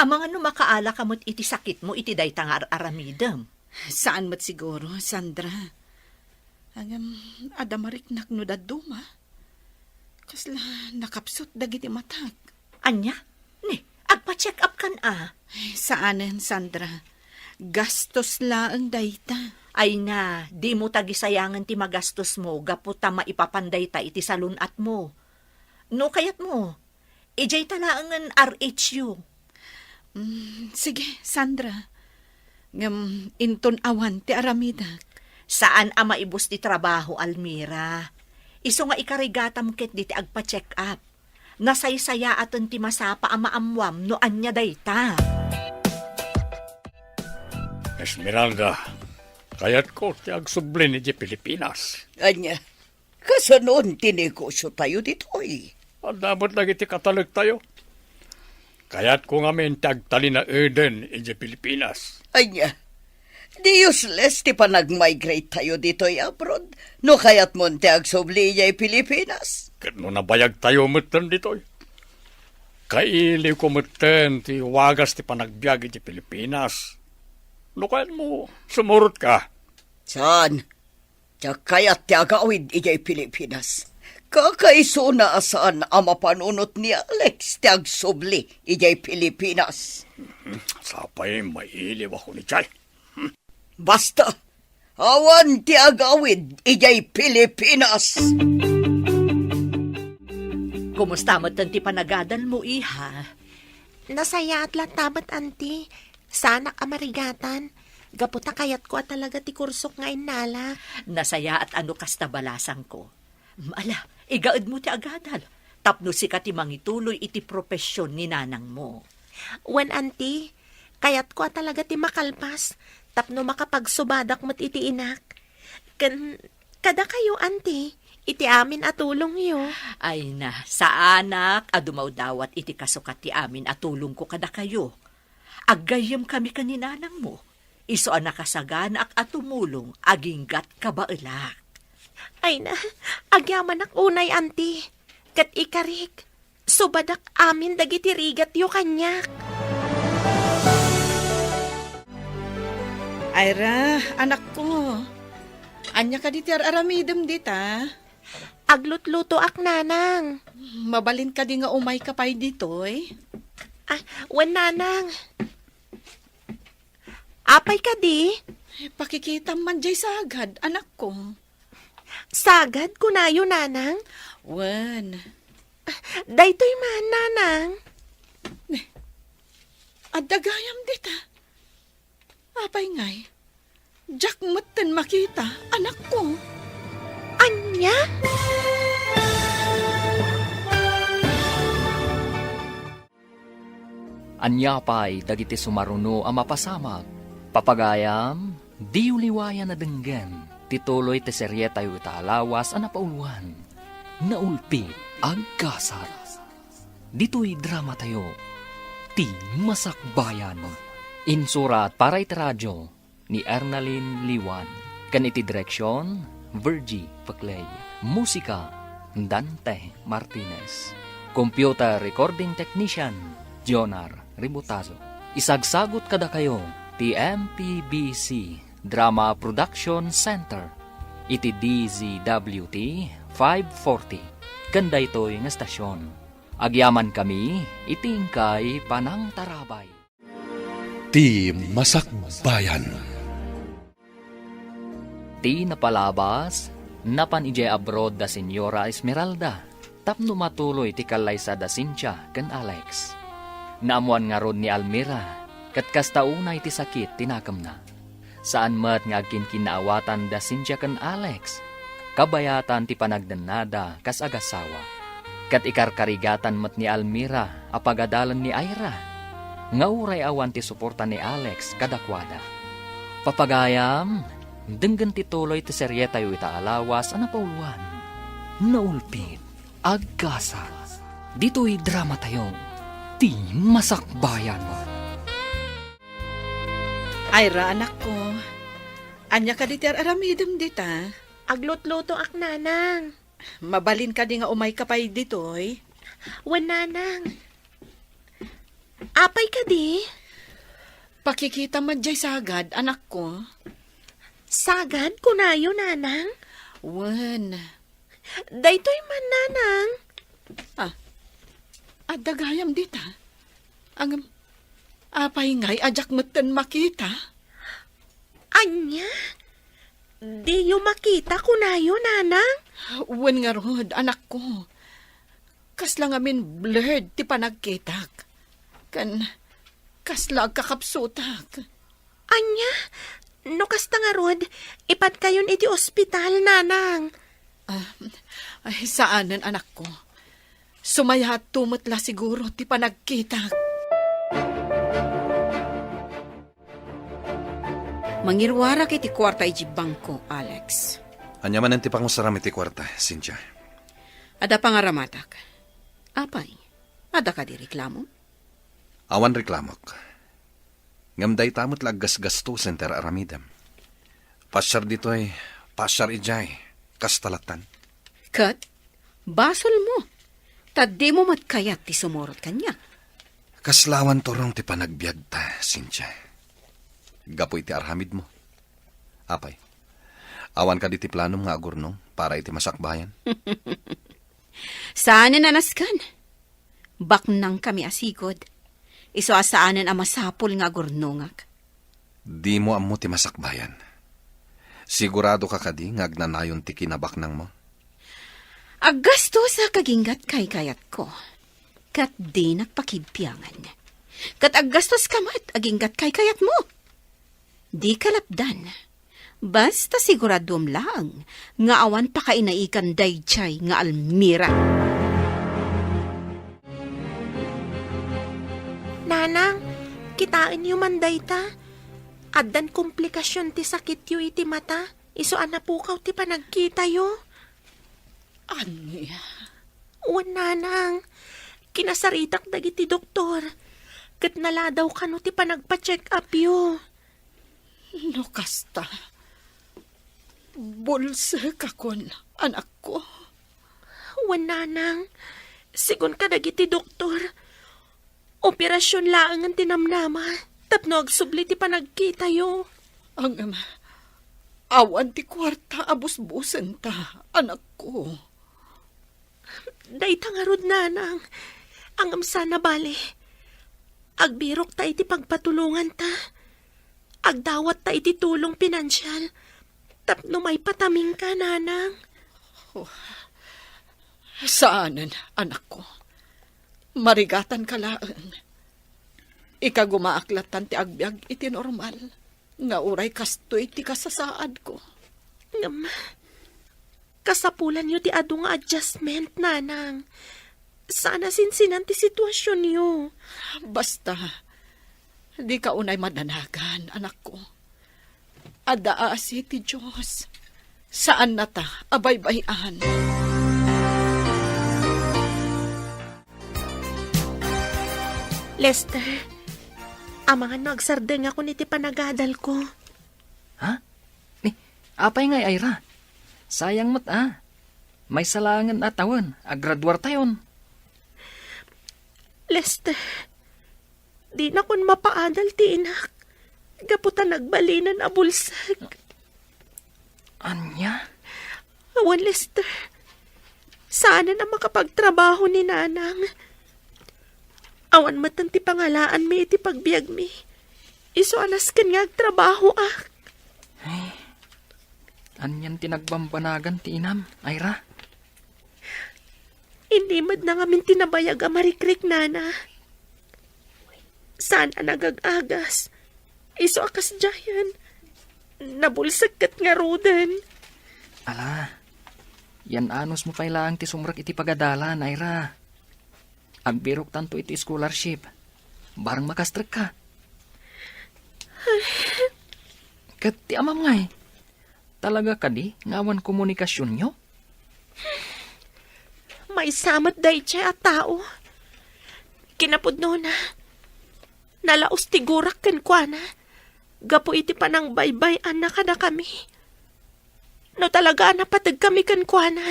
Amangan no makaalaka met iti sakitmo iti dayta nga ar-aramidem. Saan met siguro, Sandra. Ngem adda mariknak no dadduma. Kasla nakapsut dagiti matak. Ania? Ni, agpa-check up kan a? Ay, saanen, Sandra. Gastos laeng dayta. Ay na, dimo tagisayangen ti magastosmo gapu ta maipapan dayta iti salun-atmo. No kayatmo, idiay ta laengen R H U. Mm, sige, Sandra. Ngem inton awan ti aramidek. Saan a maibus ti trabaho, Almira. Isu nga ikarigatam ket diti agpa-check up. Nasaysayaaten ti masapa a maammuam no ania dayta. Esmeralda, kayatko ti agsubli idiay Pilipinas. Ania? Kasanon ti negosyo tayo ditoy? Adda met dagiti katalektayo. Kayatko ngamin ti agtalinaeden idiay Pilipinas. Ania? Di useless ti panag-migrate tayo ditoy abroad no kayatmon ti agsubli idiay Pilipinas. Ket no nabayag tayo metten ditoy, kailiwko metten ti wagas ti panagbiag idiay Pilipinas. No kayatmo, sumurot ka. Saan? Diak kayat ti agawid idiay Pilipinas. Kakaisuna a saan a mapanunot ni Alex ti agsubli idiay Pilipinas. Sapay mailiwko ni Chay. Basta, awan ti agawid idiay Pilipinas. Kumusta met ti panagadalmo, iha? Nasayaat latta met, Auntie. Saanak a marigatan. Gapu ta kayatko a talaga ti kursok nga innalak. Nasayaat a no kasta, balasangko. Ala, igaedmo ti agadal. Tapno sika ti mangituloy iti profession ni nanangmo. Wen, Auntie, kayatko a talaga ti makalpas tapno makapagsubadak met iti inak. Ken kadakayo, Auntie, iti amin a tulongyo. Ay na, saanak a dumawdawat iti kasukat ti amin a tulongko kadakayo. Aggayyemkami ken ni nanangmo, isu a nakasaganaak a tumulong aginggat kabaelak. Ay na, agyamanak unay, Auntie. Ket ikarik, subadak amin dagiti rigatyo kaniak. Ayra, anakko, ania kadi ti ar-aramidem dita? Aglutlutoak, Nanang. Mabalin kadi nga umayka pay ditoy? Ah, wen, Nanang. Apay kadi? Pakikitam man jay sagad, anakko. Sagad, kunayo, Nanang? Wen. Daytoy man, Nanang. Ne, adda gayam dita. Apay ngay? Diak metten makita, anakko. Ania? Ania pay dagiti sumaruno a mapasamak? Papagayam, diyo liwayan a denggen ti tuloy ti serietayo ita a lawas a napauluan, Naulpit Agkasat. Ditoy dramatayo, Ti Masakbayan. Insurat para iti radio ni Ernalyn Liwan, ken iti direksion, Virgie Peclay. Musika, Dante Martinez. Computer recording technician, Jonar Ributazo. Isagsagut kadakayo ti M P B C Drama Production Center iti D Z W T five forty ken daytoy nga stasyon. Agyamankami iti inkay panangtarabay. Ti Masakbayan. Ti napalabas, napan idiay abroad da Señora Esmeralda tapno matuloy ti kallaysa da Cynthia ken Alex. Naammoan ngarud ni Almira, ket kasta unay ti sakit ti nakemna. Saan met nga agkinkinnaawatan da Cynthia ken Alex, kabayatan ti panagdennada kas agasawa. Ket ikarkarigatan met ni Almira a pagadalan ni Ira, nga uray awan ti suporta ni Alex kadakuada. Papagayam, denggen ti tuloy ti serietayo ita a lawas a napauluan, Naulpit, Agkasa. Ditoy dramatayo, Ti Masakbayan. Ira, anakko, ania kadi ti ar-aramidem dita? Aglutlutoak, nanang. Mabalin kadi nga umayka pay ditoy? Wen, nanang. Apay kadi? Pakikita met diay sagad, anakko. Sagad, kunayo, nanang? Wen. Daytoy man, nanang. Ah, adda gayam dita. Ngem, apay ngay a diak metten makita? Ania? Diyo makita, kunayo, nanang? Wen ngarud, anakko. Kasla ngamin blurred ti panagkitak. Ken kasla agkakapsutak. Ania? No kasta ngarud, ipadkayon iti ospital, nanang. Ah, ay, saanen, anakko. Sumayatto met la siguro ti panagkitak. Mangiruarak iti kuarta iti bangko, Alex. Ania manen ti pangusaram iti kuarta, Cynthia? Adda pangaramatak. Apay? Adda kadi reklamo? Awan reklamok. Ngem dayta met la aggasgastosen ti ar-aramidem. Pasiar ditoy, pasiar idiay, kasta lattan. Ket, basolmo, ta dimo met kayat ti sumurot kaniak. Kasla awan turong ti panagbiagta, Cynthia. Gapu iti aramidmo. Apay, awan kadi ti planom nga agurnong para iti masakbayan? Saanen a nasken. Baknangkami a sigud. Isu a saanen a masapul nga agurnongak. Dimo ammo ti masakbayan. Siguradoka kadi nga agnanayon ti kinabaknangmo? Aggastosak aginggat kaykayatko, ket dinak pakibbiangan. Ket aggastoska met aginggat kaykayatmo. Dika lapdan. Basta siguraduem laeng nga awan pakainaikan daydiay nga Almira. Nanang, kitaenyo man dayta. Addan komplikasion ti sakityo iti mata, isu a napukaw ti panagkitayo. Ania? Wen, nanang, kinasaritak dagiti doktor, ket naladaw kano ti panagpa-check-upyo. No kasta, bulsekakon, anakko. Wen, nanang, sigun kadagiti doktor, operasion laengen ti namnama tapno agsubli ti panagkitayo. Ngem, awan ti kuarta a busbusenta, anakko. Dayta ngarud, nanang. Ngem sana bale, agbirokta iti pagpatulonganta. Agdawatta iti tulong pinansial tapno maipataminka, nanang. Oh, saanen, anakko. Marigatanka laeng. Ikagumaak lattan ti agbiag iti normal nga uray kastoy ti kasasaadko. Ngem, kasapulanyo ti adu nga adjustment, nanang. Saan a sinsinan ti situasionyo. Basta, dika unay madanagan, anakko. Adda aasi ti Dios. Saannata a baybay-an. Lester, amangan no agsardengakon iti panagadalko. Ha? Ni, apay ngay, Ira? Sayang met a. Maysa laengen a tawen, agraduartayon. Lester, dinakon mapaadal ti inak gapu ta nagbalinen a bulsek. Ania? Awan, Lester. Saanen a makapagtrabaho ni nanang. Awan metten ti pangalaanmi iti pagbiagmi. Isu a nasken nga agtrabahoak. Ay, anian ti nagbambanagan ti inam, Ira? Inimed na ngamin ti nabayag a marikriknana. Saan a nagag-agas. Isu a kasdiayan. Nabulsek ket ngaruden. Ala, yan anusmo pay laeng ti sumrek iti pagadalan, Ira. Agbiroktanto iti scholarship. Barang makastrekka. Ket ti amam ngay, talaga kadi nga awan komunikasionyo? Maysa met daydiay a tao. Kinapudnona, nalaus ti gurak kenkuana gapu iti panangbaybay-anna kadakami. No talaga a napategkami kenkuana,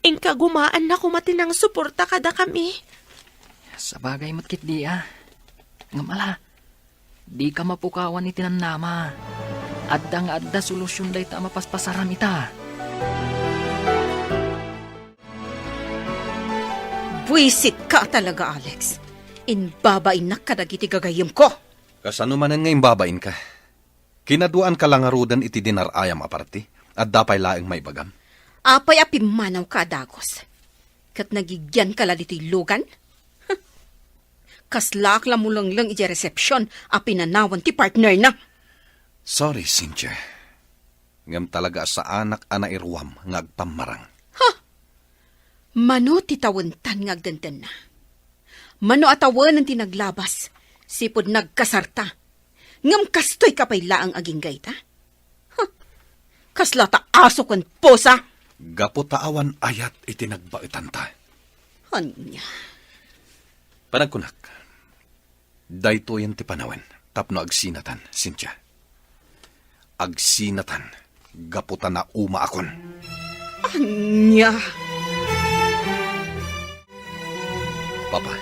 inka gumaanna koma ti nangsuporta kadakami. Sabagay met ketdi a. Ngem ala, dika mapukawan iti namnama. Adda nga adda solusion dayta a mapaspasaram ita. Buisitka talaga, Alex. Imbabainnak kadagiti gagayyemko. Kasano manen nga imbabainka? Kinaduaanka la ngaruden iti dinar-ayam a parti? Adda pay laeng maibagam? Apay a pimmanawka a dagus? Ket nagigianka la ditoy lugan? Kaslaak la mulengleng idiay resepsion a pinanawan ti partnerna. Sorry, Cynthia. Ngem talaga a saanak a nairuam nga agpammarang. Ha? Mano ti tawentan nga agdendenna? Mano a tawenen ti naglabas, sipud nagkasarta? Ngem kastoyka pay laeng aginggayta? Huh! Kasla ta aso ken pusa! Gapu ta awan ayat iti nagbaetanta. Ania? Panagkunak, daytoyen ti panawen tapno agsinatan, Cynthia. Agsinatan gapu ta naumaakon. Ania? Papa,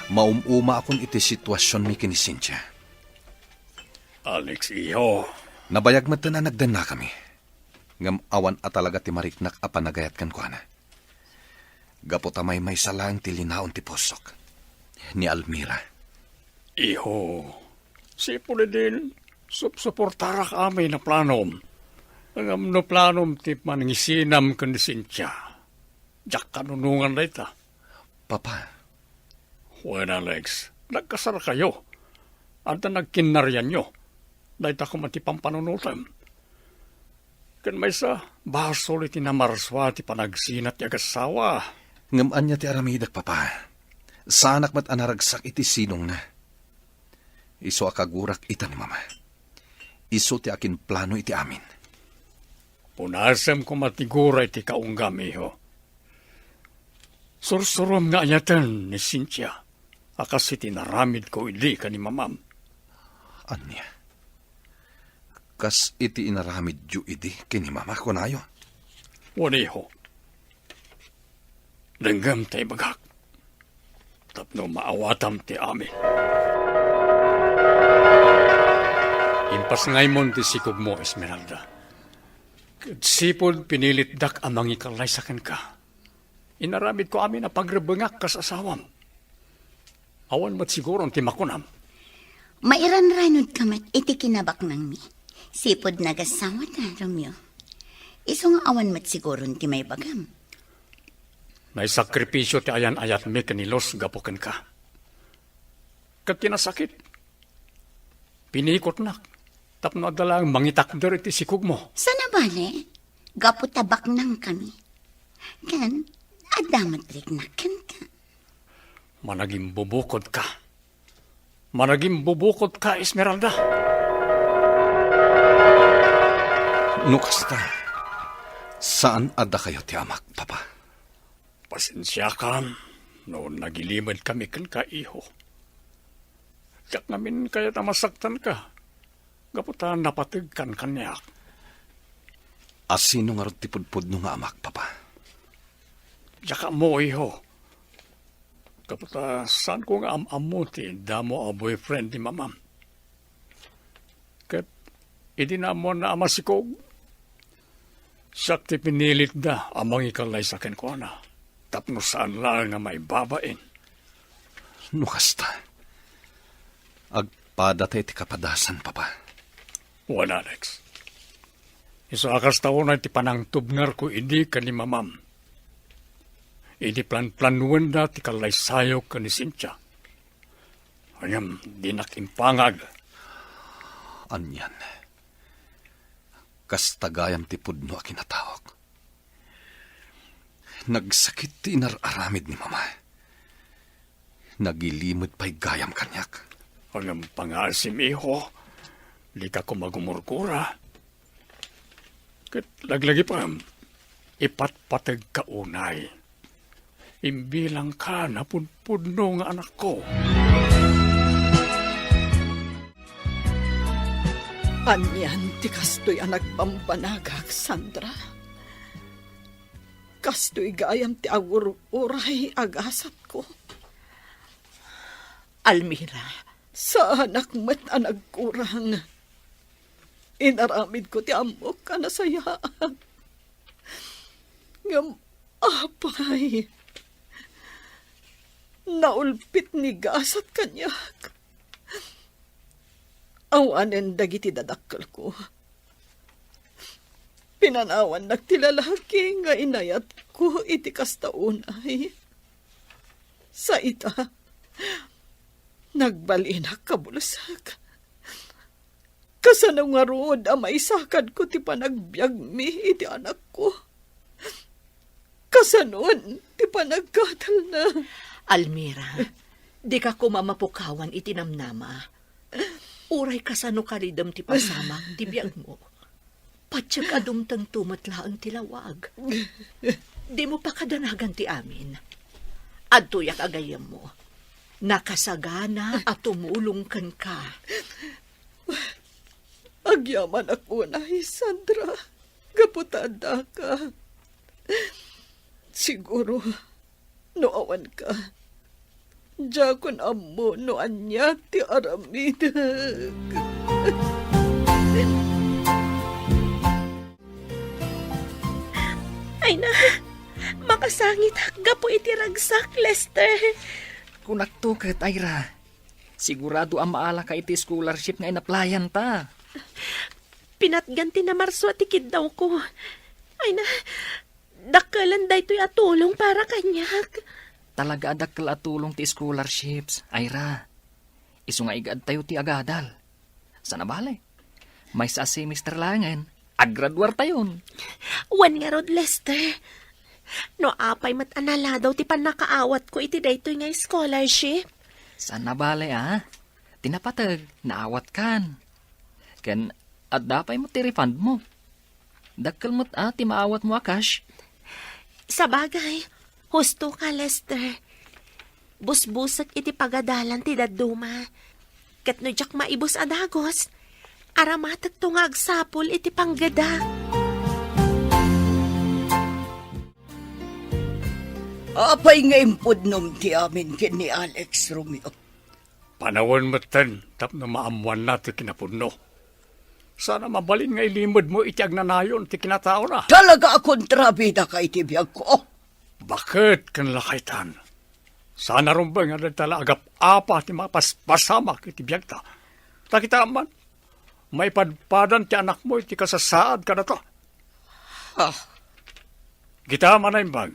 maum-umaakon iti situasionmi ken ni Cynthia. Alex, iho. Nabayag metten a nagdennakami. Ngem awan a talaga ti mariknak a panagayat kenkuana. Gapu ta maymaysa laeng ti linaon ti pusok ni Almira. Iho, sipud idin, supsuportarak amin a planom. Ngem no planom ti panangisinam ken ni Cynthia, diak kanunongan dayta. Papa. Wen, Alex, nagkasarkayo. Adda nagkinnarianyo. Dayta koma ti pampanunotem. Ken maysa, basol iti namarsua ti panagsinat ti agassawa. Ngem ania ti aramidek, Papa? Saanak met a naragsak iti sidongna. Isu a kagurak ita ni Mama. Isu ti akinplano iti amin. Punasem koma ti gura iti kaunggam, iho. Sursurom nga ayaten ni Cynthia a kas iti naramidko idi ken ni Mamam. Ania? Kas iti inaramidyo idi ken ni Mama, kunayo? Wen, iho. Denggem ta ibagak tapno maawatam ti amin. Impasngaymon ti sikogmo, Esmeralda. Ket sipud pinilitdak a mangikallaysa kenka, inaramidko amin a pagrebbengak kas asawam. Awan met siguron ti makunam. Mairanranudka met iti kinabaknangmi. Sipud nagasawata, Romeo. Isu nga awan met siguron ti maibagam. Naisakripisio ti ayan-ayatmi ken ni Luz gapu kenka. Ket ti nasakit, pinikotnak tapno adda laeng mangitakder iti sikogmo. Saan a bale, gapu ta baknangkami. Ken, adda met riknak kenka. Managimbubukodka. Managimbubukodka, Esmeralda. No kasta, saan a dakayo ti amak, Papa? Pasensiakam no nagilimedkami kenka, iho. Diak ngamin kayat a masaktanka gapu ta napategkan kaniak. A sino ngarud ti pudpudno nga amak, Papa? Diak ammo, iho. Gapu ta saanko nga am-ammo ti damo a boyfriend ni Mamam. Ket idi naammoanna a masikog, siak ti pinilitda a mangikallaysa kenkuana tapno saan laeng nga maibabain. No kasta, agpadata iti kapadasan, Papa. Wen, Alex. Isu a kasta unay ti panangtubngarko idi ken ni Mamam. Idi planplanuenda ti kallaysayok ken ni Cynthia. Ngem dinak impangag. Anian? Kasta gayam ti pudno a kinataok. Nagsakit ti inar-aramid ni Mama. Nagilimed pay gayam kaniak. Ngem pangaasim, iho. Dika koma gumurgura. Ket laglagipem, ipatpategka unay. Imbilangka napudpudno nga anakko. Anian ti kastoy a nagbambanagak, Sandra? Kastoy gayam ti agur-uray a gasatko. Almira. Saanak met a nagkurang. Inaramidko ti ammok a nasayaat. Ngem apay, naulpit ni gasat kaniak. Awanen dagiti dadakkelko. Pinanawannak ti lalaki nga inayatko iti kasta unay. Sa ita, nagbalinak kabulsek. Kasano ngarud a maisakadko ti panagbiagmi iti anakko? Kasanon ti panagkatelna? Almira, dika koma mapukawan iti namnama. Uray kasano karidem ti pasamak ti biagmo, patiek a dumtengto met laeng ti lawag. Dimo pakadanagan ti amin. Adtoyak a gayyemmo. Nakasagana a tumulong kenka. Agyamanak unay, Sandra, gapu ta addaka. Siguro, no awanka, diakon ammo no ania ti aramidek. Ay na, makasangitak gapu iti ragsak, Lester. Kunakto ket, Ira. Sigurado a maalaka iti scholarship nga inaplayanta. Pinatgan ti namarsua ti kiddawko. Ay na, dakkelen daytoy a tulong para kaniak. Talaga a dakkel a tulong ti scholarships, Ira. Isu nga igaadtayo ti agadal. Sana bale, maysa a semester laengen, agraduartayon. Wen ngarud, Lester. No apay met a naladaw ti pannakaawatko iti daytoy nga scholarship. Saan nabale a? Ti napateg, naawatkan. Ken adda pay met ti refund mo. Dakkel met a ti maawatmo a cash. Sabagay, husto ka, Lester. Busbusek iti pagadalan ti dadduma. Ket no diak maibus a dagus, aramatekto nga agsapul iti panggeda. Apay nga impudnom ti amin ken ni Alex, Romeo? Panawen metten tapno maammoanna ti kinapudno. Saan a mabalin nga ilimedmo iti agnanayon ti kinataona. Talaga a kontrabida ka iti biagko. Baket ken lakaytan. Saan a rumbeng a dagita la agap-apa ti mapaspasamak iti biagta. Ta kitaem man, maipadpadan ti anakmo iti kasasaad kadata. Ah. Kitaem a naimbag.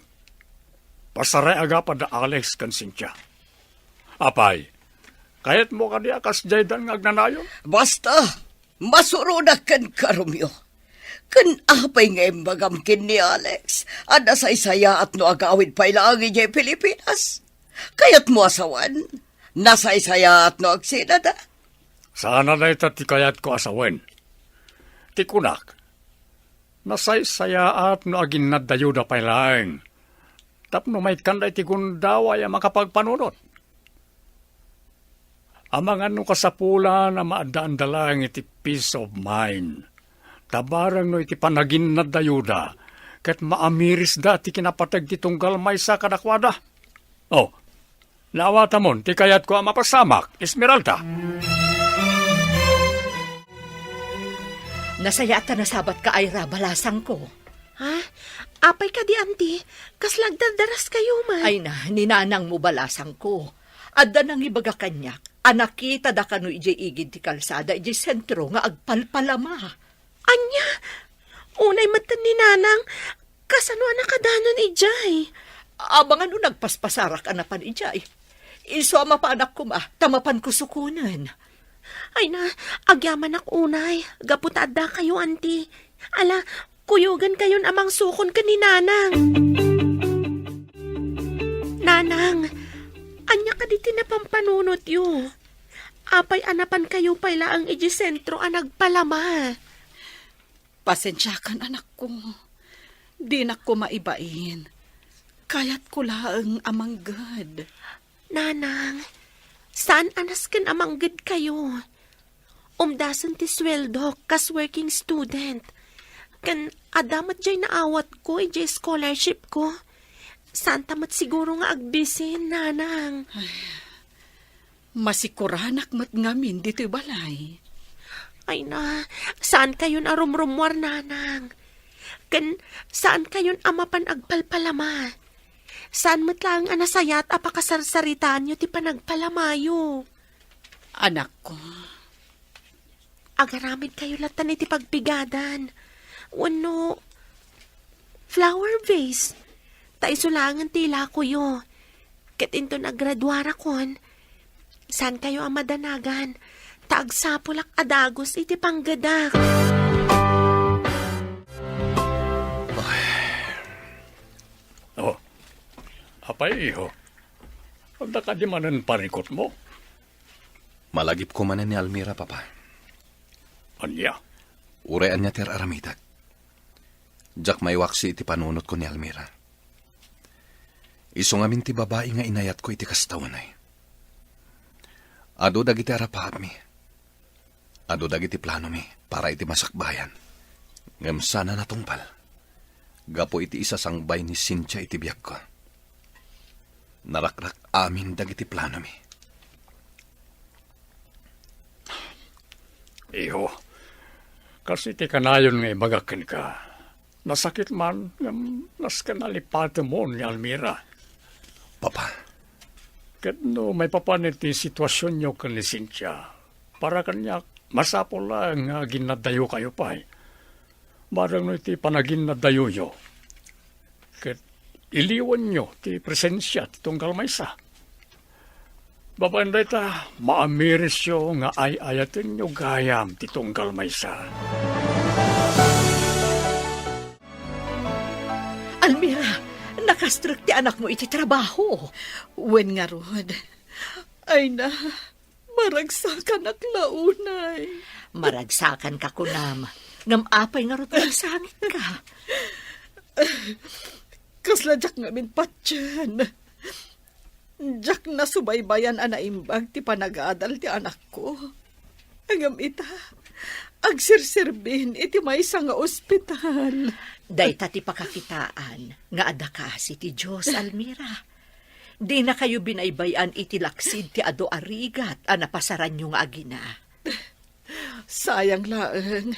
Pasaray agapa da Alex ken Cynthia. Apay, kayatmo kadi a kasdiaydan nga agnanayon? Basta, masuronak kenka, Romeo. Ken apay nga imbagam ken ni Alex a nasaysayaat no agawid pay laeng idiay Pilipinas? Kayatmo a sawen? Nasaysayaat no agsinada? Saan a dayta ti kayatko a sawen. Ti kunak, nasaysayaat no aginnadayuda pay laeng tapno maikkanda iti gundaway a makapagpanunot. Amangan no kasapulan a maaddaanda laeng iti peace of mind. Ta bareng no iti panaginnadayuda, ket maamirisda ti kinapateg ti tunggal maysa kadakuada. Oh, naawatamon ti kayatko a mapasamak, Esmeralda. Nasayaat ta nasabatka, Ira, balasangko. Ha? Apay kadi, Auntie? Kasla agdardaraskayo man? Ay na, ni nanangmo, balasangko. Adda nangibaga kaniak a nakitada kano idiay igid ti kalsada idiay sentro nga agpalpalama. Ania? Unay metten ni Nanang, kasano a nakadanon idiay? Amangan no nagpaspasarak a napan idiay. Isu a mapanak koma, ta mapan kusukonen. Ay na, agyamanak unay, gapu ta adda kayo, anti. Ala, kuyogan kayon a mangsukon ken ni Nanang. Nanang, ania kadi ti napampanunotyo? Apay a napan kayo pay laeng iti sentro a nagpalama? Pasensiakan, anakko. Dinak ko maibain. Kayatko laeng a mangged. Nanang, saan a nasken a mangged kayo? Umdasen ti sueldok kas working student. Ken adda met jay naawatko idiay scholarship ko. Saan ta met siguro nga agbisin, Nanang? Masikuranak met ngamin ditoy balay. Ay na, saan kayon a rumrummuar, Nanang? Ken saan kayon a mapan agpalpalama? Saan met laeng a nasayat a pakasarsaritaanyo ti panagpalamayo? Anakko. Agaramid kayo latan iti pagpigadan. Wenno flower vase. Ta isu laengen ti ilakoyo. Ket inton agraduarakon, saan kayo a madanagan, ta agsapulak a dagus iti panggedak. Oh, apay, iho? Adda kadi manen parikutmo? Malagipko manen ni Almira, Papa. Ania? Uray ania ti ar-aramidak, diak maiwaksi iti panunotko ni Almira. Isu ngamin ti babai nga inayatko iti kasta unay. Adu dagiti arapaatmi. Adu dagiti planomi para iti masakbayan. Ngem saan a natungpal. Gapu iti isasangbay ni Cynthia iti biagko. Narakrak amin dagiti planomi. Iho, kas iti kanayon nga ibagak kenka, nasakit man ngem nasken a lipatemon ni Almira. Papa. Ket no maipapan iti situasionyo ken ni Cynthia, para kaniak, masapul laeng nga aginnadayokayo pay. Bareng no iti panaginnadayoyo, ket iliwanyo ti presensia ti tunggal maysa. Babaen dayta, maamirisyo nga ay-ayatenyo gayam ti tunggal maysa. Almira, nakastrek ti anakmo iti trabaho. Wen ngarud. Ay na, maragsakanak la unay. Maragsakanka, kunam. Ngem apay ngarud nga nasangitka? Kasla diak ngamin patien. Diak nasubaybayan a naimbag ti panagadal ti anakko. Ngem ita, agsirserbin iti maysa nga ospital. Dayta ti pakakitaan nga adda kaasi ti Dios, Almira. Dinakayo binaybay-an iti laksid ti adu a rigat a napasaranyo nga agina. Sayang laeng,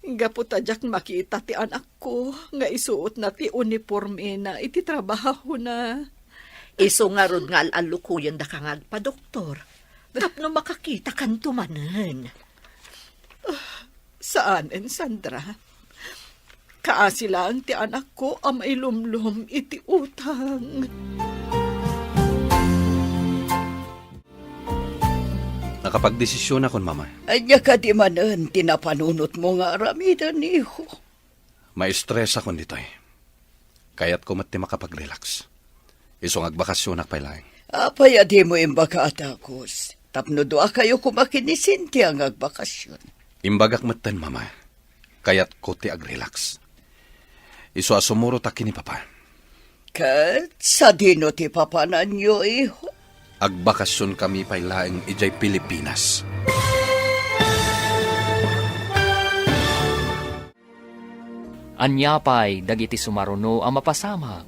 gapu ta diak makita ti anakko nga isuotna ti unipormena iti trabahona. Isu ngarud nga al-allukoyendaka nga agpadoktor, tapno makakitakanto manen. Saanen, Sandra. Kaasi laeng ti anakko a mailumlom iti utang. Nakapagdesisionakon, Mama. Ania kadi manen ti napanunotmo nga aramiden, iho? Maestresakon ditoy. Kayatko met ti makapag-relax. Isu nga agbakasionak pay laeng. Apay a dimo imbaga a dagus? Tapno duakayo koma ken ni Cynthia nga agbakasion. Imbagak metten, Mama. Kayatko ti ag-relax. Isu a sumurotak ken ni Papa. Ket sadino ti papananyo, iho? Agbakasionkami pay laeng idiay Pilipinas. Ania pay dagiti sumaruno a mapasamak?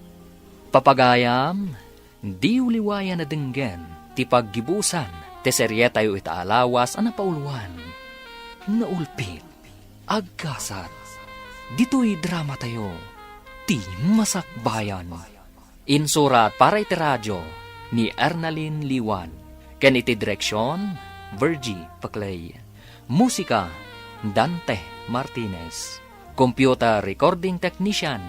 Papagayam, diyo liwayan a denggen ti paggibusan ti serietayo ita a lawas a napauloan. Naulpit, agkasat, ditoy dramatayo, ti Masakbayan. Insurat para iti radio, ni Ernalyn Liwan, ken iti direksion, Virgie Paclay. Musika, Dante Martinez. Computer recording technician,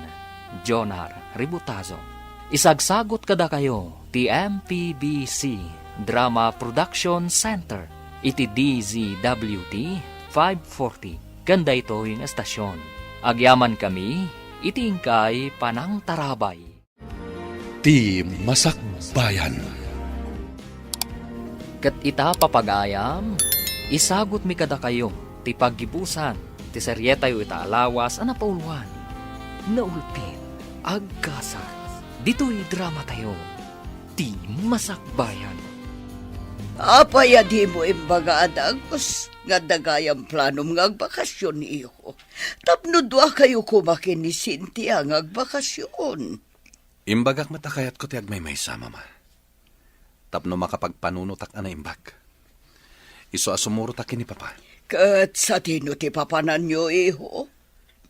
Jonar Ributazo. Isagsagut kadakayo ti M P B C Drama Production Center iti D Z W T five forty ken daytoy nga estasion. Agyamankami iti inkay panangtarabay. Ti Masakbayan. Ket ita, papagayam, isagutmi kadakayo ti paggibusan ti serietayo ita a lawas a napauluan. Naulpit, agkasar, ditoy dramatayo, Ti Masakbayan. Apay a dimo imbaga a dagus nga adda gayam planom nga agbakasyon, iho? Tapno duakayo koma ken ni Cynthia nga agbakasyon. Imbagak met a kayatko ti agmaymaysa, Mama. Tapno makapagpanunotak a naimbag. Isu a sumurotak ken ni Papa. Ket sadino ti papananyo, iho?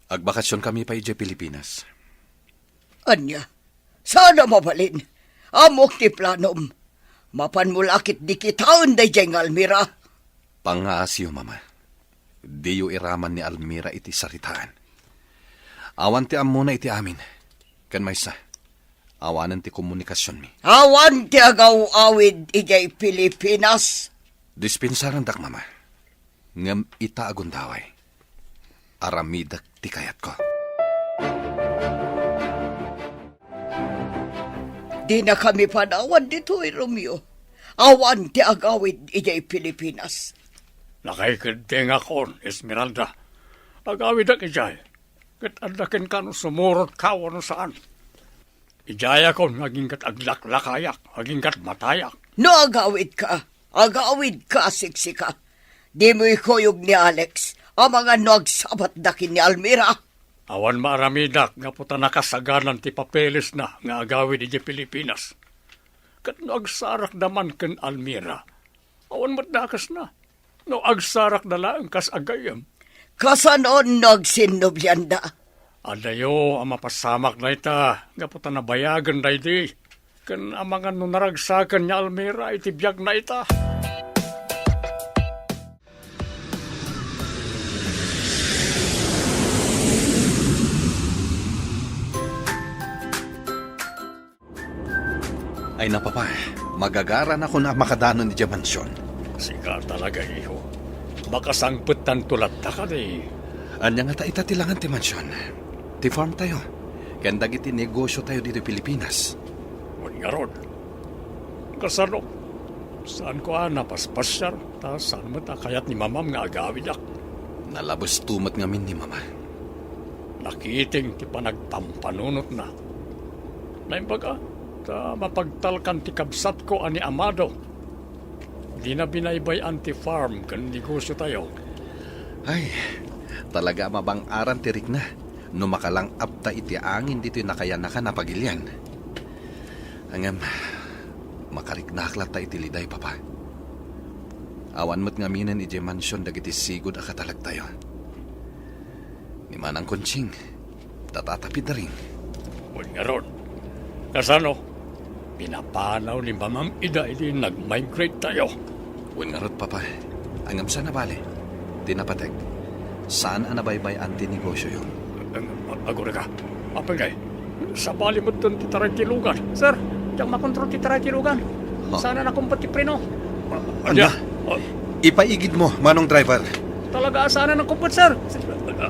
Agbakasyonkami pay idiay Pilipinas. Ania? Saan a mabalin? Ammok ti planom. Mapanmo la ketdi kitaen daydiay nga Almira. Pangngaasiyo, Mama. Diyo iraman ni Almira iti saritaan. Awan ti ammona iti amin. Ken maysa, awanen ti komunikasionmi. Awan ti agaw-awid idiay Pilipinas. Dispensarandak, Mama. Ngem ita a gundaway, aramidek ti kayatko. Dinakami panawan ditoy, Romeo. Awan ti agawid idiay Pilipinas. Nakaikeddengakon, Esmeralda. Agawidek idiay. Ket adda kenka no sumurotka wenno saan. Idiayakon nga aginggat aglaklakayak, aginggat matayak. No agawidka, agawidka a siksika. Dimo ikuyog ni Alex, amangan no agsabatda ken ni Almira. Awan maaramidak gapu ta nakasaganan ti papelesna nga agawid idiay Pilipinas. Ket no agsarakda man ken Almira, awan met dakesna. No agsarakda laeng kas agayyem. Kasano no agsinnoblianda? Adayo a mapasamak dayta, gapu ta nabayagen daydi. Ken amangan no naragsaken ni Almira iti biagna ita. Ay, napapa, magagaranakon a makadanon idiay mansion. Sika talaga, iho. Makasangpettanto latta kadi? Ania ngata ita ti langan ti mansion? Ti farm tayo, ken dagiti negosio tayo ditoy Pilipinas. Wen ngarud, kasano? Saanko a napaspasiar, ta saan met a kayat ni Mamam nga agawidak. Nalabesto met ngamin ni Mama. Nakiting ti panagpampanunotna. Naimbag a, ta mapagtalkan ti kabsatko a ni Amado. Dina binaybay-an ti farm ken negosio tayo. Ay, talaga a mabang-aran ti rikna no makalang-apta iti angin ditoy nakayanakan a pagilian. Ngem, makariknaak latta iti liday, Papa. Awan met ngaminen idiay mansion dagiti sigud a katalektayo. Ni Manang Conching, tatatapidaring. Wen ngarud, kasano? Pinapanaw ni Mamam ida idi nag-migrate tayo. Wen ngarud, Papa. Ngem saan a bale. Ti napateg, saan a nabaybay-an ti negosioyo. Ag-, agurayka. Apay ngay, sabali met ti taray ti lugan. Sir, diak makontrol ti taray ti lugan. Ha? Saan a nakumpet ti preno. Ania? Ania? Ipaigid mo, manong driver. Talaga a saan a nakumpet, sir.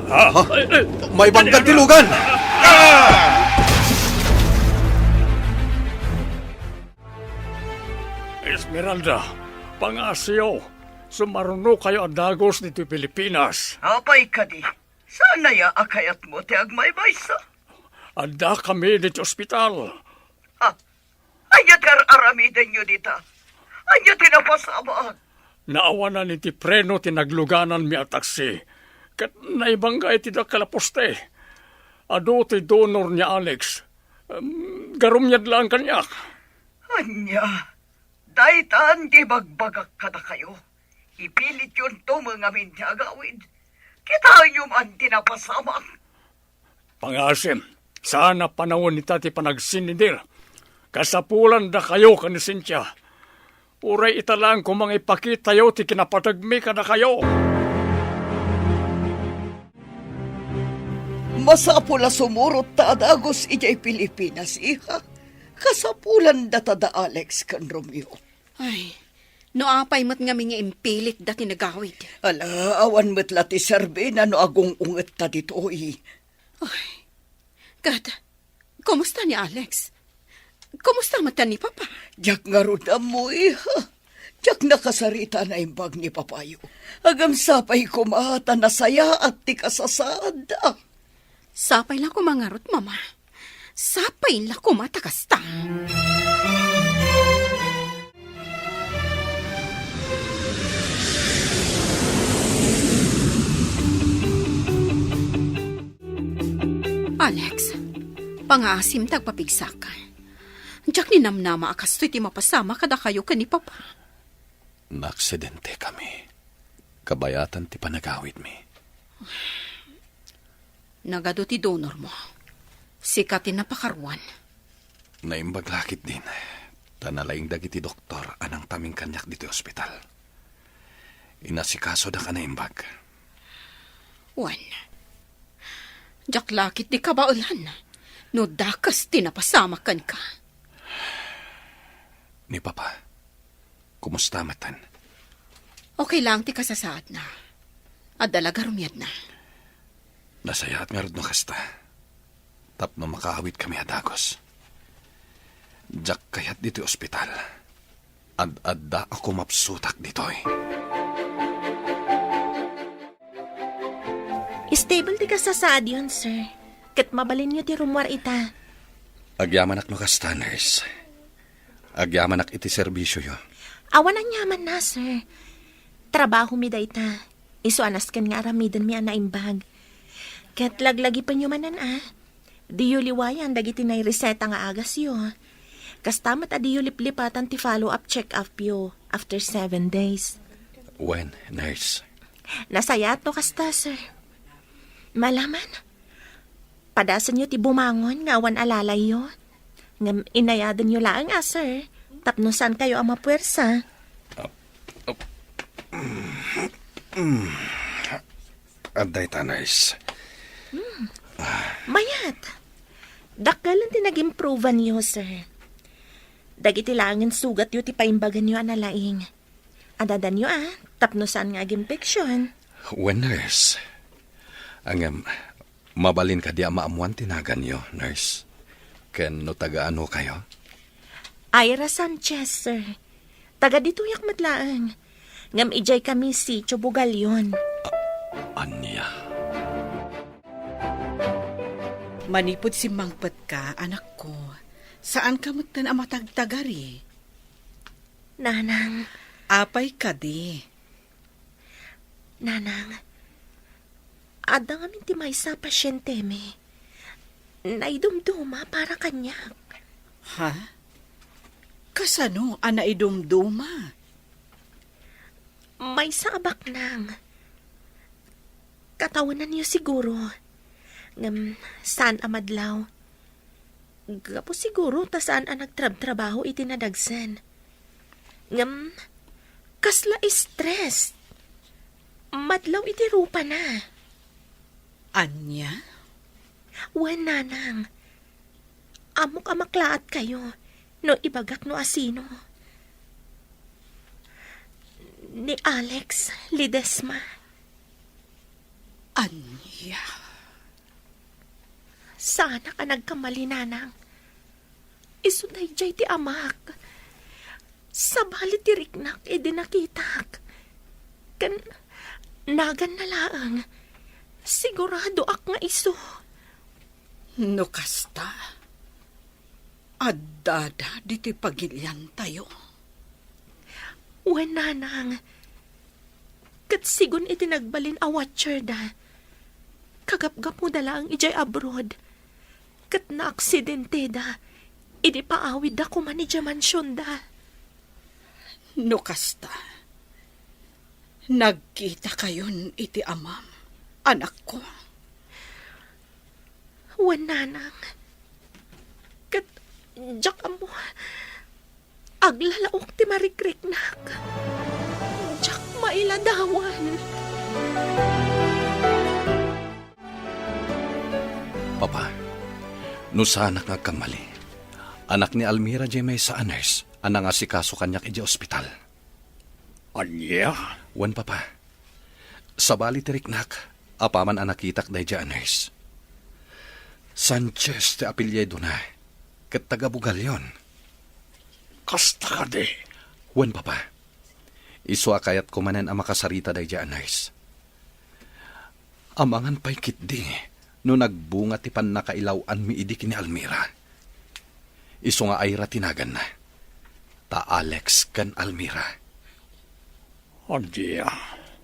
Ha? Ha? Ay, ay. Maibanggan ti lugan! Ah! Esmeralda, pangngasiyo, sumarunokayo a dagus ditoy Pilipinas. Apay kadi, saan aya a kayatmo ti agmaymaysa? Addakami ditoy ospital. Ha? Ania ti ar-aramidenyo dita? Ania ti napasamak? Naawanan iti preno ti naglugananmi a taksi, ket naibangga iti dakkel a poste. Adu ti donor ni Alex. Em, garumiad laeng kaniak. Ania? Daytan ti ibagbagak kadakayo. Ipilityonto met ngamin ti agawid. Kitaenyo man ti napasamak. Pangasim, saan a panawen ita ti panagsinnidir. Kasapulanda kayo ken ni Cynthia. Uray ita laeng koma nga ipakitayo ti kinapategmi kadakayo. Masapul a sumurot ta a dagus idiay Pilipinas, iha. Kasapulanda ta da Alex ken Romeo. Ay, no apay met ngamin nga impilit da ti nagawid. Ala, awan met la ti serbina no agung-ungetta ditoy. Ay, ket, kumusta ni Alex? Kumusta met ni Papa? Diak ngarud ammo, iha. Diak nakasarita a naimbag ni Papayo. Agam sapay koma ta nasayaat ti kasasaadda. Sapay la koma ngarud, Mama. Sapay la koma ta kasta. Alex, pangaasim ta agpapigsak. Diak ninamnama a kastoy ti mapasamak kadakayo ken ni Papa. Naaksidente kami. Kabayatan ti panagawidmi. Nagadu ti donor mo. Sika ti napakaruan. Naimbag la ketdin, ta nalaing dagiti doktor a nangtaming kaniak ditoy ospital. Inasikasodak a naimbag. Wen, diak la ketdi kabaelan no dakes ti napasamak kenka. Ni Papa, kumusta metten? Okay lang ti kasasaadna. Adda la garumiadna. Nasayaat ngarud no kasta. Tapno makaawidkami a dagus. Diak kayat ditoy ospital. Ad-adda a kumapsutak ditoy. Stable ti kasasaadyon, sir. Ket mabalinyo ti rummuar ita. Agyamanak no kasta, nurse. Agyamanak iti serbisioyo. Awan aniamanna, sir. Trabahomi dayta. Isu a nasken nga aramidenmi a naimbag. Ket laglagipenyo manen a, diyo liwayan dagiti naireseta nga agasyo. Kasta met a diyo liplipatan ti follow-up check-upyo after seven days. Wen, nurse. Nasayaat no kasta, sir. Malaman, padasenyo ti bumangon nga awan alalayyo. Ngem inayadenyo laeng a, sir, tapno saankayo a mapuersa. Adda ita, nurse. Mayat. Dakkel ti nag-improveanyo, sir. Dagiti laengen sugatyo ti paimbaganyo a nalaing. Adadanyo a, tapno saan nga aginfection. Wen, nurse. Ngem, mabalin kadi a maammuan ti naganyo, nurse? Ken no taga-ano kayo? Ira Sanchez, sir. Taga ditoyak met laeng. Ngem idiay kami Sitio Bugalion. Ania? Manipud simmangpetka, anakko, saanka metten a matagtagari. Nanang. Apay kadi? Nanang, adda ngamin ti maysa a pasientemi. Naidumduma para kaniak. Ha? Kasano a naidumduma? Maysa a baknang. Katawenanyo siguro. Ngem saan a madlaw. Gapu siguro ta saan a nagtrabtrabaho iti nadagsen. Ngem, kasla stress. Madlaw iti rupana. Ania? Wen, nanang. Ammok a maklaatkayo no ibagak no asino. Ni Alex Ledesma. Ania? Saanak a nagkamali, nanang. Isu daydiay ti amak. Sabali ti riknak idi nakitak. Ken naganna laeng, siguradoak nga isu. No kasta, addada ditoy pagiliantayo. Wen, nanang. Ket sigun iti nagbalin a watcherda, kagapgapuda laeng idiay abroad, ket naaksidenteda idi paawidda koma idiay mansionda. No kasta, nagkitakayon iti amam, anakko. Wen, nanang. Ket Diak ammo. Aglalaok ti marikriknak. Diak mailadawan. Papa, no saanak nga agkammali, anak ni Almira diay maysa a nurse a nangasikaso kaniak idiay ospital. Ania? Wen, Papa. Sabali ti riknak, apaman a nakitak daydiay a nurse. Sanchez ti apelidona, ket taga-Bugallon. Kasta kadi? Wen, Papa. Isu a kayatko manen a makasarita daydiay a nurse. Amangan pay ketdi no nagbunga ti pannakailaw-anmi idi ken ni Almira. Isu nga Ira ti naganna, ta Alex ken Almira. Ania?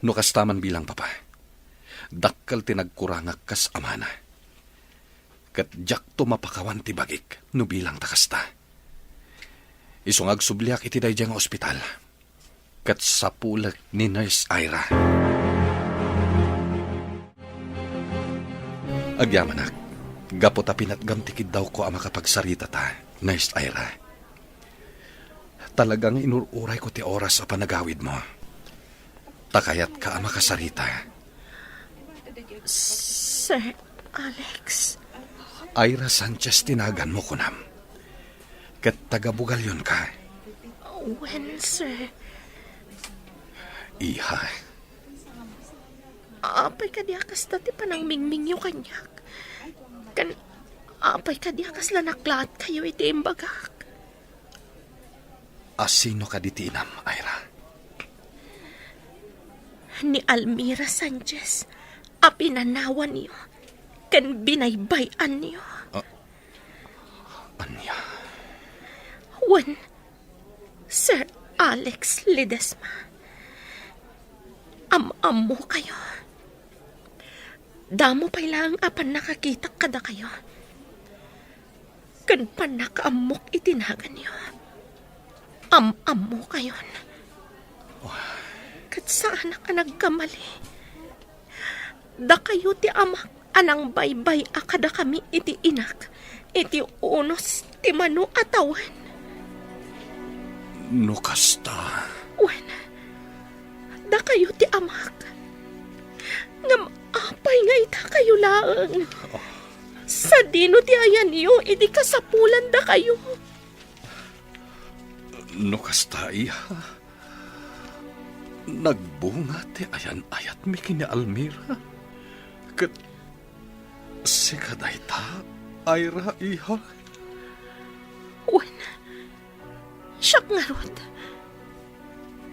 No kasta man bilang, Papa, dakkel ti nagkurangak kas amana. Ket diakto mapakawan ti bagik no bilangta kasta. Isu nga agsubliak iti daydiay nga ospital, ket sapulek ni Nurse Ira. Agyamanak, gapu ta pinatgam ti kiddawko a makapagsaritata, Nurse Ira. Talaga nga inur-urayko ti oras a panagawidmo. Ta kayatka a makasarita. Sir Alex. Ira Sanchez ti naganmo, kunam. Ket taga-Bugallon ka. Wen, sir. Iha. Apay kadi a kasta ti panangmingmingyo kaniak? Ken apay kadi a kasla naklaatkayo iti imbagak? A sino kadi ti inam, Ira? Ni Almira Sanchez a pinanawanyo ken binaybay-anyo. Ah, ania? Wen, Sir Alex Ledesma, am-ammokayo. Damo pay laeng a pannakakitak kadakayo ken pannakaammok iti naganyo. Am-ammokayon. Ket saanak a nagkamali. Dakayo ti amak a nangbaybay-a kadakami iti inak iti unos ti mano a tawen. No kasta. Wen, dakayo ti amak. Ngem apay nga itakayo laeng? Oh. Sadino ti ayanyo idi kasapulan dakayo? No kasta, iha, nagbunga ti ayan-ayatmi ken ni Almira. Ket sika dayta, Ira, iha? Wen, siak ngarud.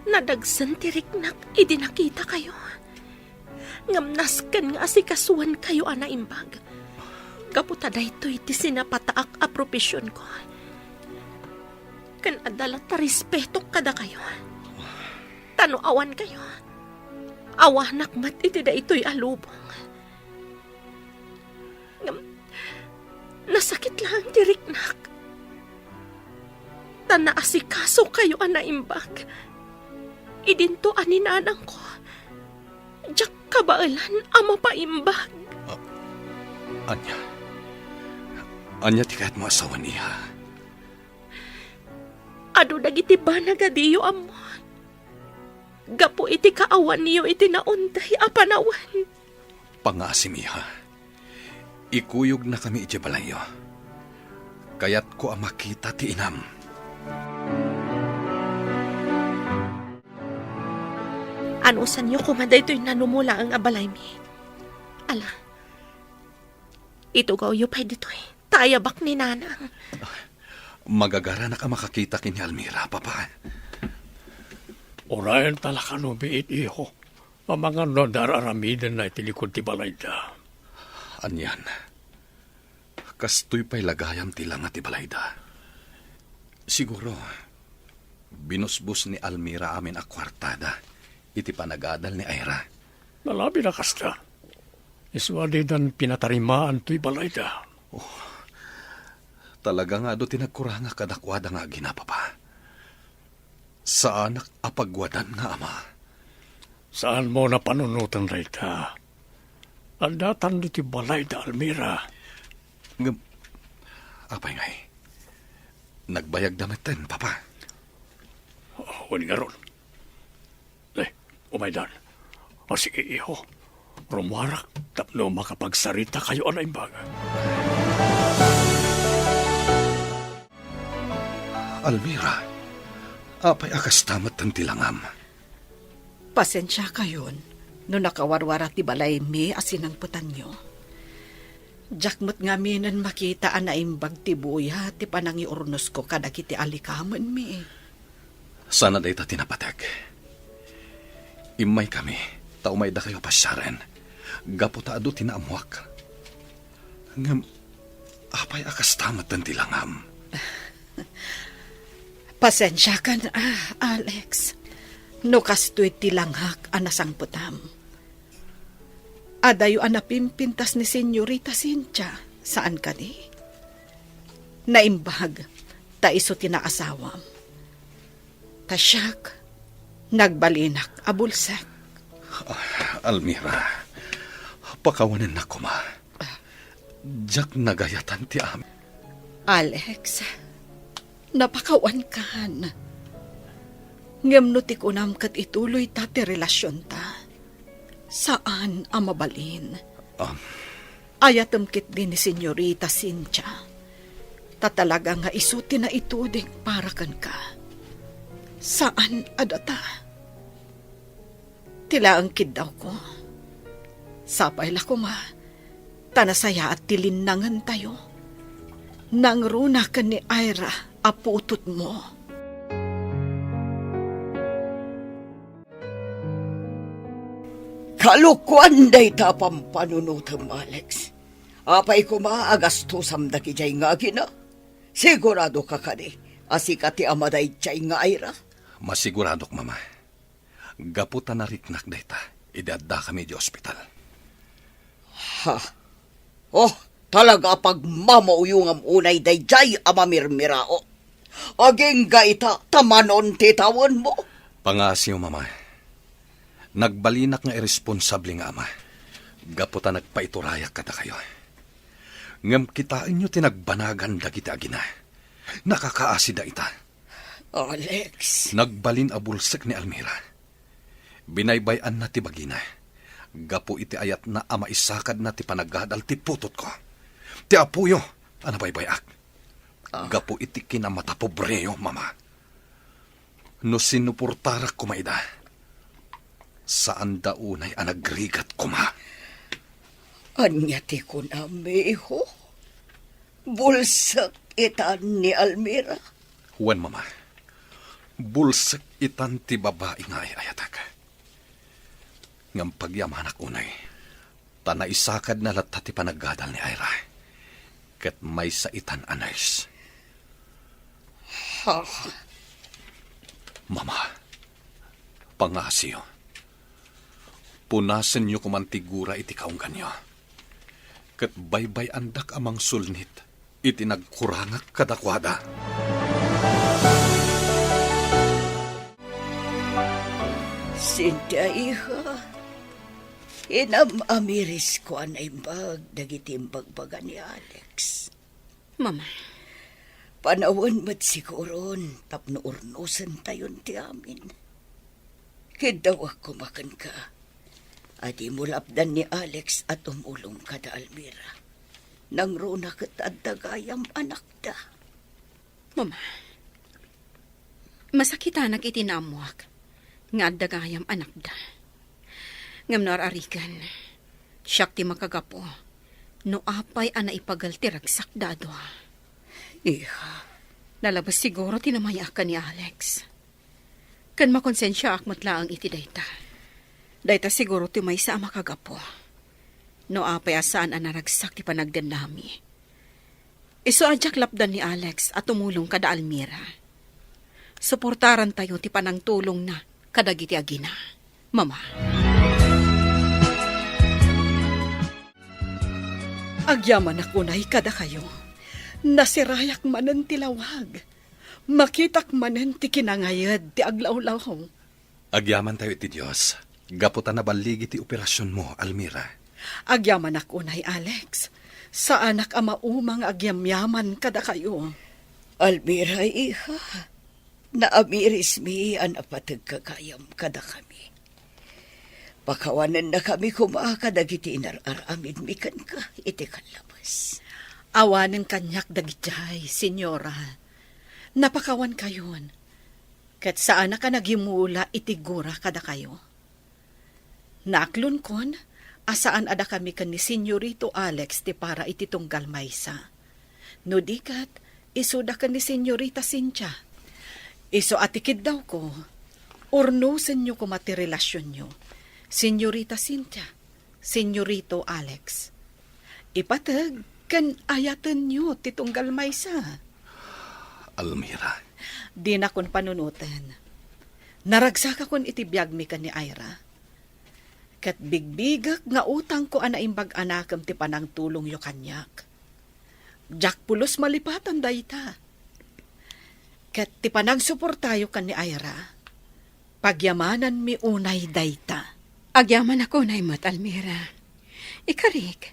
Nadagsen ti riknak idi nakitakayo. Ngem nasken nga asikasuenkayo a naimbag. Gapu ta daytoy ti sinapataak a profesionko. Ken adda latta respetok kadakayo. Ta no awankayo, awanak met iti daytoy a lubong. Ngem nasakit laeng ti riknak. Ta naasikasokayo a naimbag. Idinto a ni nanangko, diak kabaelan a mapaimbag. Ah, ania? Ania ti kayatmo a sawen, iha? Adu dagiti banag a diyo ammo. Gapu iti kaawanyo iti naunday a panawen. Pangngaasim, iha. Ikuyognakami idiay balayyo. Kayatko a makita ti inam. Anusanyo koma daytoy nanumo laeng a balaymi. Ala, itugawyo pay ditoy. Ta ayabak ni Nanang. Magagaranak a makakita ken ni Almira, Papa. Uray ta la kano biit, iho. Amangan no adda ar-aramidenna iti likud ti balayda. Anian, kastoy pay la gayam ti langa ti balayda. Siguro, binusbos ni Almira amin a kuartada iti panagadal ni Ira. Nalabi na kasta. Isu a didan pinatarimaan toy balayda. Oh, talaga nga adu ti nagkurangak kadakuada nga agina, Papa. Saanak a pagwadan nga ama. Saanmo a panunoten dayta. Addatan ditoy balayda, Almira. Ngem, apay ngay? Nagbayagda metten, Papa. Wen ngarud. Eh, umaydan. O sige, iho. Rummuarak tapno makapagsaritakayo a naimbag. Almira, apay a kasta metten ti langam? Pasensiakayon no nakawarwara ti balaymi a sinangpetanyo. Diak met ngaminen makita a naimbag ti buya ti panangiurnosko kadagiti alikamenmi. Sana dayta ti napatek. Immaykami ta umaydakayo a pasiaren gapu ta adu ti naammoak. Ngem apay a kasta metten ti langam? Pasensiakan, ah, Alex, no kastoy ti langak a nasangpetam. Adayo a napimpintas ni Senyorita Cynthia, saan kadi? Naimbag ta isu ti naasawam. Ta siak, nagbalinak a bulsek. Ah, Almira, pakawanennak koma. Diak nagayatan ti amin. Alex, napakawankan. Ngem no ti kunam ket ituloyta ti relasionta, saan a mabalin. Um. Ayatem ketdi ni Senyorita Cynthia. Ta talaga nga isu ti naituding para kenka. Saan a data. Ti laeng kiddawko. Sapay la koma, ta nasayaat ti linnangentayo. Nangruna ken ni Ira a putotmo. Kalokoan dayta a pampanunotem, Alex. Apay koma a gastosam dagidiay nga agina? Siguradoka kadi a sika ti ama daydiay nga Ira? Masiguradok, Mama. Gapu ta nariknak dayta idi addakami idiay ospital. Ha? Oh, talaga a pagmamauyongam unay daydiay a mamirmirao. Agingga ita ta manon ti tawenmo. Pangaasiyo, Mama. Nagbalinak nga irresponsable nga ama gapu ta nagpaiturayak kadakayo. Ngem kitaenyo ti nagbanagan dagiti agina. Nakakaasida ita. Alex. Nagbalin a bulsek ni Almira. Binaybay-anna ti bagina gapu iti ayatna a maisakadna ti panagadal ti putotko, ti apoyo a nabaybay-ak. Ah. Gapu iti kinamatapobreyo, Mama. No sinuportarak koma ida, saanda unay a nagrigat koma. Ania ti kunam, iho? Bulsek itan ni Almira? Wen, Mama. Bulsek itan ti babai nga ay-ayatek. Ngem pagyamanak unay, ta naisakadna latta ti panagadal ni Ira, ket maysa itan a nurse. Ha? Mama, pangngasiyo. Punasenyo koman ti gura iti kaungganyo. Ket baybay-andak a mangsulnit iti nagkurangak kadakuada. Cynthia, iha, inam-amirisko a naimbag dagiti imbagbaga ni Alex. Mama. Panawen met siguron tapno urnosentayon ti amin. Kiddawak koma kenka a dimo lapdan ni Alex a tumulong kada Almira. Nangruna ket adda gayam anakda. Mama, masakitanak iti naammoak nga adda gayam anakda. Ngem no ar-ariken, siak ti makagapu no apay a naipagal ti ragsakda a dua. Iha. Nalabes siguro ti namayaak ken ni Alex. Ken makonsensiaak met laeng iti dayta. Dayta siguro ti maysa a makagapu. No apay a saan a naragsak ti panagdennami. Isu a diak lapdan ni Alex a tumulong kada Almira. Suportarantayo ti panangtulongna kadagiti agina. Mama. Agyamanak unay kadakayo. Nasirayak manen ti lawag. Makitak manen ti kinangayed ti aglawlaw. Agyamantayo iti Dios, gapu ta naballigi ti operasionmo, Almira. Agyamanak unay, Alex. Saanak a mauma nga agyamyaman kadakayo. Almira, iha, naamirismi a napateg ka gayam kadakami. Pakawanennakami koma kadagiti inar-aramidmi kenka iti kallabes. Awanen kaniak dagidiay, Senyora. Napakawankayon, ket saanak a nagyumula iti gura kadakayo. Naaklonkon a saan a dakami ken ni Senyorito Alex ti para iti tunggal maysa. No di ket, isuda ken ni Senyorita Cynthia. Isu a ti kiddawko, urnosenyo koma ti relasionyo, Senyorita Cynthia, Senyorito Alex. Ipateg ken ayatenyo ti tunggal maysa. Almira. Dinakon panunoten. Naragsakakon iti biagmi ken ni Ira. Ket bigbigek nga utangko a naimbag a nakem ti panangtulongyo kaniak. Diak pulos malipatan dayta. Ket ti panangsuportayo ken ni Ira, pagyamananmi unay dayta. Agyamanak unay met, Almira. Ikarik,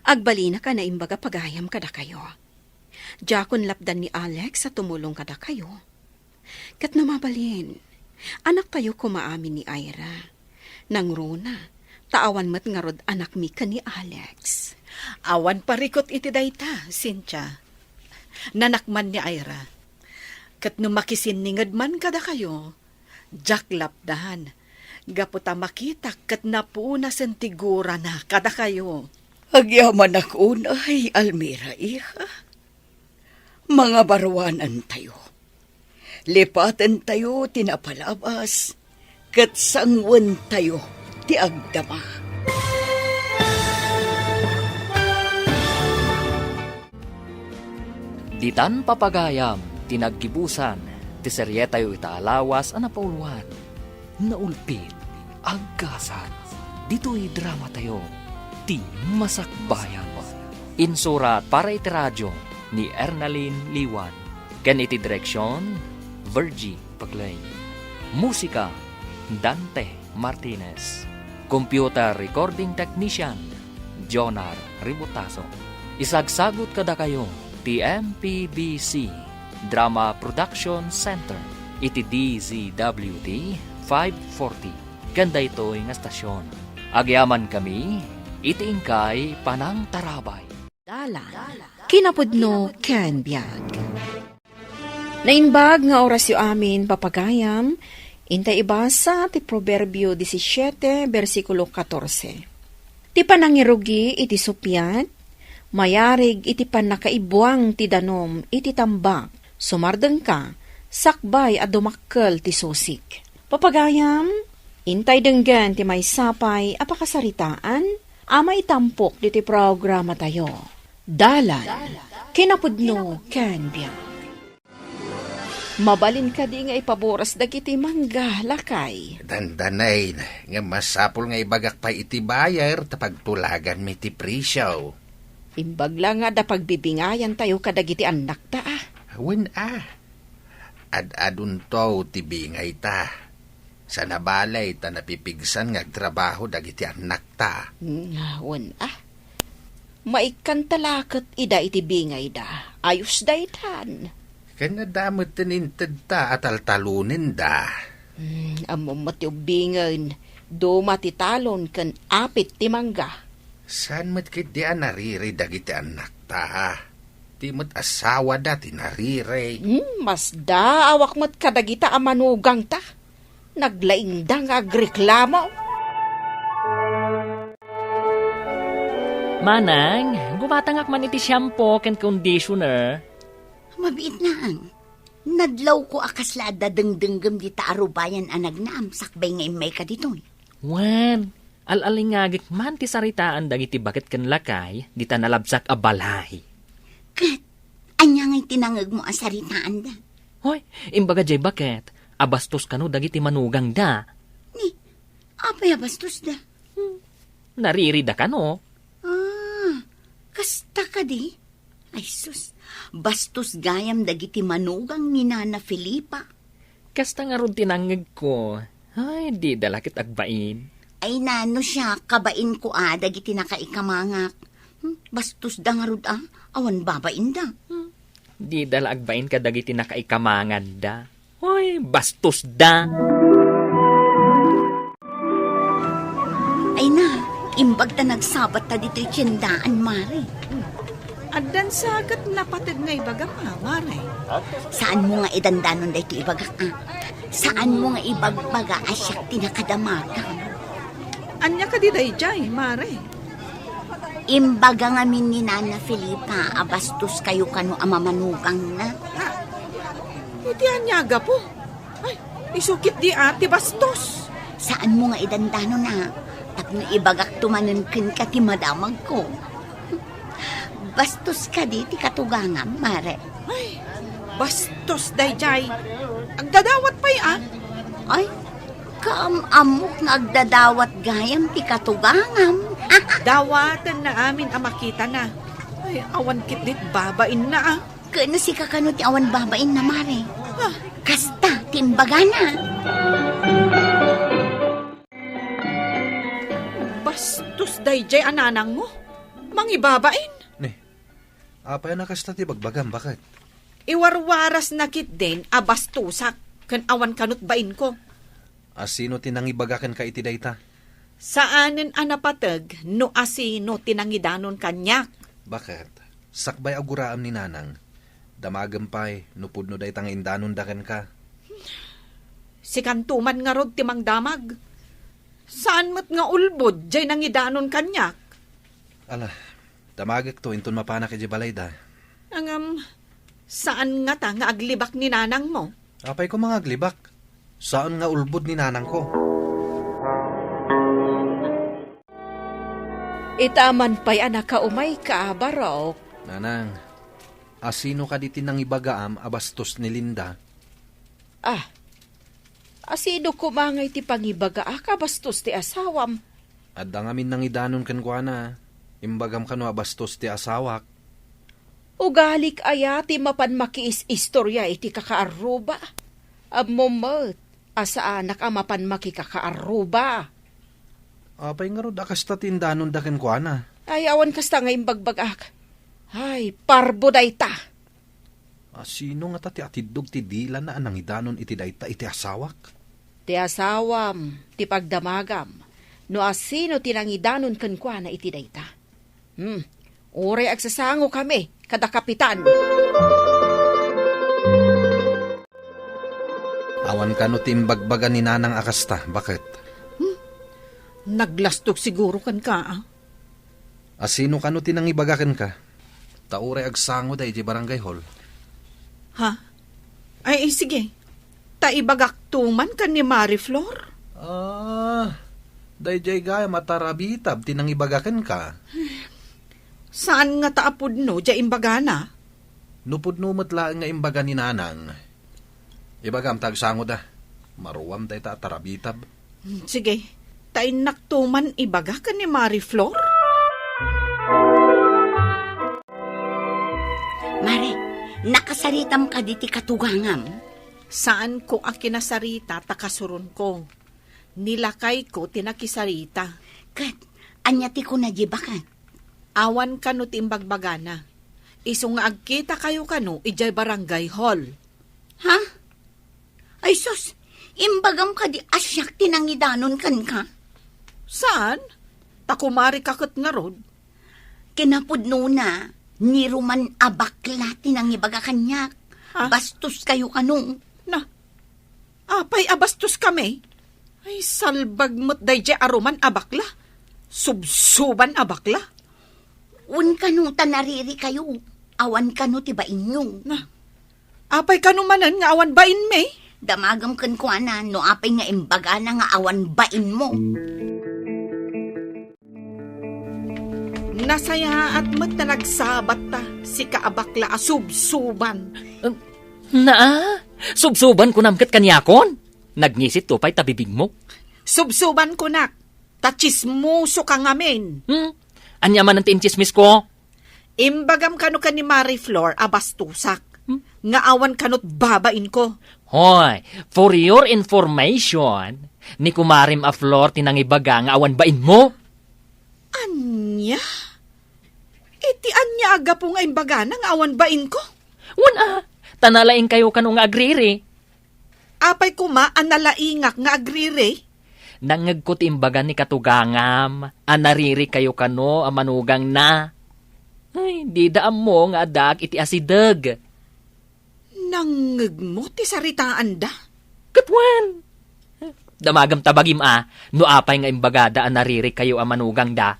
agbalinak a naimbag a pagayam kadakayo. Diakon lapdan ni Alex a tumulong kadakayo. Ket no mabalin, anaktayo koma amin ni Ira. Nangruna, ta awan met ngarud anakmi ken ni Alex. Awan parikut iti dayta, Cynthia. Nanak man ni Ira. Ket no makisinninged man kadakayo, diak lapdan, gapu ta makitak ket napunasen ti gurana kadakayo. Agyamanak unay, Almira, iha. Mangabaruanantayo. Lipatentayo ti napalabas, ket sanguentayo ti agdama. Ditan papagayam ti naggibusan ti serietayo ita a lawas a napauluan, Naulpit, Agkasat. Ditoy dramatayo, Ti Masakbayan. Insurat para iti radio ni Ernalyn Liwan. Ken iti direksion, Virgie Paclay. Musika, Dante Martinez. Computer recording technician, Jonar Ributaso. Isagsagut kadakayo ti M P B C Drama Production Center iti D Z W T five forty ken daytoy nga stasyon. Agyamankami iti inkay panangtarabay. Dalan, kinapudno ken biag. Naimbag nga orasyo amin, papagayam, intay ibasa ti Proverbio disisiete, bersikulo katorse. Ti panangirugi iti suppiat, mayarig iti pannakaibuang ti danum iti tambak, sumardengka, sakbay a dumakkel ti susik. Papagayam, intay denggen ti maysa pay a pakasaritaan a maitampok ditoy programatayo. Dalan, kinapudno ken biag. Mabalin kadi nga ipaboras dagiti mangga, lakay? Dandanay, ngem masapul nga ibagak pay iti buyer ta pagtulaganmi ti presio. Imbag la nga adda pagbibingayantayo kadagiti annakta, a. Wen, a. Ad-adunto ti bingayta. Saan a bale ta napipigsan nga agtrabaho dagiti annakta. Mm, wen, a. Maikkanta la ket ida iti bingayda. Ayos daytan. Ken adda met ti intedta a taltalonenda. Mm, ammom met ti ubbingen, duma ti talon ken apit ti mangga. Saan met ketdi a nariri dagiti annakta? Di met asawada ti nariri. Hmm, masdaawak met kadagita a manugangta. Naglaingda nga agreklamo. Manang, gumatangak man iti shampoo ken conditioner. Mabiit, Nang. Nadlawko a kasla adda dengdenggem dita a rubayan a nagnaam sakbay nga immayka ditoy. Wen, al-alingagek man ti saritaan dagiti baket ken lakay dita nalabsak a balay. Ket, ania ngay ti nangegmo a saritaanda? Hoy, imbaga jay baket a bastos kano dagiti manugangda. Ni, apay a bastosda? Hmm, naririda kano. Ah, kasta kadi? Ay sus, bastos gayam dagiti manugang ni Nana Felipa. Kasta ngarud ti nangngegko. Ay, dida la ket agbain. Ay nano siak, kabainko a dagiti nakaikamangak. Hmm, bastosda ngarud a, awan babainda. Hmm. Dida la agbain kadagiti nakaikamanganda. Hoy, bastos da! Ay na, imbag ta nagsabat ta ditoy tiendaan, Mare. Addan sa ket napateg nga ibagam, a, Mare? Saan mo nga idandanon daytoy ibagak, a? Saan mo nga ibagbaga a siak ti nakadamagam? Ania kadi daydiay, Mare? Imbaga ngamin ni Nana Felipa a bastos kayo kano a mamanugangna. Ha? Iti ania a gapu? Ay, isu ketdi a ti bastos. Saan mo nga idandanon, a? Tapno ibagakto manen kenka ti madamagko. Bastos kadi ti katugangam, Mare? Ay, bastos daydiay. Agdadawat pay, a? Ay, kaam-ammok nga agdadawat gayam ti katugangam. Dawatenna amin a makitana. Ay, awan ketdit babainna, a. Ken no sika kano ti awan babainna, Mare? Ah. Kasta ti imbagana. Bastos daydiay a nanangmo. Mangibabain. Ni, apay a nakasta ti bagbagam, baket? Iwarwarasna ketdin a bastosak ken awan kanot bainko. Asino ti nangibaga kenka iti dayta? Saanen a napateg no asino ti nangidanon kaniak. Baket, sakbay a guraem ni Nanang, damagem pay no pudno dayta nga indanonda kenka. Sikanto man ngarud ti mangdamag. Saan met nga ulbod jay nangidanon kaniak. Ala, damagekto inton mapanak idiay balayda. Ngem, saan ngata nga aglibak ni nanangmo? Apay koma nga aglibak? Saan nga ulbod ni nanangko. Ita man pay a nakaumayka, Barok. Nanang, asino kadi ti nangibagaam a bastos ni Linda? Ah, asino koma ngay ti pangibagaak a bastos ti asawam? Adda ngamin nangidanon kenkuana. Imbagam kano a bastos ti asawak. Ugalik aya ti mapan makiis-istoria iti kakaarruba? Ammom met a saanak a mapan makikakaarruba. Apay ngarud a kasta ti indanonda kenkuana? Ay, awan kasta nga imbagbagak. Ay, parbo dayta. Asino ngata ti atiddog ti dilana a nangidanon iti dayta iti asawak? Ti asawam, ti pagdamagam, no asino ti nangidanon kenkuana iti dayta. Hmm, uray agsasangokami kada kapitan. Awan kano ti imbagbaga ni Nanang a kasta, baket? Hmm? Naglastog siguro kenka, a? Asino kano ti nangibaga kenka? Ta uray agsangoda idiay barangay hall. Ha? Ay, sige. Ta ibagakto man ken ni Mari Flor? Ah, daydiay gayam a tarabitab ti nangibaga kenka. Saan ngata a pudno diay imbagana? No pudno met laeng nga imbaga ni Nanang, ibagam ta agsangoda. Maruam dayta a tarabitab. Hmm, sige, ta innakto man ibaga ken ni Mari Flor. Mare, nakasaritam kadi ti katugangam? Saanko a kinasarita ta kasuronko. Ni lakayko ti nakisarita. Ket, ania ti kuna diay baket? Awan kano ti imbagbagana. Isu nga agkitakayo kano idiay barangay hall. Ha? Ay sus, imbagam kadi a siak ti nangidanon kenka? Saan? Ta kumarika ket ngarud. Kinapudnona, ni Roman a bakla ti nangibaga kaniak. Ha? Bastoskayo kano. Na, apay a bastoskami? Ay, salbag met daydiay a Roman a bakla. Subsuban a bakla. Wen kano ta naririkayo, awan kano ti bainyo. Na, apay kano manen nga awan bainmi? Damagem kenkuana no apay nga imbagana nga awan bainmo. Nasayaat met ta nagsabatta, sika a bakla a subsuban. Naa, subsuban kunam ket kaniakon? Nagnisitto pay ta bibigmo. Subsuban kunak, ta tsismosoka ngamin. Hmm? Ania manen ti intsismisko? Imbagam kano ken ni Mari Flor a bastosak, hmm? Nga awan kanot babainko. Hoy, for your information, ni kumarem a Flor ti nangibaga nga awan bainmo. Ania? Iti ania a gapu nga imbagana nga awan bainko? Wen a, ta nalaingkayo kano nga agriri. Apay koma a nalaingak nga agriri? Nangngegko ti imbaga ni katugangam a naririkayo kano a manugangna. Ay, dida ammo nga addaak iti asideg. Nangngegmo ti saritaanda? Ket wen. Damagem ta bagim a, no apay nga imbagada a naririkayo a manugangda.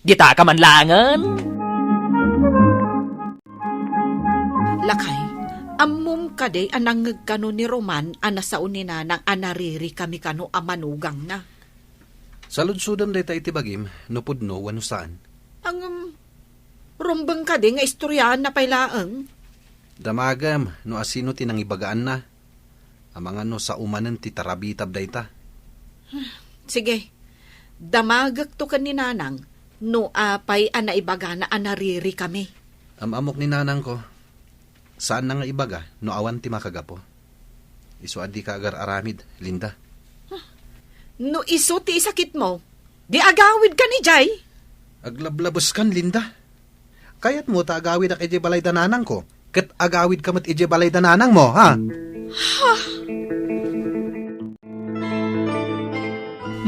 Dita ka man laengen. Lakay, ammom kadi a nangngeg kano ni Roman a nasao ni Nanang a naririkami kano a manugangna? Saludsodem dayta iti bagim, no pudno wenno saan. Ngem, rumbeng kadi nga istoriaanna pay laeng? Damagem no asino ti nangibagaanna. Amangan no sao manen ti tarabitab dayta. Sige, damagekto ken ni Nanang no apay a naibagana a naririkami. Am-ammok ni Nanangko. Saanna nga ibaga no awan ti makagapu. Isu a dika agar-aramid, Linda. No isu ti isakitmo, di agawidkan idiay. Aglablabeskan, Linda. Kayatmo ta agawidak idiay balay da Nanangko, ket agawidka met idiay balay da Nanangmo, ha?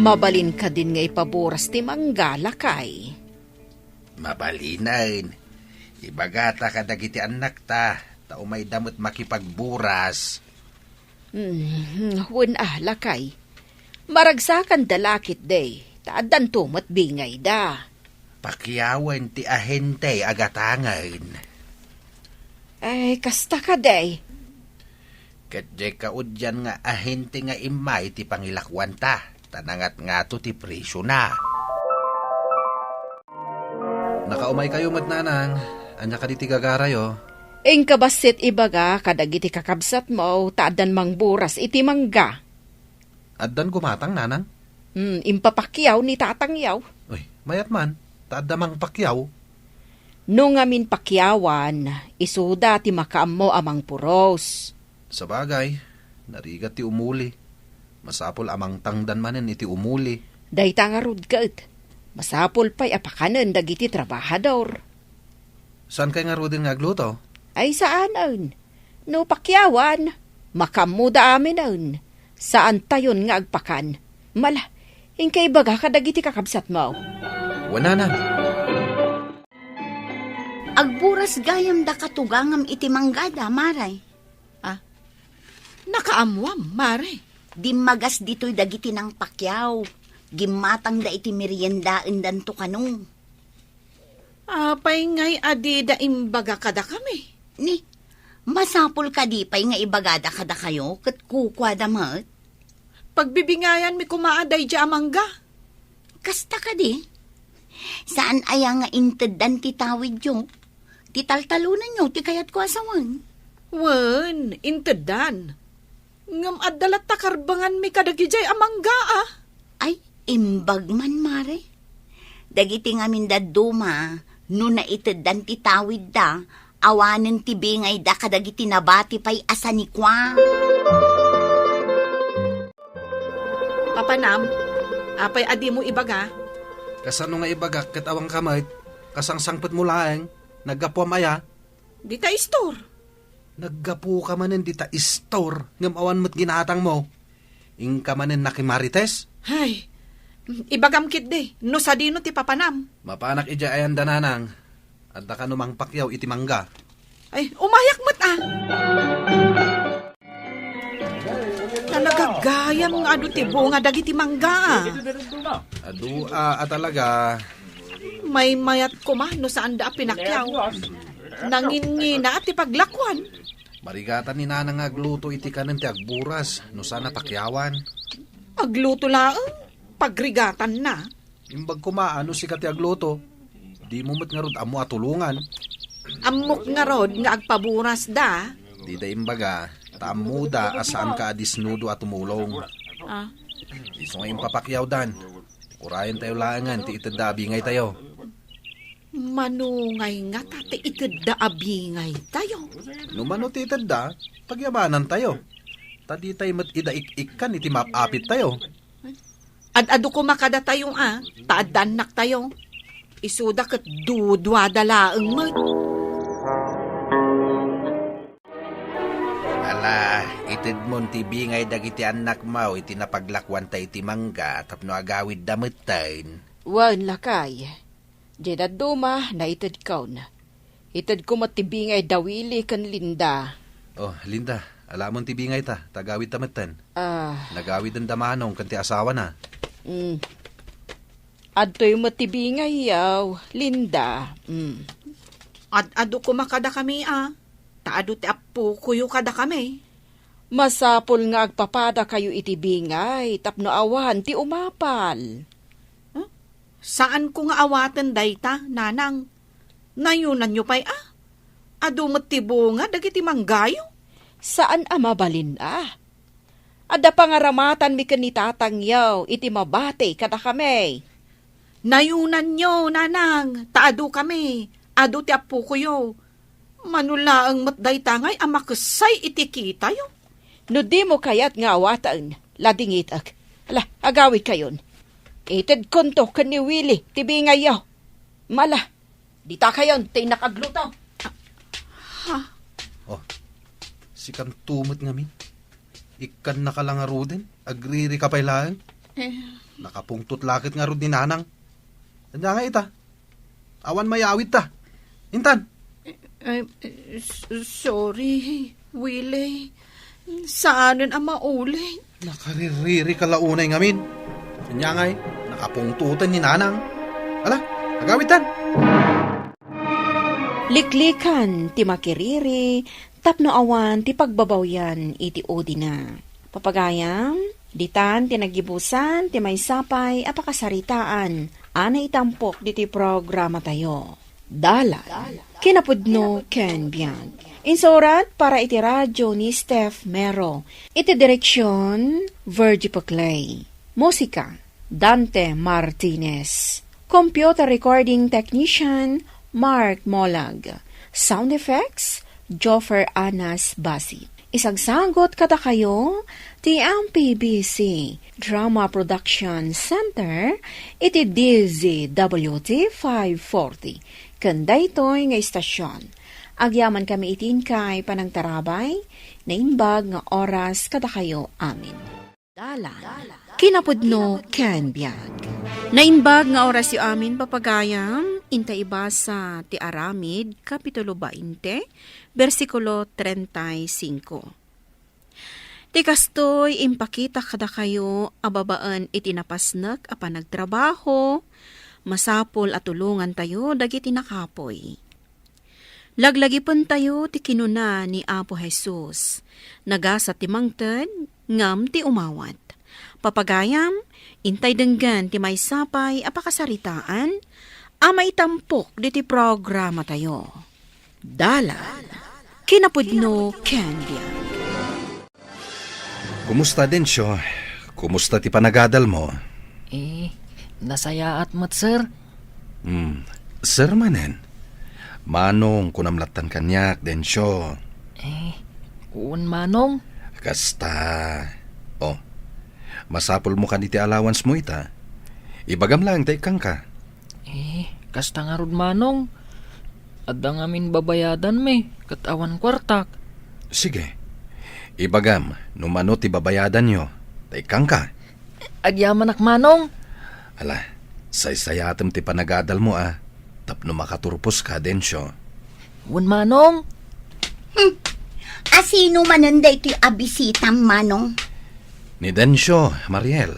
Mabalin kadin nga ipaburas ti mangga, lakay? Mabalinen. Ibagata kadagiti annakta, ta umayda met makipagburas. Hmm, wen a, lakay. Maragsakanda la ketdi, ta addanto met bingayda. Pakiawen ti ahente a gatangen. Ay, kasta kadi. Ket diay kaudian nga ahente nga immay ti pangilakuanta, ta nangatngato ti presiona. Nakaumaykayo met, Nanang. Ania kadi ti gagarayo? Inka bassit ibaga kadagiti kakabsatmo ta addan mangburas iti mangga. Addan gumatang, Nanang? Hmm, impapakiaw ni tatangyo. Uy, mayat man, ta adda mangpakiaw. No ngamin pakiawan, isuda ti makaammo a mangpuros. Sabagay, narigat ti umuli. Masapul a mangtangdan manen iti umuli. Dayta ngarud ket, masapul pay a pakanen dagiti trabahador. Saankay ngaruden nga agluto? Ay, saanen. No pakiawan, makaammoda aminen. Saantayon nga agpakan. Mala, inka ibaga kadagiti kakabsatmo. Wen, Nanang. Agburas gayam da katugangam iti manggada, Mare. Ah, nakaammoam, Mare. Dimmagas ditoy dagiti nangpakiaw. Gimmatangda iti meriendaendanto kano. Apay ngay a dida imbaga kadakami? Ni, masapul kadi pay nga ibagada kadakayo ket kukuada met? Pagbibingayanmi koma a daydiay a mangga. Kasta kadi? Saan aya nga inteddan ti tawidyo? Ti taltalonanyo ti kayatko a sawen. Wen, inteddan. Ngem adda latta karbenganmi kadagidiay a mangga, a. Ay, imbag man, Mare. Dagiti ngamin dadduma, no naiteddan ti tawidda, awanen ti bingayda kadagiti nabati pay a sanikua. Papanam, apay a dimo ibaga? Kasano nga ibagak ket awanka met? Kasangsangpetmo laeng? Naggapuam aya? Dita istor. Naggapuka manen dita istor, ngem awan met ginatangmo. Inka manen nakimarites? Ay, ibagam ketdi, no sadino ti papanam. Mapanak idiay ayan da, Nanang. Adda kano mangpakiaw iti mangga. Ay, umayak met, a. Talaga gayam nga adu ti bunga dagiti mangga, a. Adu, a, a talaga. Maymayat koma no saanda a pinakiaw. Nanginngina ti paglakuan. Marigatan ni Nanang nga agluto iti kanen ti agburas no saan a pakiawan. Agluto laeng, pagrigatanna. Imbag koma a no sika ti agluto, dimo met ngarud ammo a tulongan. Ammok ngarud nga agpaburasda. Dida imbaga, ta ammoda a saanka a disnudo a tumulong. Ah. Isu nga impapakiawdan. Urayentayo laengen ti itedda a bingaytayo. Mano ngay ngata ti itedda a bingaytayo? No mano ti itedda, pagyamanantayo. Ta ditay met ida ik-ikkan iti maap-apittayo. Ad-adu koma kadatayo, a, ta adda annaktayo. Isuda ket duduada laeng met. Itedmon ti bingay dagiti annakmo iti napaglakuanta iti mangga tapno agawidda metten. Wen, lakay. Diay dadduma, naitedkon. Itedko met ti bingay da Willie ken Linda. Oh, Linda, alamon ti bingayta, ta agawidta metten. Ah. Nagawiden da Manong ken ti asawana. Mm. Adtoy met ti bingayyo, Linda. Mm. Ad-adu koma kadakami, a. Ta adu ti appokoyo kadakami. Masapul nga agpapadakayo iti bingay tapno awan ti umapal. Huh? Saanko nga awaten dayta, nanang. Nayunanyo pay, a? Adu met ti bunga dagiti manggayo. Saan a mabalin, a? Adda pangaramatanmi ken ni tatangyo iti mabati kadakami. Nayunanyo, nanang, ta adu kami, adu ti appokoyo. Mano laeng met dayta ngay a makessay iti kitayo. No dimo kayat nga awaten, ladingitek. Ala, agawidkayon. Itedkonto ken ni Willie ti bingayyo. Mala, dita kayon ti innak agluto. Ha? Oh, sikanto met ngamin. Ikkannaka la ngaruden, agririka pay laeng. Eh. Nakapungtot la ket ngarud ni nanang. Ania nga ita? Awan mayawidta. Intan. Eh, eh, s-, sorry, Willie. Saanen a maulit. Nakariririka la unay ngamin. Ania ngay, nakapungtoten ni nanang. Ala, agawidtan. Liklikan ti makiriri tapno awan ti pagbabawian iti udina. Papagayam, ditan ti naggibusan ti maysa pay a pakasaritaan a naitampok diti programatayo. Dalan, kinapudno ken biag. Insurat para iti radyo ni Steph Mero. Iti direksyon, Virgie Paclay. Musika, Dante Martinez. Computer recording technician, Mark Molag. Sound effects, Joffer Anas Basi. Isagsagot kadakayo ti M P B C Drama Production Center iti D Z W T five forty. Ken daytoy nga istasyon, agyamankami iti inkay panangtarabay, naimbag nga oras kadakayo amin. Dalan, kinapudno ken biag. Naimbag nga orasyo amin, papagayam, inta ibasa ti Aramid, Kapitulo bainte, bersikulo treinta y cinco. Ti kastoy, impakita kadakayo a babaen iti napasnek a panagtrabaho, masapul a tulongantayo dagiti nakapuy. Laglagipentayo ti kinuna ni Apo Jesus, "Nagasat ti mangted, ngem ti umawat." Papagayam, intay denggen ti maysa pay a pakasaritaan a maitampok diti programatayo. Dalan, kinapudno ken biag. Kumusta, Dencio? Kumusta ti panagadalmo? Eh, nasayaat met, sir. Hmm, sir manen. Manong, kunam lattan kaniak, Dencio. Eh, wen, Manong. Kasta. Oh, masapulmo kadi ti allowance mo ita. Ibagam laeng ta ikkanka. Eh, kasta ngarud, Manong. Adda ngamin babayadanmi, ket awan kuartak. Sige. Ibagam no mano ti babayadanyo, ta ikkanka. Agyamanak, Manong. Ala, saysayaatem ti panagadalmo, a, tapno makaturposka, Dencio. Wen, Manong. Hmm. Asino manen daytoy a bisitam, Manong? Ni Dencio, Mariel.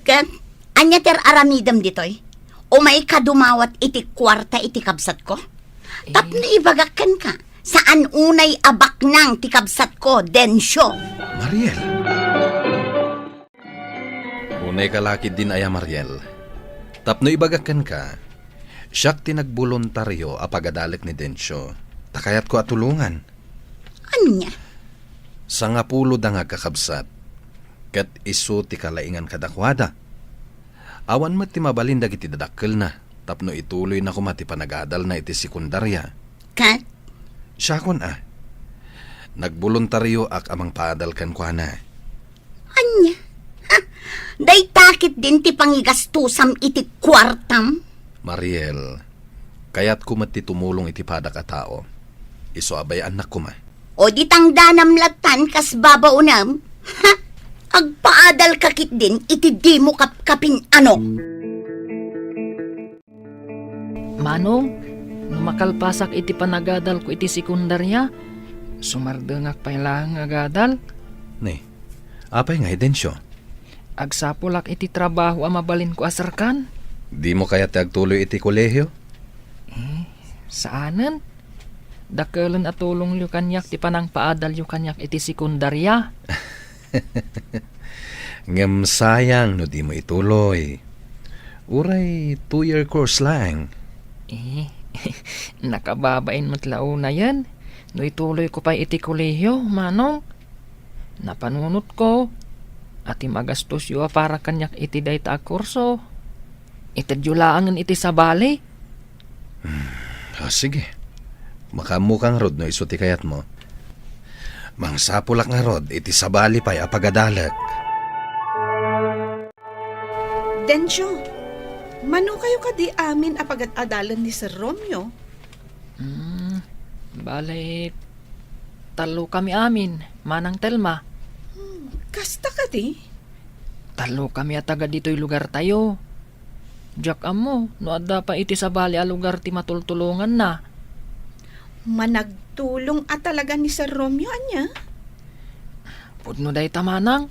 Ket ania ti ar-aramidem ditoy? Umayka dumawat iti kuarta iti kabsatko? Eh. Tapno ibagak kenka, saan unay a baknang ti kabsatko, Dencio. Mariel. Unayka la ketdin aya, Mariel. Tapno ibagak kenka, siak ti nagboluntario a pagadalek ni Dencio, ta kayatko a tulongan. Ania? Sangapulo da nga agkakabsat, ket isu ti kalaingan kadakuada. Awan met ti mabalin dagiti dadakkelna tapno ituloyna koma ti panagadalna iti sekundaria. Ket? Siakon a. Nagboluntarioak a mangpaadal kenkuana. Ania? Ha? Dayta ketdin ti pangigastosam iti kuartam? Mariel, kayatko met ti tumulong iti padak a tao. Isu a bay-annak koma. O di tangdanam lattan kas babaonam? Ha? Agpaadal ka ketdin iti dimo kapkapin-ano? Manong, no makalpasak iti panagadalko iti sekundaria, sumardengak pay laeng agadal. Ni, apay ngay, Dencio? Agsapulak iti trabaho a mabalinko a serkan. Dimo kayat ti agtuloy iti kolehio? Eh, saanen. Dakelen a tulongyo kaniak ti panangpaadalyo kaniak iti sekundaria. Ngem sayang no dimo ituloy. Uray two-year course laeng. Eh, nakababain met la unayen no ituloyko pay iti kolehio, Manong. Napanunotko a ti magastosyo a para kaniak iti dayta a kurso, itedyo laengen iti sabali. Hmm, ah, sige. Makaammoka ngarud no isu ti kayatmo. Mangsapulak ngarud iti sabali pay a pagadalek. Dencio, mano kayo kadi amin a pagad-adalen ni Sir Romeo? Hmm, bale, tallo kami amin, Manang Telma. Hmm, kasta kadi? Tallo kami a taga ditoy lugartayo. Diak ammo no adda pay iti sabali a lugar ti matultulonganna. Managtulong a talaga ni Sir Romeo, ania? Pudno dayta, Manang.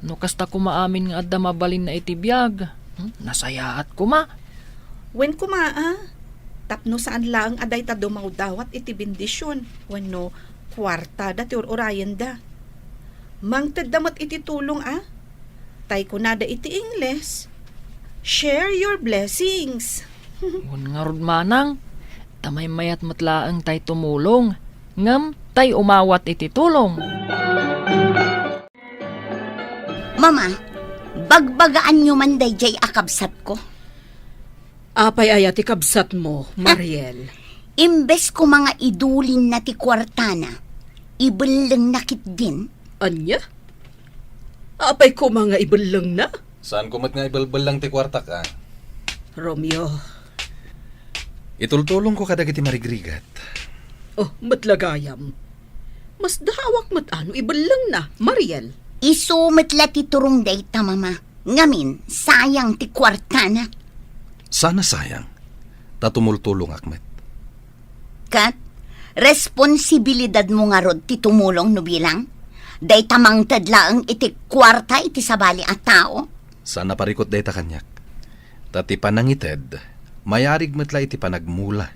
No kasta koma amin nga adda mabalinna iti biag, hmm, nasayaat koma. Wen koma, a, tapno saan laeng a dayta dumawdawat iti bendision wenno kuartada ti ur-urayenda. Mangtedda met iti tulong, a. Tay kunada iti Ingles, "Share your blessings." Wen ngarud, Manang, ta maymayat met laeng tay tumulong, ngem tay umawat iti tulong. Mama, bagbagaanyo man daydiay a kabsatko. Apay aya ti kabsatmo, Mariel? Imbes koma nga idulinna ti kuartana, ibellengna ketdin. Ania? Apay koma nga ibellengna? Saanko met nga ibelbelleng ti kuartak, a. Romeo. Itultulongko kadagiti marigrigat. Oh, met la gayam. Masdaawak met a no ibellengna, Mariel. Isu met la ti turong dayta, Mama. Ngamin, sayang ti kuartana. Saan a sayang, ta tumultulongak met. Ket, responsibilidadmo ngarud ti tumulong no bilang? Dayta mangted laeng iti kuarta iti sabali a tao? Saan a parikut dayta kaniak. Ta ti panangited, mayarig met la iti panagmula.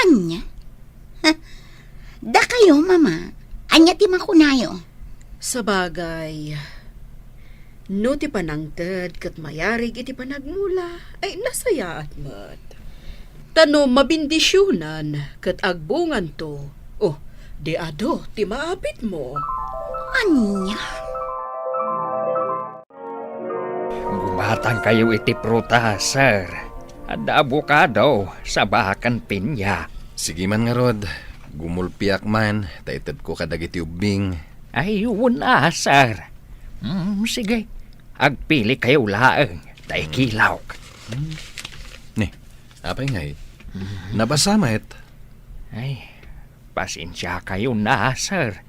Ania? Ha? Dakayo, Mama, ania ti makunayo? Sabagay, no ti panangted ket mayarig iti panagmula, ay nasayaat met. Ta no mabendisionan ket agbunganto, oh, di adu ti maapitmo. Ania? Gumatangkayo iti prutas, sir. Adda abokado, saba ken pinya. Sige man ngarud, gumulpiak man, ta itedko kadagiti ubbing. Ay, wen a, sir. Mm, sige. Agpilikayo laeng, ta ikilawk. Hmm. Ni, apay ngay? Mhm. Nabasa met? Ay, pasensiakayon a, sir.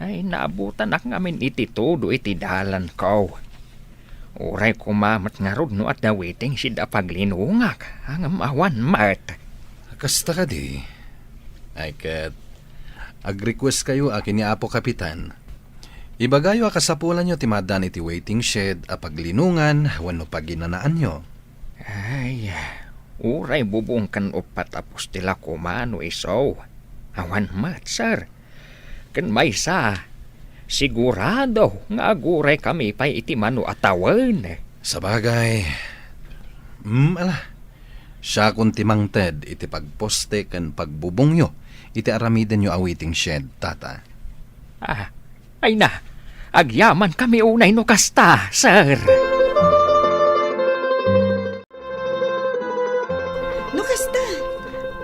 Ay, naabutanak ngamin iti todo iti dalanko. Uray koma met ngarud no adda waiting shed a paglinongak, ngem awan met. Kasta kadi? Ay ket, ag-request kayo a ken ni Apo Kapitan. Ibagayo a kasapulanyo ti maaddaan iti waiting shed a paglinongan wenno paginanaanyo. Ay, uray bubong ken uppat a postil a koma no isu. Awan met, sir. Ken maysa, sigurado nga aguray kami pay iti mano a tawen. Sabagay. Mm, ala. Siakon ti mangted iti pagposte ken pagbubongyo iti aramidenyo a waiting shed, Tata. Ah, ay na, agyaman kami unay no kasta, sir. No kasta,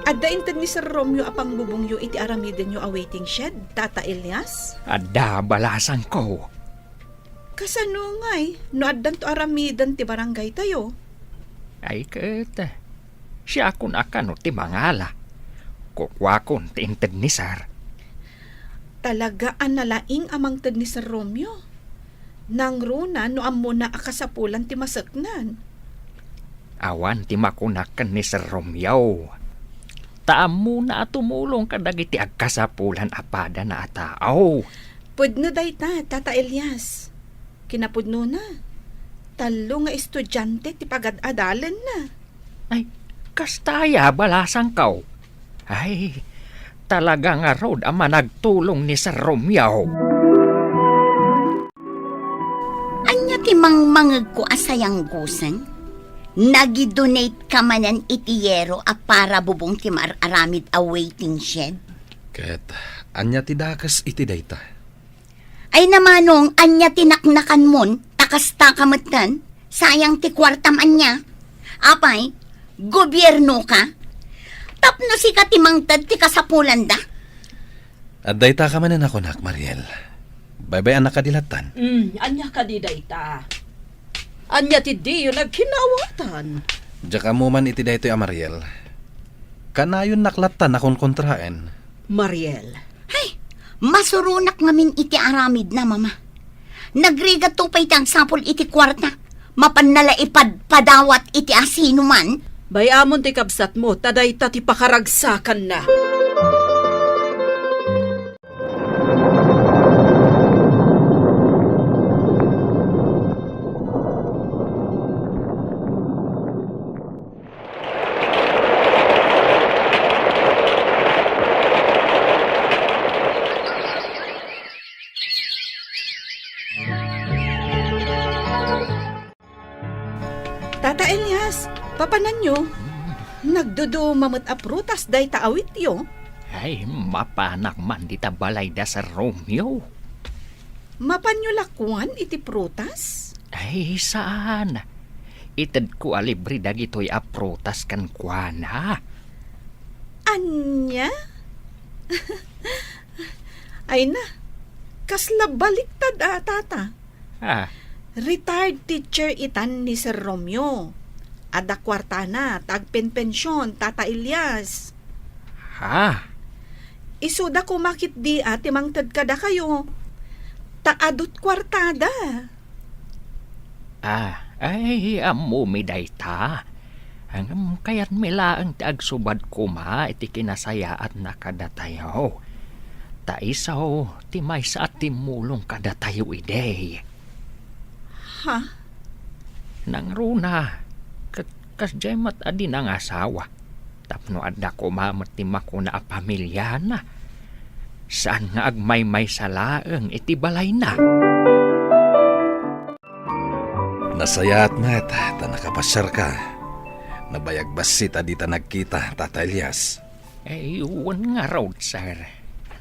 adda inted ni Sir Romeo a pangbubongyo iti aramidenyo a waiting shed, Tata Elias? Adda, balasangko. Kasano ngay no addanto aramiden ti barangaytayo? Ay ket, siakon a kano ti mangala. Kukuakon ti inted ni Sir. Talaga a nalaing a mangted ni Sir Romeo. Nangruna no ammona a kasapulan ti maseknan. Awan ti makunak ken ni Sir Romeo. Ta ammona a tumulong kadagiti agkasapulan a padana a tao. Pudno dayta, Tata Elias. Kinapudnona, tallo nga estudiante ti pagad-adalenna. Ay, kasta aya balasangko. Ay, talaga ngarud a managtulong ni Sir Romeo. Ania ti mangmangegko a sayanggusen? Nagidonate ka manen iti yero a para bubong ti mar-aramid a waiting shed? Ket ania ti dakes iti dayta? Ay na, Manong, ania ti naknakanmon? Ta kasta ka metten? Sayang ti kuartam ania? Apay, gobierno ka? Tapno sika ti mangted ti kasapulanda? Adda ita ka manen a kunak, Mariel. Baybay-annak kadi lattan? Mm, ania kadi dayta? Ania ti diyo nagkinaawatan? Diak ammo man iti daytoy a Mariel. Kanayonnak lattan a konkontraen. Mariel. Hay, masuronak ngamin iti aramidna, Mama. Nagrigatto pay ti agsapul iti kuarta. Mapanna la ipadpadawat iti asinoman. Bay-amon ti kabsatmo, ta dayta ti pakaragsakanna. Tata Elias, papananyo? Nagduduma met a prutas dayta awityo. Ay, mapanak man dita balay da Sir Romeo. Mapanyo la kuan iti prutas? Ay, saan. Itedko a libre dagitoy a prutas kenkuana. Ania? Ay na, kasla baliktad a, Tata. Ah. Retired teacher itan ni Sir Romeo. Adda kuartana, ta agpenpension, Tata Elias. Ha? Isuda koma ketdi a ti mangted kadakayo. Ta adut kuartada. Ah, ay, ammomi dayta. Ngem kayatmi laeng ti agsubad koma iti kinasayaatna kadatayo. Ta isu ti maysa a timmulong kadatayo idi. Ha? Nangruna, ket kasdiay met a di nangasawa. Tapno adda koma met ti makuna a pamiliana. Saan nga agmaymaysa laeng iti balayna. Nasayaat met ta nakapasiarka. Nabayag bassit a dita nagkita, Tata Elias. Ay, wen ngarud, sir.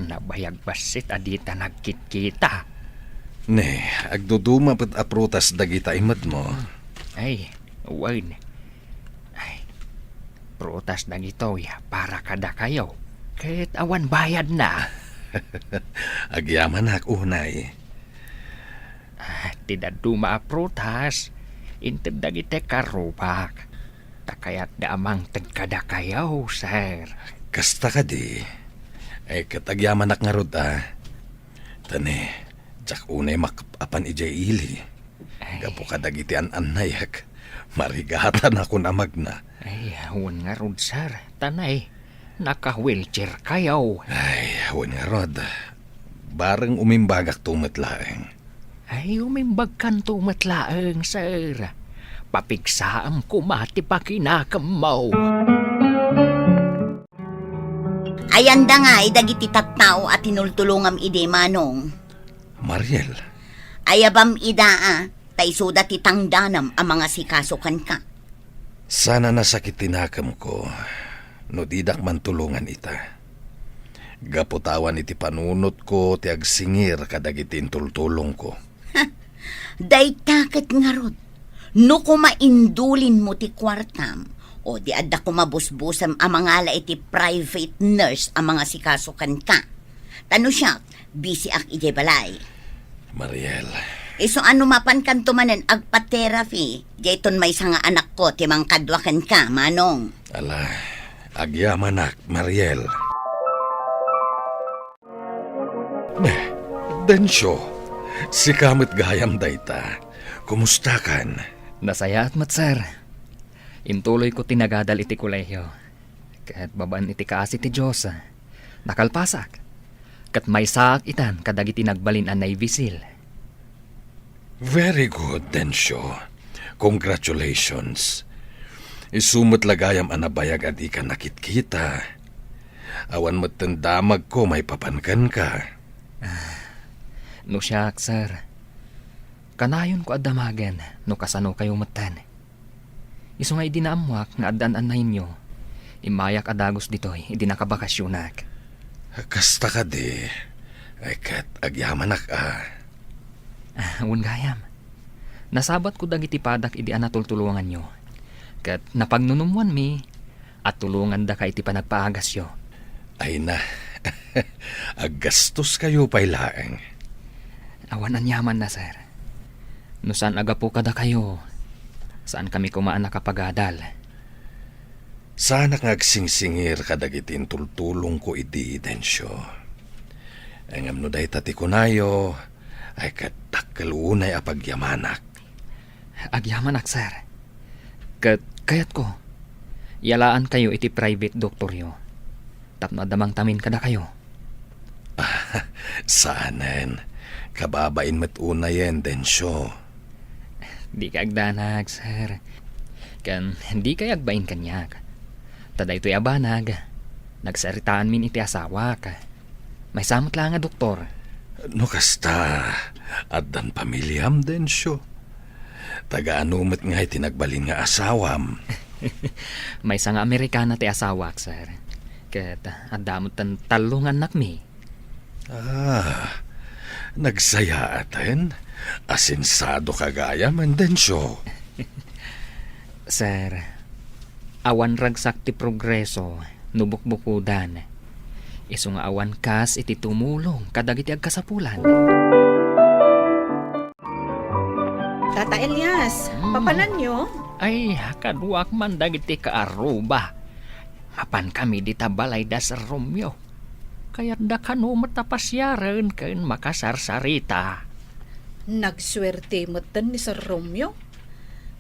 Nabayag bassit a dita nagkitkita. Ne, agduduma met a prutas dagita imedmo. Ay, wen. Ay, prutas dagitoy para kadakayo. Ket awan bayadna. Agyamanak unay. Ah, ti dadduma a prutas, inted dagiti karrubak. Ta kayatda a mangted kadakayo, sir. Kasta kadi. Ay, ket agyamanak ngarud, a. Ta ne, diak unay makap-apan idiay ili. Ay. Gapu kadagiti an-annayek, marigatanak a magna. Ay, wen ngarud, sir. Ta ne, naka-wheelchair kayo. Ay, wen ngarud. Bareng umimbagakto met laeng. Ay, umimbagkanto met laeng, sir. Papigsaam koma ti pakinakemmo. Ayanda ngay dagiti tattao a tinultulongam idi, Manong. Mariel. Ayabam ida, a, ta isuda ti tangdanam a mangasikaso kenka. Saan a nasakit ti nakemko no didak mantulongan ita. Gapu ta awan iti panunotko ti agsingir kadagiti intultulongko. Dayta ket ngarud, no koma indulinmo ti kuartam, o di adda koma busbusem a mangala iti private nurse a mangasikaso kenka. Ta no siak, bisiak idiay balay. Mariel. Isu a no mapankanto manen agpa-therapy, dayton maysa nga anakko ti mangkadua kenka, Manong. Ala, agyamanak, Mariel. Eh, Dencio, sika met gayam dayta. Kumustakan? Nasayaat met, sir. Intuloyko ti nagadal iti kolehiyo. Ket babaen iti kaasi ti Dios, nakalpasak. Ket maysaak itan kadagiti nagbalin a Navy SEAL. Very good, Dencio. Congratulations. Isu met la gayam a nabayag a dika nakitkita. Awan metten damagko maipapan kenka. Ah, no siak, sir, kanayonko a damagen no kasanokayo metten. Isu nga idi naammoak nga addaan a nainyo, immayak a dagus ditoy idi nakabakasyonak. Kasta kadi, ay ket agyamanak a. Ah, wen gayam. Nasabatko dagiti padak idi a natultulonganyo. Ket napagnunummoanmi a tulongandaka iti panagpaagasyo. Ay na, aggastoskayo pay laeng. Awan aniamanna, sir. No saan a gapu kadakayo, saankami koma a nakapagadal. Saanak nga agsingsingir kadagiti intultulongko idi, Dencio. Ngem no dayta ti kunayo, ay ket dakkel unay a pagyamanak. Agyamanak, sir. Ket kayatko, yalaankayo iti private doktoryo tapno adda mangtamin kadakayo. Saanen. Kababain met unayen, Dencio. Dika agdanag, sir. Ken dikay agbain kaniak. Ta daytoy a banag, nagsaritaanmin iti asawak. Maysa met laeng a doktor. No kasta, addan pamiliam, Dencio? Taga-ano met ngay ti nagbalin nga asawam? Maysa nga Amerikana ti asawak, sir. Ket adda met tallo nga annakmi. Ah, nagsayaaten? Asensadoka gayam, Dencio. Sir, awan ragsak ti progreso no bukbukodan. Isu nga awan kas iti tumulong kadagiti agkasapulan. Tata Elias, Hmm. papananyo? Ay, kaduak man dagiti kaaruba. Mapankami dita balay da Sir Romeo. Kayatda kano met a pasiaren ken makasarsarita. Nagsuerte metten ni Sir Romeo.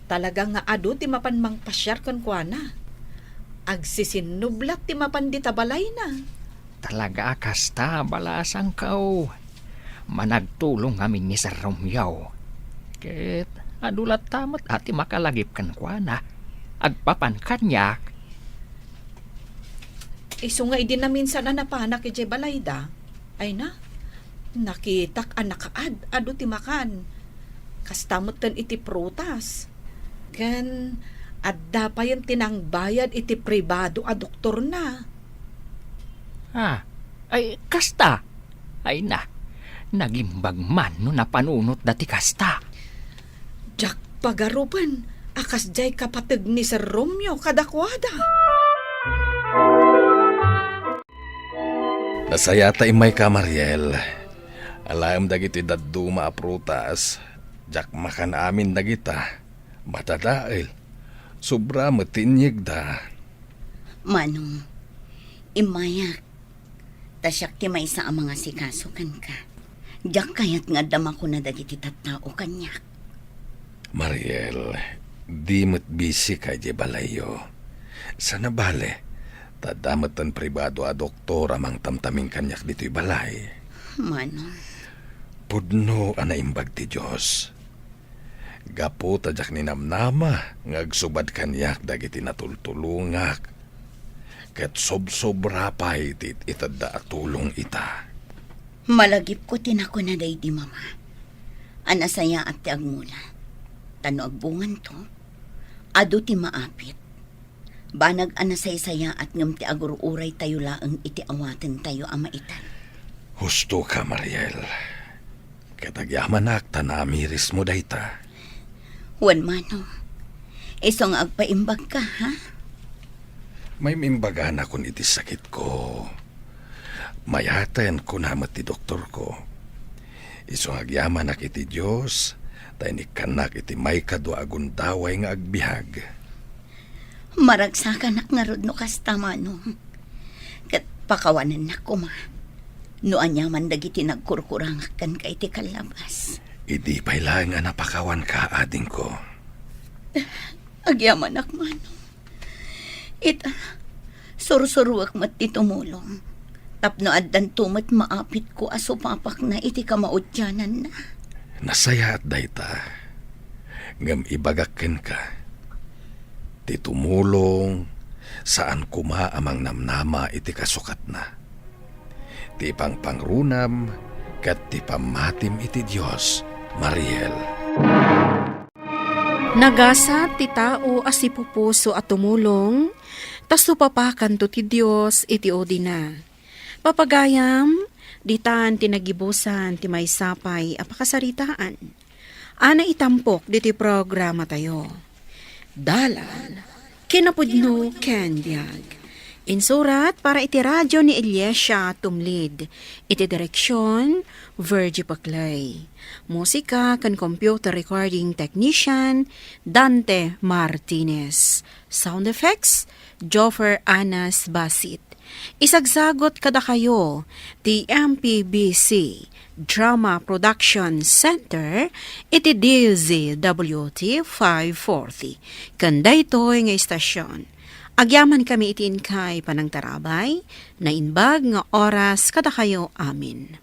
Talaga nga adu ti mapan mangpasiar kenkuana. Agsisinnublat ti mapan dita balayna. Talaga a kasta, balasangko. Managtulong ngamin ni Sir Romeo. Ket adu latta met a ti makalagip kenkuana. Agpapan kaniak. Isu nga idi naminsan a napanak idiay balayda, ay na, nakitak a nakaad-adu ti makan. Kasta metten iti prutas. Ken adda payen ti nangbayad iti pribado a doktorna. Ah, ay, kasta? Ay na, nagimbag man no napanunotda ti kasta. Diak pagarupen a kasdiay kapateg ni Sir Romeo kadakuada. Nasayaat ta immayka, Mariel. Alaem dagiti dadduma a prutas, diak makan amin dagita. Matadael. Sobra met ti inyegda. Manong, immayak. Ta siak ti maysa a mangasikaso kenka. Diak kayat nga adda makuna dagiti tattao kaniak. Mariel, di met bisika idiay balayyo. Sana bale, ta adda metten pribado a doktor a mangtamtamin kaniak ditoy balay. Manong. Pudno a naimbag ti Dios. Gapu ta diak ninamnama nga agsubad kaniak dagiti natultulongak, ket sobsobra pay ti it-itedda a tulong ita. Malagipko ti nakuna daydi mama a nasayaat ti agmula. Ta no agbunganto, adu ti maapit. Banag a nasaysayaat ngem ti agur-uraytayo laeng iti awatentayo a maitan. Husto ka, Mariel. Ket agyamanak ta namirismo dayta. Wen, Manong, isu nga agpaimbagka, ha? Mayat imbagana kun iti sakitko. Mayaten, kuna met ti doktorko. Isu nga agyamanak iti Dios, ta inikkannak iti maikadua a gundaway nga agbiag. Maragsakanak ngarud no kasta, Manong. Ket pakawanennak koma. no aniaman dagiti nagkurkurangak kenka iti kallabas. Idi pay laeng a napakawanka, adingko. Agyamanak, Manong. Ita, sursuruek met ti tumulong. Tapno addanto met maapitko a supapakna iti kamaudiananna. Nasayaat dayta. Ngem ibagak kenka, ti tumulong, saan koma a mangnamnama iti kasukatna. Ti pangpangrunam ket ti pammatim iti Dios, Mariel. Nagasat ti tao a sipupuso a tumulong, ta supapakanto ti Dios iti udina. Papagayam, ditan ti nagibusan ti maysa pay a pakasaritaan. A naitampok ditoy programatayo. Dalan, kinapudno ken biag. Insurat para iti radio ni Iglesia Tumlid. Iti direksion, Virgie Paclay. Musika ken computer recording technician, Dante Martinez. Sound effects, Joffer Anas Basit. Isagsagot kadakayo ti M P B C Drama Production Center iti D Z W T five forty. Ken daytoy nga istasyon, agyamankami iti inkay panangtarabay, naimbag nga oras kadakayo amin.